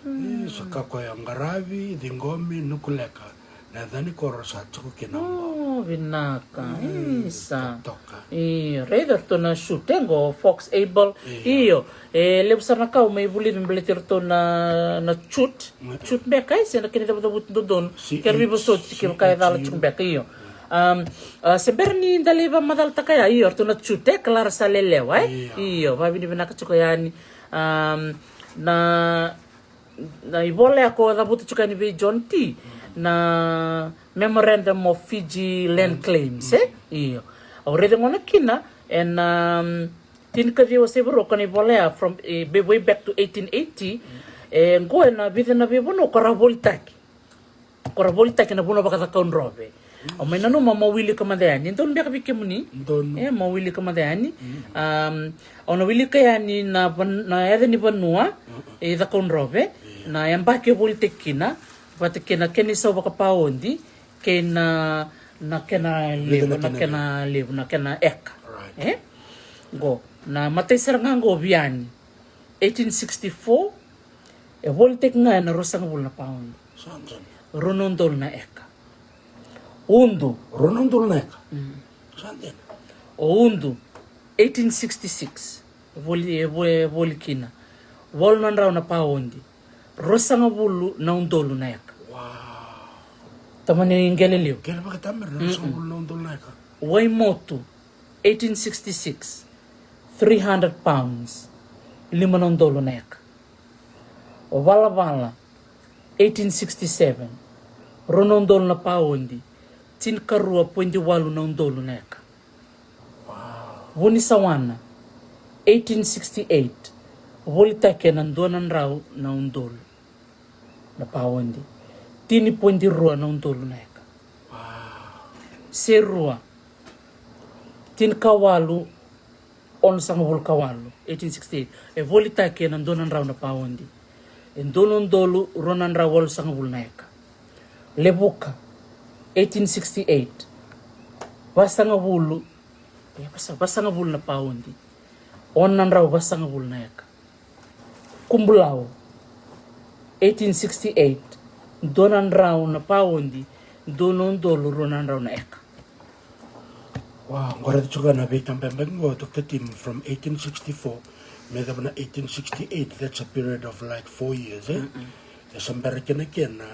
E, sa ka koya, qaravi, ciqomi, nukuleka, na yaca ni koro sa tiko kina qo. O, vinaka. Mm, isa. Totoka. Io, raica ratou na Chute, e, qo Fox Able. Io. Io, e levu sara na ka au mai vulica me baleti ratou na, na Chute. Mm. Chute beka, e, se na kena icavucavuti dodonu. Ke ra veivosoti, kevaka e cala tiko beka, io. Am, a, se bera ni da lai vakamacalataka ya, io, ratou na Chute, e, Clara Salelewa, e? Io. Io, vavinavinaka tiko yani. Am, na Na ivola ya ko cavuta tiko yani vei John T, na Memorandum of Fiji Land Claims, e? Io. Au raica gona kina ena, um, tinikaciwa wasevarua ko na ivola ya from, e, be-, way back to eighteen eighty. E, qo ena vica na veivanua ko ra volitaki. Ko ra volitaki na vanua vakacakaudrove. Au mai nanuma mo wilika mada yani. E donu beka vei kemuni? Donu. E, mo wilika mada yani. Mm. Am, au na wilika yani na van-, na yaca ni vanua, mm-mm, e cakaudrove, io, na yabaki e volitaki kina, vata kei na kena isau vakapaodi, kei na, na kena levu, na kena levu, na kena eka. Right. E? Qo, na imatai sara ga qo, Viani. Eighteen sixty-four, e volitaki ga ena ruasagavulu na paodi. Sa dina. Rua na udolu na eka. Udu. Rua na udolu na eka. Mm. Sa dina. O Udu, eighteen sixty-six. E voli, e vo-, e voli kina. Walu na drau na paodi. Ruasagavulu na udolu na eka. Wow. Tamani qele levu. Qele vakatamera, mm-mm, ruasagavulu na udolu na eka. Waimotu, eighteen sixty-six, three hundred pounds, lima na udolu na eka. O Valavala, eighteen sixty-seven, rua na udolu na paodi, tinikarua poidi walu na udolu na eka. Wow. Vunisawana, eighteen sixty-eight, volitaki ena dua na drau na udolu na paodi, tini poidi rua na udolu na eka. Wow. Serua, tinikawalu Onosagavulu ka walu, eighteen sixty-eight. E volitaki ena dua na drau na paodi. E dua na udolu rua na drau walusagavulu na eka. Levuka, eighteen sixty-eight. Vasagavulu, e, vasa-, vasagavulu na paodi. Ono na drau vasagavulu na eka. Kubulau, eighteen sixty-eight. Dua na drau na paodi, dua na udolu rua na drau na eka. Wow, qo raica tiko ga na veitabayabaki qo, Doctor Tim, from eighteen sixty-four me yacova na eighteen sixty-eight, that's a period of, like, four years, e? E sa bera kina kena,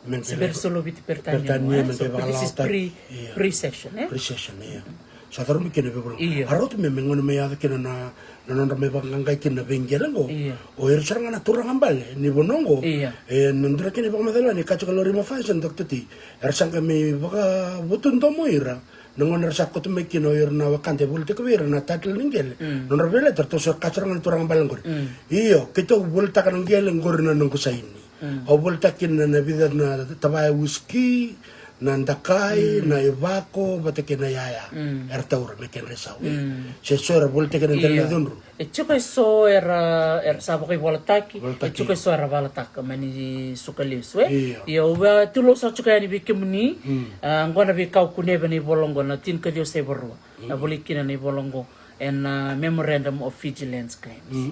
me qai solo viti Peritania, me qai vakalawataki. Pre-session, e? Pre-session, ia. Sa curu mai kina veivolavola. Io. A rauta me, me gone mai yaco kina na, na nodra mai vaqaqai kina na veiqele qo. Io. O ira sara ga na turaga bale ni vanua qo. Io. E, na dua kina na ivakamacala ni ka tiko Lori Mafasen, Doctor T. Era sa qai mai vakavotudomo ira na gauna era sa koto mai kina o ira na wekada e volitaki vei ira na title ni qele. Nodra veiyalayalati, eratou sa kaya sara ga na turaga bale qori, io, keitou volitaka na qele qori na noqu saini. Au volitaka kina na vica na tavaya wiski, na dakai, na ivako vata kei na yaya. Era taura me kedra isau, e. Se so era volitaki na dela na cudru. E tiko eso era, era sa vakaivolataki, e tiko eso era valataka mai ni suka lesu, e? Io. Io, au via tulou sara tiko yani vei kemuni, a, qo na veika au kunea vei na ivola qo, na tinikaciwa saiva rua. Na volai kina na ivola qo, ena, a, Memorandum of Fijiland Claims.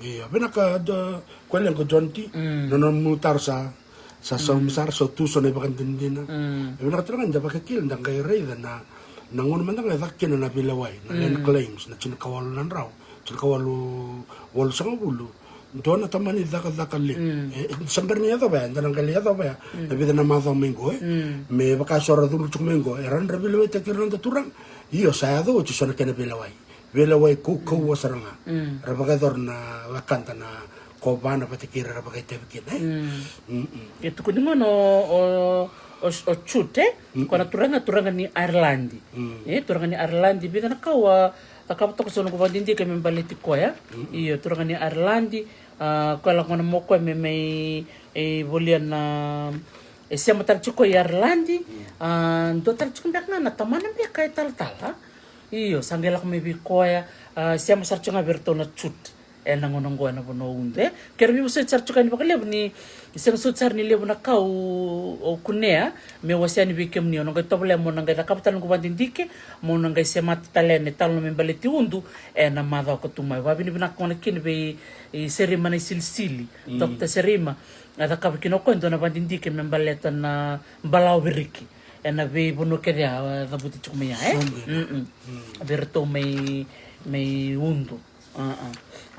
Io, vinaka, da, koya lequ John T. Na nomu taro sa Sa saumi sara, sa tu so na ivakadinadina. E vinaka tale ga ni da vakakila, da qai raica na, na gauna mada ga e caka kina na veilewai, na land claims, na tinikawalu na drau, tinikawalu walusagavulu. Dua na tamani cakacaka levu. E, e, sa bera ni yacova ya, da na qai lai yacova ya na vica na macawa mai qo, e. Me vaka so ra cudru tiko mai qo, e, ra na veilewaitaki ira na noda turaga. Io, sa yaco oti so na kena veilewai. Veilewai kaukauwa sara ga. Ra vakayacora na wekada na kovana vata kei ira era vakaitavi kina, e? E tukuni gona o, o, o, o Jute, e? Ko na turaga, turaga ni Ireland. E, turaga ni Ireland, vica na ka au a cakava toka so noqu vakadidike me baleti koya. Io, turaga ni Ireland, a, koya lako gona mo koya me, me, e, volia na, e, sema tale tiko i Ireland. A, dua tale tiko beka ga na tamana beka e talatala. Io, sa qai lako mai vei koya, a, sema sara tiko ga vei iratou na Jute. Ena gauna qo ena vanua udo, e. Keirau veivosoti sara tiko yani vakalevu ni sega soti sara ni levu na ka au, au kunea meu wasea yani vei kemuni. Au na qai tovolea meu na qai cakava tale noqu vakadidike, meu na qai semata tale yani e talanoa me baleti udo ena macawa ka tu mai. Vakavinavinaka gona kina vei, e, Serima na isilisili, Doctor Serima, a cakava kina o koya e dua na vakadidike me baleta na balawa viriki ena veivanua kece a cavuti tiko mai ya, e? Vei iratou mai, mai udo. A, a.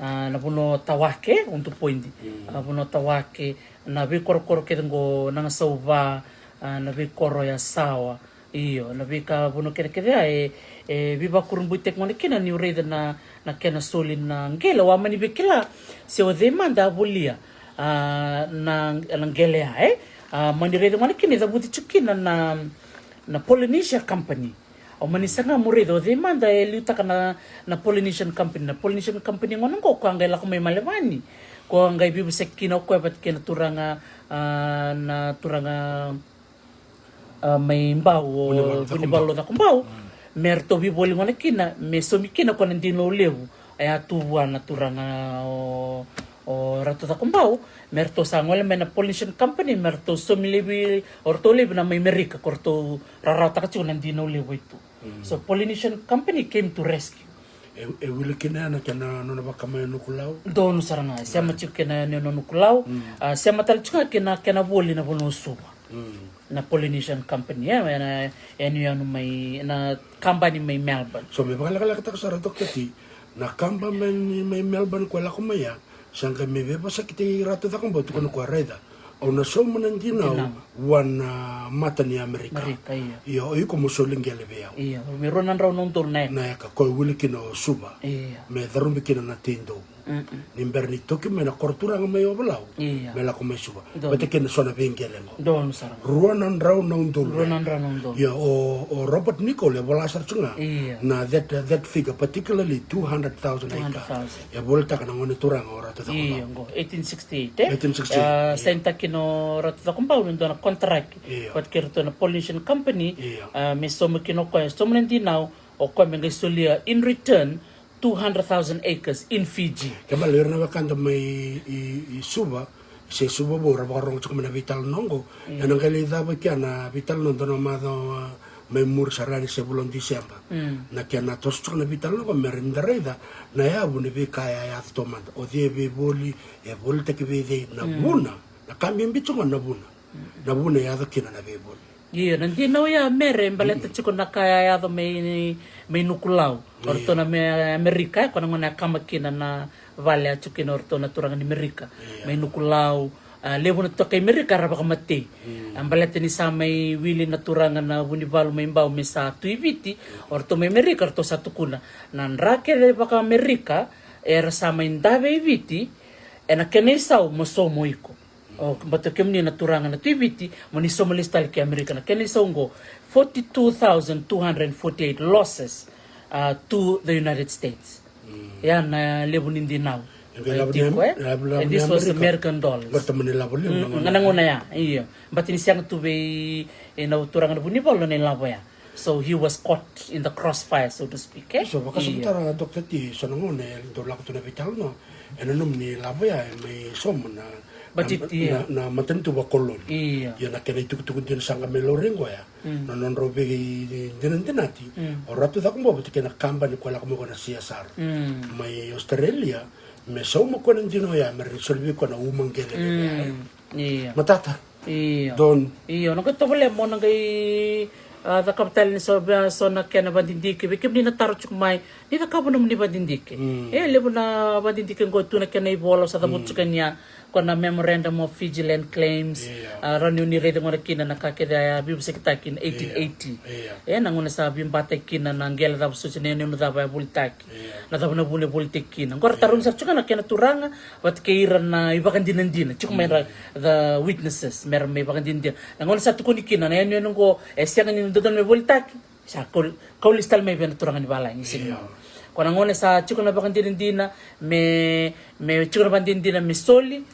A, na vanua o Tawake, Udu Point. A, vanua o Tawake, na veikorokoro kece qo, Nagasauva, a, na veikoro ya Sawa. Io, na veika vanua kecekece ya, e, e veivakurabuitaki gona kina niu raica na, na kena soli na qele, au a mani veikila se o cei mada a volia, a, na, na qele ya, e. A, mani raica gona kina e cavuti tiko kina na, na Polynesia Company. Au mani saga meu raica o cei mada e liutaka na, na Polynesian Company. Na Polynesian Company gona qo, koya qai lako mai Melevani. Koya qai veivosaki kina o koya vata kei na turaga, a, na turaga, a, mai Bau, o Vunivalu Cakobau. Me ratou veivoli gona kina, me saumi kina o koya na dinau levu. E a tu vua na turaga o, o Ratu Cakobau, me ratou sa gole mai na Polynesian Company, me ratou saumi laivi, o ratou laivi na mai Merika, ko ratou rarawataka tiko na dinau levu e tu. So Polynesian Company came to rescue. E, e wili kina ya na kena nona vakamai Nukulau. Donu sara ga, sema tiko kina yanuyanu Nukulau, a, sema tale tiko ga kina kena voli na vanua o Suva. Na Polynesian Company, e, ena yanuyanu mai, na kabani mai Melbourne. So me vakalekalekataka sara, Doctor T, na kabani mai Melbourne ko lako mai ya, sa qai me veivosakitaki Ratu Cakobau, tukuna o koya, raica, au na sauma na dinau vua na mata ni Amerika. Amerika, io. Io, o iko mo soli qele vei au. Io, me rua na drau na udolu na eka. Na eka, koya wili kina o Suva. Io. Me carubi kina na tei Dovu. Ni bera ni toki mai na koro turaga mai Ovalau, io, me lako mai Suva. Donu. Vata kei na so na veiqele qo. Donu sara ga. Rua na drau na udolu. Rua na drau na udolu. Io, o, o Robert Nicoll e vola sara tu ga. Io. Na that, that figure, particularly two hundred thousand acre. Two hundred thousand. E volitaka na gone turaga o Ratu Cakobau. Io, qo, eighteen sixty-eight, e? Eighteen sixty-eight, io. Sainitaka kina o Ratu Cakobau e dua na contract. Io. Vata kei ratou na Polynesian Company. Io. A, me sauma kina o koya, sauma na dinau, O koya me qai solia in return two hundred thousand acres in Fiji. Ke bale ira na wekada mai i, i Suva, se Suva vou, ra vakarogo tiko mai na veitalanoa oqo. Ena qai lai cava kea na veitalanoa dua na macawa mai muri sara yani se vula o Diseba. Na kena toso tiko na veitalanoa oqo me ra ni da raica na yavu ni veika ya yaco taumada. O cei e veivoli, e volitaki vei cei, na vuna, na ka bibi tiko na vuna. Na vuna e yaco kina na veivoli. Io, na dina oya, Mere, baleta tiko na ka ya yaco mai, mai Nukulau. O ratou na me Amerika, e, ko na gona ya kama kina na vale ya tiko kina o ratou na turaga ni Merika. Mai Nukulau, a, levu na toka i Merika era vakamatei. A, baleta ni sa mai wili na turaga na Vunivalu mai Bau me sa tu i Viti, o ratou mai Merika, o ratou sa tukuna na dra kece vakamerika era sa mai dave i Viti, ena kena isau mo sauma o iko. O, baleta kemuni na turaga na tu i Viti, mo ni sauma lesu tale ki Amerika, na kena isau oqo, forty-two thousand two hundred forty-eight losses, uh, to the United States. Ya na levu ni dinau. E qai lavo ni tiko, Am-, e? Lavo, lavo And ni this was Amerika. American dollars. Qori tamani lavo levu, na gauna ya, io. Baleta ni sega tu vei, e, na turaga na Vunivalu na ilavo ya. So he was caught in the crossfire, so to speak, e? So, vakasamatara, Doctor T, so na gauna e dau lako tu na veitalanoa, e nanuma ni lavo ya e mai sauma na, na, na matanitu vakoloni. Io. Io, na kena itukutuku dina sa qai mai laurai qo ya. Na nodrau veidinadinati. O ratou caka bau vata kei na kabani ko lako mai ko na C S R. Mai Australia, me sauma ko na dina oya, me ra soli vei ko na uma qele. Io. Matata. Io. Don. Io, na qai tovolea mo na qai, a, cakava tale ni so, so na kena vadidike. Vei kemuni na taro tiko mai, ni cakava nomuni vadidike. E, levu na vadidike qo tu na kena ivola, sa cavuta tiko ni a, ko na Memorandum of Fiji Land Claims, a, rawa ni o ni raica gona kina na ka kece a veivosakitaki na eighteen eighty. E, na gauna sa veibataki kina na qele cava soti, na yanuyanu cava e volitaki. Na cava na vuna e volitaki kina. Qo ra tarogi sara tiko na kena turaga, vata kei ira na ivakadinadina. Tiko mai ra, the witnesses, me ra mai vakadinadina. Na gauna sa tukuni kina, na yanuyanu qo, e sega ni dodonu me volitaki. Sa kau, kau lesu tale mai vei na turaga ni valagi, sega ni. Ko na gauna sa tiko na vakadinadina, me, me tiko na vakadinadina, me soli,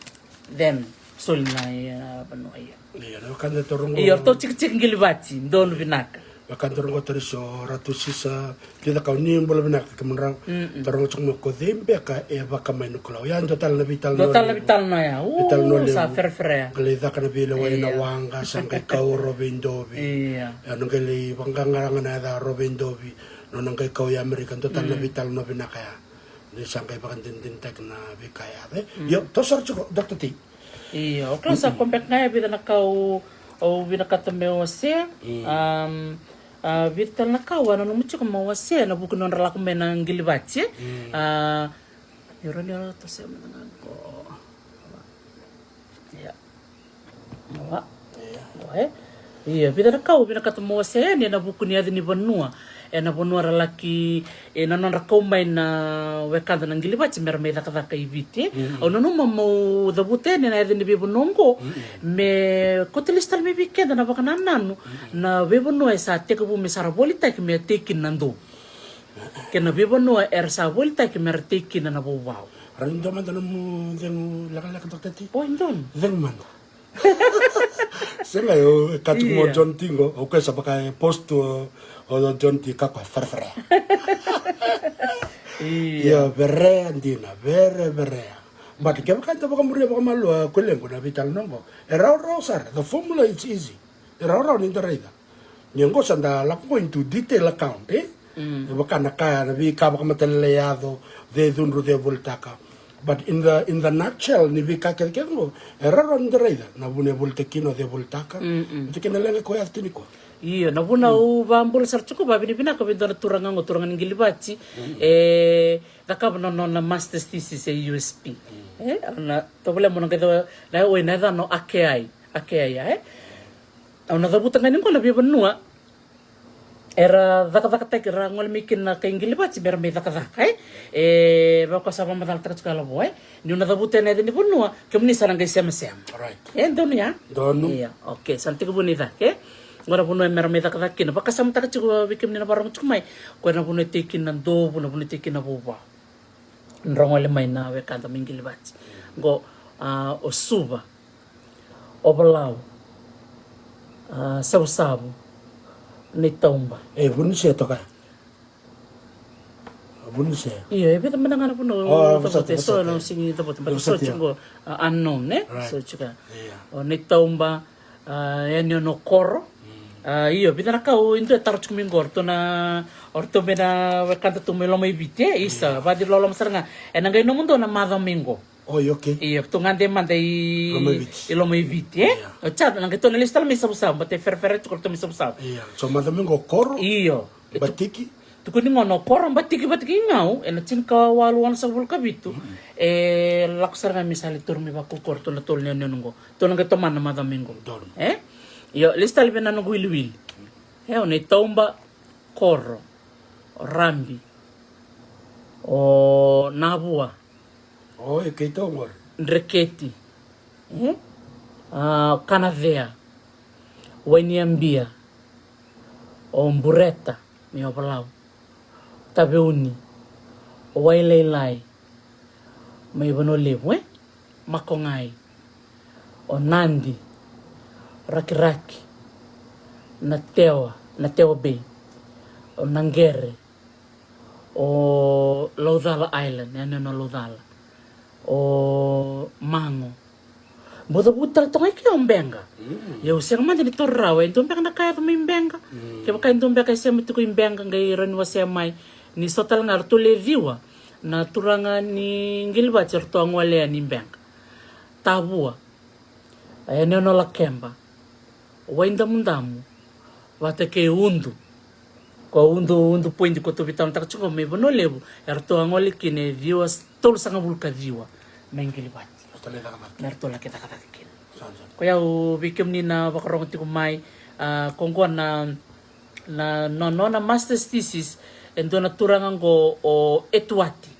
then, soli na, e, vanua ia. Io, na wekada taro qo. Io, ratou tikitiki Qilivati, donu vinaka. Wekada taro qo, Tariso, Ratu Sisa, Tui Cakau, ni bula vinaka kemudrau. Taro qo tiko mai, ko cei beka e vaka mai Nukulau. Ia, dua tale na veitalanoa. Dua tale na veitalanoa ya. Veitalanoa levu. Sa ferefere ya. Qai lai caka na veilewai na waqa, sa qai kau o Roveidovi. Io. Ia, na qai lai vaqaqara ga na yaca Roveidovi. Nona qai kau i Amerika, dua tale na veitalanoa vinaka ya. Ni sa qai vakadinadinataki na veika ya, e? Io, toso sara tiko, Doctor T. Io, o kila sa ko beka ga e vica na ka au, au vinakata meu wasea. A, vica tale na ka au a nanuma tiko meu wasea ena vuku ni nodra lako mai na Qilivati, e? A, io, rawa ni au toso mada ga qo. Ia. Io. Io, e? Io, vica na ka au vinakata meu wasea yani ena vuku ni yaca ni vanua. Ena vanua ra laki, ena nodra kau mai na wekada na Qilivati me ra mai cakacaka i Viti. Au nanuma meu cavuta yani na yaca ni veivanua oqo, me kauta lesu tale mai vei keda na vakanananu, na veivanua e sa tekivu me sa ra volitaki me tei kina na dovu. Kei na veivanua era sa volitaki me ra tei kina na vauvau. Rawa ni dua mada nomu cegu lekaleka, Doctor T? Oi, donu. Cegu mada. Sega, io, e ka tiko mai o John T qo, o koya sa vaka e post tu o, o John T, ka koya, ferefere. Io. Io, verea dina, vere, verea. But kevaka eda vakamuria vakamalua, ko lequ, na veitalanoa qo, e rawarawa sara, the formula is easy. E rawarawa ni da raica. Ni qo sa da lako qo into detail account, e? E vaka na ka, na veika vakamatailalai e yaco, cei e cudru, cei e volitaka. But in the, in the nutshell, ni veika kecekece qo, e rawarawa ni da raica na vuna e volitaki kina, o cei e volitaka. Vata kei na leqa ko yaco tiko nikua. Io, na vuna au vakabula sara tiko, vakavinavinaka vei dua na turaga qo, turaga ni Qilivati. E cakava na nona master's thesis e U S P. E, au na tovolea mo na qai, na, oi, na yacana o Akeai. Akeai, e? Au na cavuta ga ni qo na veivanua era cakacakataki, ra gole mai kina na kai Qilivati me ra mai cakacaka, e? E, vaka sa vakamacalataka tiko e lavo, e? Niu na cavuta ena yaca ni vanua, kemuni sa na qai semasema. Right. E, donu ya? Donu. Ia, okay, sa na tekivu ni cake, e? Qo na vanua me ra mai cakacaka kina. Vakasamataka tiko vei kemuni na vakarorogo tiko mai, qo na vanua e tei kina na dovu, na vanua e tei kina na vauvau. Ni ra gole mai na wekada mai Qilivati. Qo, a, o Suva, o Valau, a, Savusavu, Nai Tauba. E, vuni se toka. Vunise. Io, e vica mada ga na vanua. Oh, e vosota, so vosota. Na sigi cavuta, but so tiko qo, a, unknown, e? Right. So tiko. Io. O Naitauba, a, Yanuyanu, o Koro. Mm. A, io, vica na ka au dau taro tiko mai qo, o ratou na, o ratou mai na wekada tu mai Lomaiviti, e? Isa, io. Vakaciriloloma sara ga. Ena qai nomudou na macawa mai qo. Oi, okay. Io, tu ga de mada i Lomaiviti. I Lomaiviti, e? Io. O cava, na qai tou na lesu tale mai Savusavu, but e ferefere tiko ratou mai Savusavu. Io, so macawa mai qo Koro? Io. Batiki? Tukuni gona o Koro, Batiki, Vatigau, ena tinikawalu onosagavulu ka vitu. Mm. E lako sara ga mai Saleturumi, Vakuku, o ratou na tolu na yanuyanu qo. Tou na qai tomana na macawa mai qo. Donu. E? Io, lesu tale vei na noqu wiliwili. E, o Naitauba, Koro, o Rabi, o Navua. Oi, keitou qori. Dreketi. E? A, Kanacea. Wainiabia. O Bureta mai Ovalau. Taveuni. O Wailailai mai Vanua Levu, e? Makogai. O Nadi. Rakiraki. Natewa, Natewa Bay. O Naqere. O Laucala Island, yanuyanu o Laucala. O Mago. Bau cavuti tale toka ga i ke o Beqa. Mm. Ia au sega mada ni taura rawa, e dua beka na ka e yaco mai Beqa. Mm. Kevaka e dua beka e sema tiko i Beqa, qai rawa ni wasea mai. Ni so tale ga ratou le ciwa na turaga ni Qilivati, ratou a gole yani i Beqa. Tavua. E, yanuyanu o Lakeba. Waidamudamu. Vata kei Udu. Ko Udu, Udu Point, ko tou veitalanoataka tiko mai Vanua Levu, eratou a gole kina e ciwa, tolusagavulu ka ciwa mai Qilivati. Ratou lai cakacaka. Me ratou laki cakacaka kina. Sa, sa. Ko i au, vei kemuni na vakarogo tiko mai, a, ko qo na, na, na nona master's thesis, e dua na turaga qo o Etuati.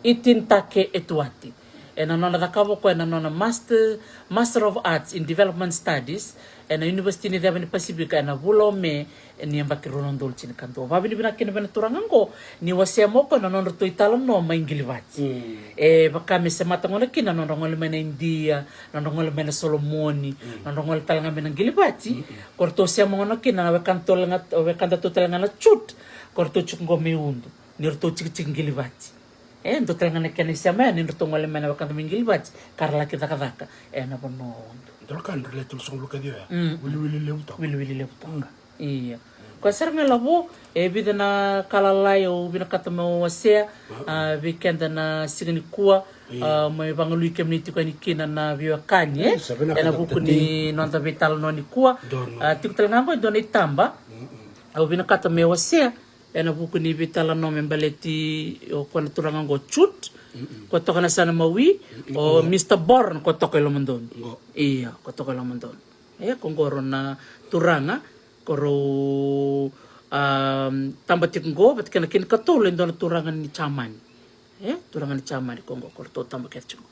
Itintake Etuati. Ena nona cakava o koya na nona master, Master of Arts in Development Studies ena University ni Ceva ni Pasifika ena vula o Me ni yabaki rua na udolu tinikadua. Vakavinavinaka kina vei na turaga qo ni wasea mai o koya na nodratou italanoa mai Qilivati. Mm. E vaka me semata gona kina na nodra gole mai na Idia, na nodra gole mai na Solomoni, mm, na nodra gole tale ga mai na Qilivati. Mm-mm. Ko ratou sema gona kina na wekadatou tale ga, wekadatou tale ga na Jute, ko ratou tiko qo mai Udu. Ni ratou tikitiki Qilivati. E dua tale ga na kena isema ya ni ratou gole mai na wekada mai Qilivati ka ra laki cakacaka ena vanua o Udu. Dua na ka, dua na le tolusagavulu ka ciwa ya. Mm. Wiliwili levu toka. Wiliwili levu toka. Mm. Ia. Koya sara ga, Lavo, e vica na ka lalai au vinakata meu wasea, mm, a, vei keda na siga nikua, ia, a, me vagalui kemuni tiko yani kina na veiwekani, e? Ena vuku ni noda veitalanoa nikua. Donu. A, tiko tale ga qo e dua na itaba. Mm-mm. Au vinakata meu wasea ena vuku ni veitalanoa me baleti o koya na turaga qo o Jute. Mm-mm. Ko toka na yasana mawi, mm-mm, o Mister Boron, ko toka i lomadonu. Qo. Ia, ko toka i lomadonu. E, ko qo rau na turaga, ko rau, am, taba tiko qo, vata kei na kena ikatolu e dua na turaga ni Jamani. E, turaga ni Jamani ko qo, ko ratou taba kece tiko.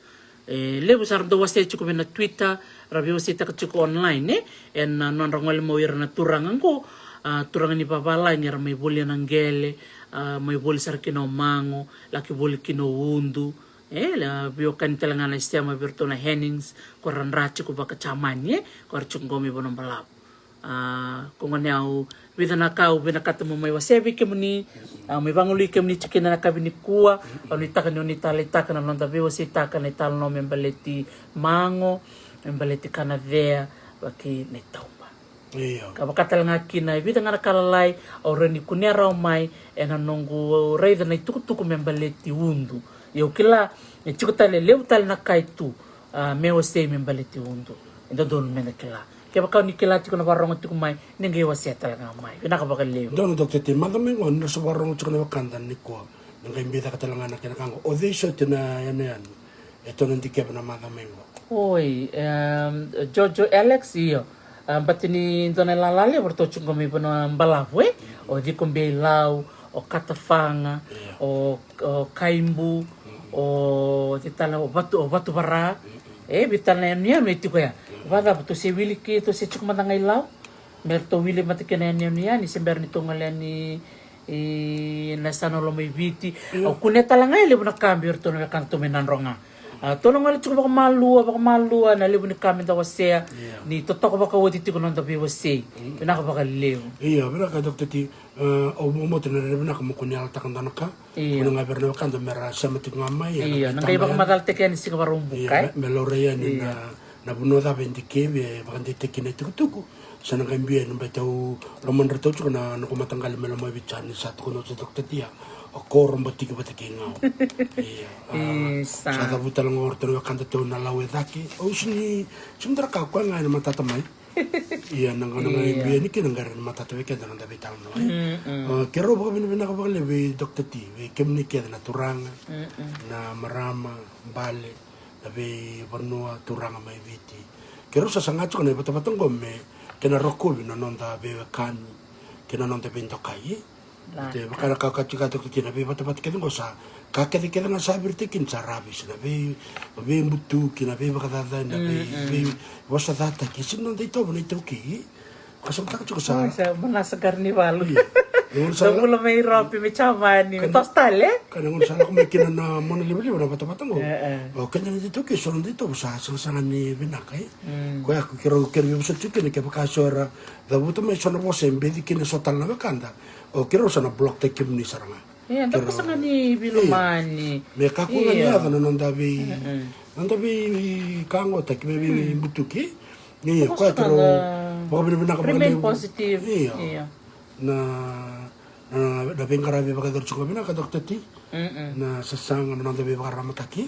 E levu sa ra dau wasea tiko vei na Twitter, ra veiwaseitaka tiko online, e, ena nodra gole mai o ira na turaga qo, a, turaga ni vavalagi era mai volia na qele, a, mai voli sara kina o Mago, laki voli kina o Udu, e, la veiwekani tale ga na isema vei iratou na Hennings, ko ra dra tiko vaka Jamani, e, ko ra tiko qo mai Vanuabalavu. A, ko gona au, vica na ka au vinakata meu mai wasea vei kemuni, a, mai vagalui kemuni tiko kina na yakavi nikua, au nuitaka ni o ni taleitaka na noda veiwaseitaka na italanoa me baleti Mago, me baleti Kanacea, vata kei Naitauba. Io. Ka vaka tale ga kina e vica ga na ka lalai au rawa ni kunea rawa mai ena noqu raica na itukutuku me baleti Udu. Ia au kila e tiko tale, levu tale na ka e tu, a, me wasei me baleti Udu. E dodonu meda kila. Kevaka o ni kila tiko na vakarorogo tiko mai, ni qai wasea tale ga mai. Vinaka vakalevu. Donu, Doctor T, macawa mai qo ni na so vakarorogo tiko na wekada nikua, na qai bicaka tale ga na kena ka qo. O cei soti na yanuyanu e tou na dikeva na macawa mai qo? Oi, em, Jojo Alex, io. A, baleta ni dua na ilala levu eratou tiko qo mai Vanuabalavu, e? O Cikobeilau, o Katafaga, io, o, o Kaibu, mm-mm, o cei tale, o Vatu, o Vatuvara. Mm-mm. E, vica tale na yanuyanu e tiko ya. Mm-mm. Vakacava, tou se wili ki, tou se tiko mada ga i Lau? Me ratou wili mada kei na yanuyanu yani, se bera ni tou gole yani i na yasana o Lomaiviti. Io. Au kunea tale ga e levu na ka vei iratou na wekadatou mai Nadroga. A, tou na gole tiko vakamalua, vakamalua na levu ni ka me da wasea. Ni totoka vakaoti tiko na noda veiwasei. Vinaka vakalevu. Ia, vinaka Doctor T. Au vakabauta na rere vinaka mo kua ni yalataka dua na ka. Ia. Kua ni ga vei ira na wekada me ra sema tiko ga mai. Ia, na qai vakamacalataki yani siga Vakaraubuka, e? Me laurai yani na vanua cava e dikevi e vakadeitaki kina itukutuku. Sa na qai biu yani, baleta au lomadratou tiko na noqu mataqali me lomai Viti, sa ni sa tukuna o Doctor T, o koya roba tiki vata kei gau. Ia. Sa cavuta tale ga o ratou na wekada tou na lau e cake. Au sini, sini dra ka koya ga ena matata mai. Ia, na qai biu yani kina qai rai na matata vei keda na noda veitalanoa, e. Keirau vakavinavinaka vakalevu vei Doctor T, vei kemuni kece na turaga, na marama, bale, na veivanua, turaga mai Viti. Keirau sa saga tiko na ivatavata qo me kena rokovi na noda veiwekani kei na noda veidokai, e. Te vaka na ka ka tiko, ka tiko kina veivatavata kece qo sa ka kece kece ga sa viritaki kina sa ravi, sa na vei, veibutuki, na veivakacacani, na vei, veivosacataki. Sini noda itovo na iTaukei. Ka sa mataka tiko sa. Sa manasa qara ni valu. Ia. Sa vula mai Europe, mai Jamani, mai toso tale. Ka na gauna sa lako mai kina na mona livaliva na vatavata qo. O keda na iTaukei, so noda itovo sa sagasaga ni vinaka, e. Koya ko keirau kere veivosoti tiko kina kevaka so era cavuta mai so na vosa e beci kina so tale na wekada. O keirau sa na block taki kemuni sara ga. Ia, da vakasaga ni veilomani. Me kakua ga ni yaco na noda vei, noda veikagotaki, me veibutuki. Ia, koya keirau vakavinavinaka vakalevu. Remain positive. Ia. Na, na, na veiqaravi vakayacori tiko vinaka Doctor T. Na sasaga na noda veivakararamataki.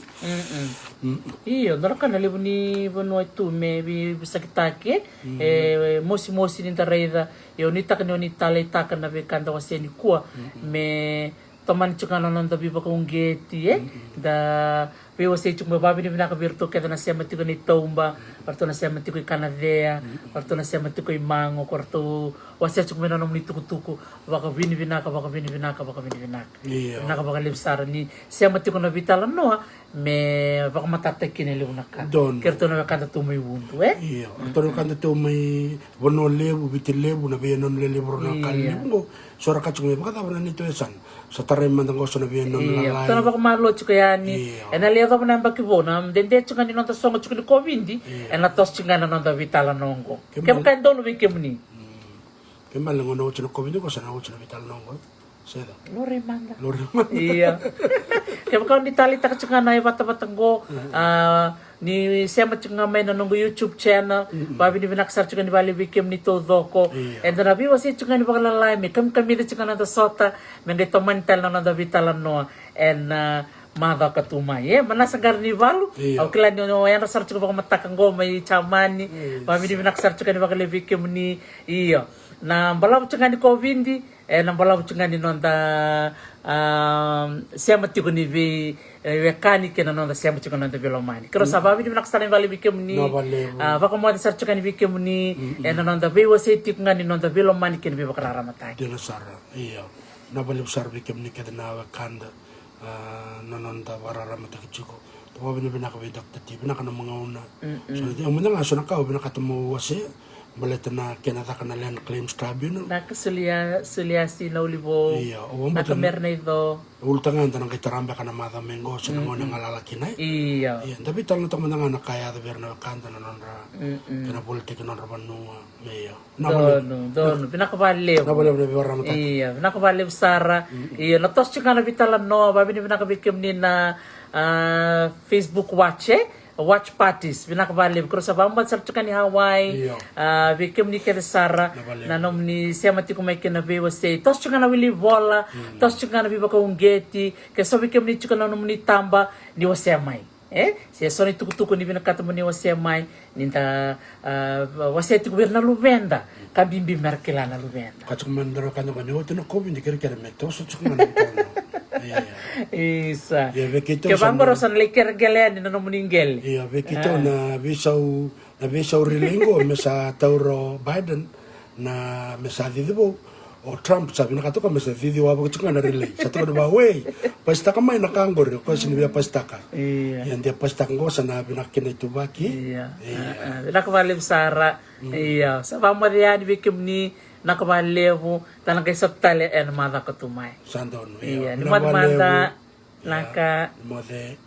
Io, dua na ka na levu ni vanua e tu me veivosakitaki, e mosimosi ni da raica. Io, ni taka ni o ni taleitaka na veika da wasea nikua, me tomani tiko ga na noda veivakauqeti, e. Da veiwasei tiko mai, vakavinavinaka vei iratou kece na sema tiko ni tauba, o ratou na sema tiko i Kanacea, o ratou na sema tiko i Mago, ko ratou wasea tiko mai na nomuni tukutuku, vakavinavinaka, vakavinavinaka, vakavinavinaka. Io. Vinaka vakalevu sara ni sema tiko na veitalanoa, me vakamatatataki kina e levu na ka. Donu. Kei ratou na wekada tu mai Udu, e? Io, ratou na wekada tu mai Vanua Levu, Viti Levu, na veiyanuyanu lelevu, rau na ka lelevu qo. So ra ka tiko mai vakacava na neitou yasana. Sa tarai mada qo so na veiyanuyanu lalai. Tou na vakamalua tiko yani. Io. Ena lai yacova na yabaki vou, na dede tiko ga ni noda sogo tiko ni COVID. Io. Ena toso tiko ga na noda veitalanoa qo. Kevaka e donu vei kemuni. Kevaka e donu, oti na COVID qo, sa na oti na veitalanoa qo. Sega. Laurai mada. Laurai mada. Io. Kevaka o ni taleitaka tiko ga na ivatavata qo, a, ni sema tiko ga mai na noqu YouTube channel, vakavinavinaka sara tiko ga ni vakalevu vei kemuni taucoko. Io. Eda na veiwasei tiko ga ni vakalalai, me kamikamica tiko ga na noda sota, me qai tomani tale na noda veitalanoa ena, a, macawa ka tu mai. E, manasa qara ni valu. Io. Au kila ni o yadra sara tiko vakamataka qo mai Jamani. Io. Vakavinavinaka sara tiko ga ni vakalevu vei kemuni. Io. Na balavu tiko ga ni COVID, e, na balavu tiko ga ni noda, a, sema tiko ni vei, e, wekani kei na noda sema tiko na noda veilomani. Keirau sa vakavinavinaka sara ni vakalevu vei kemuni. Na vakalevu. A, vakamoce sara tiko ga ni vei kemuni, e, na noda veiwasei tiko ga ni noda veilomani kei na veivakararamataki. Dina sara, io. Na vakalevu sara vei kemuni kece na wekada. A, na noda vakararamataki tiko. Tou vakavinavinaka vei Doctor T, vinaka na nomu gauna. So, au mada ga so na ka au vinakata meu wasea, baleta na kena caka na Land Claims Tribunal. Vinaka solia, solia si na uli vou. Io, au vakabauta na ka mera na ico. Ulutaga eda na qai tara beka na macawa mai qo, se na gauna e galala kina. Io. Io, da veitalanoataka mada ga na ka e yaco vei ira na wekada na nodra, kena volitaki nodra vanua. Io. Donu, donu. Vinaka vakalevu. Vinaka vakalevu na veivakararamataki. Io, vinaka vakalevu sara. Io, na toso tiko ga na veitalanoa, vakavinavinaka vei kemuni na, a, Facebook watch, e? Watch parties. Vinaka vakalevu. Keirau sa vakamoce sara tiko ga ni Hawaii. Io. A, vei kemuni kece sara. Vinaka vakalevu. Na nomuni sema tiko mai kei na veiwasei. Toso tiko ga na wili vola. Toso tiko ga na veivakauqeti. Ke so vei kemuni tiko na nomuni taba, ni wasea mai. E, se so na itukutuku ni vinakata mo ni wasea mai, ni da, a, wasea tiko vei ira na luveda, ka bibi mera kila na luveda. Ka tiko mai na dra ka na ka ni oti na COVID, kerekere me toso tiko mai na veitalanoa. Io. Isa. Io, vei keitou sa na, kevaka qo rau sa na lai kerekere yani na nomuni qele. Io, vei keitou na veisau Na veisau relay qo me sa taura o Biden, na me sa cici vou. O Trump sa vinakata o koya me sa cici wavoki tiko ga na relay. Sa tukuna vua, wei, pasitaka mai na ka qori, o koya sega ni via pasitaka. Io. Ia, de pasitaka qo sa na vinaka kina ituvaki. Io. Io. A, a, vinaka vakalevu sara. Mm. Io, sa vakamoce yani vei kemuni, vinaka vakalevu, da na qai sota tale ena macawa ka tu mai. Sa donu, io. Io, ni moce mada. Vinaka vakalevu. Naka. Io, ni moce.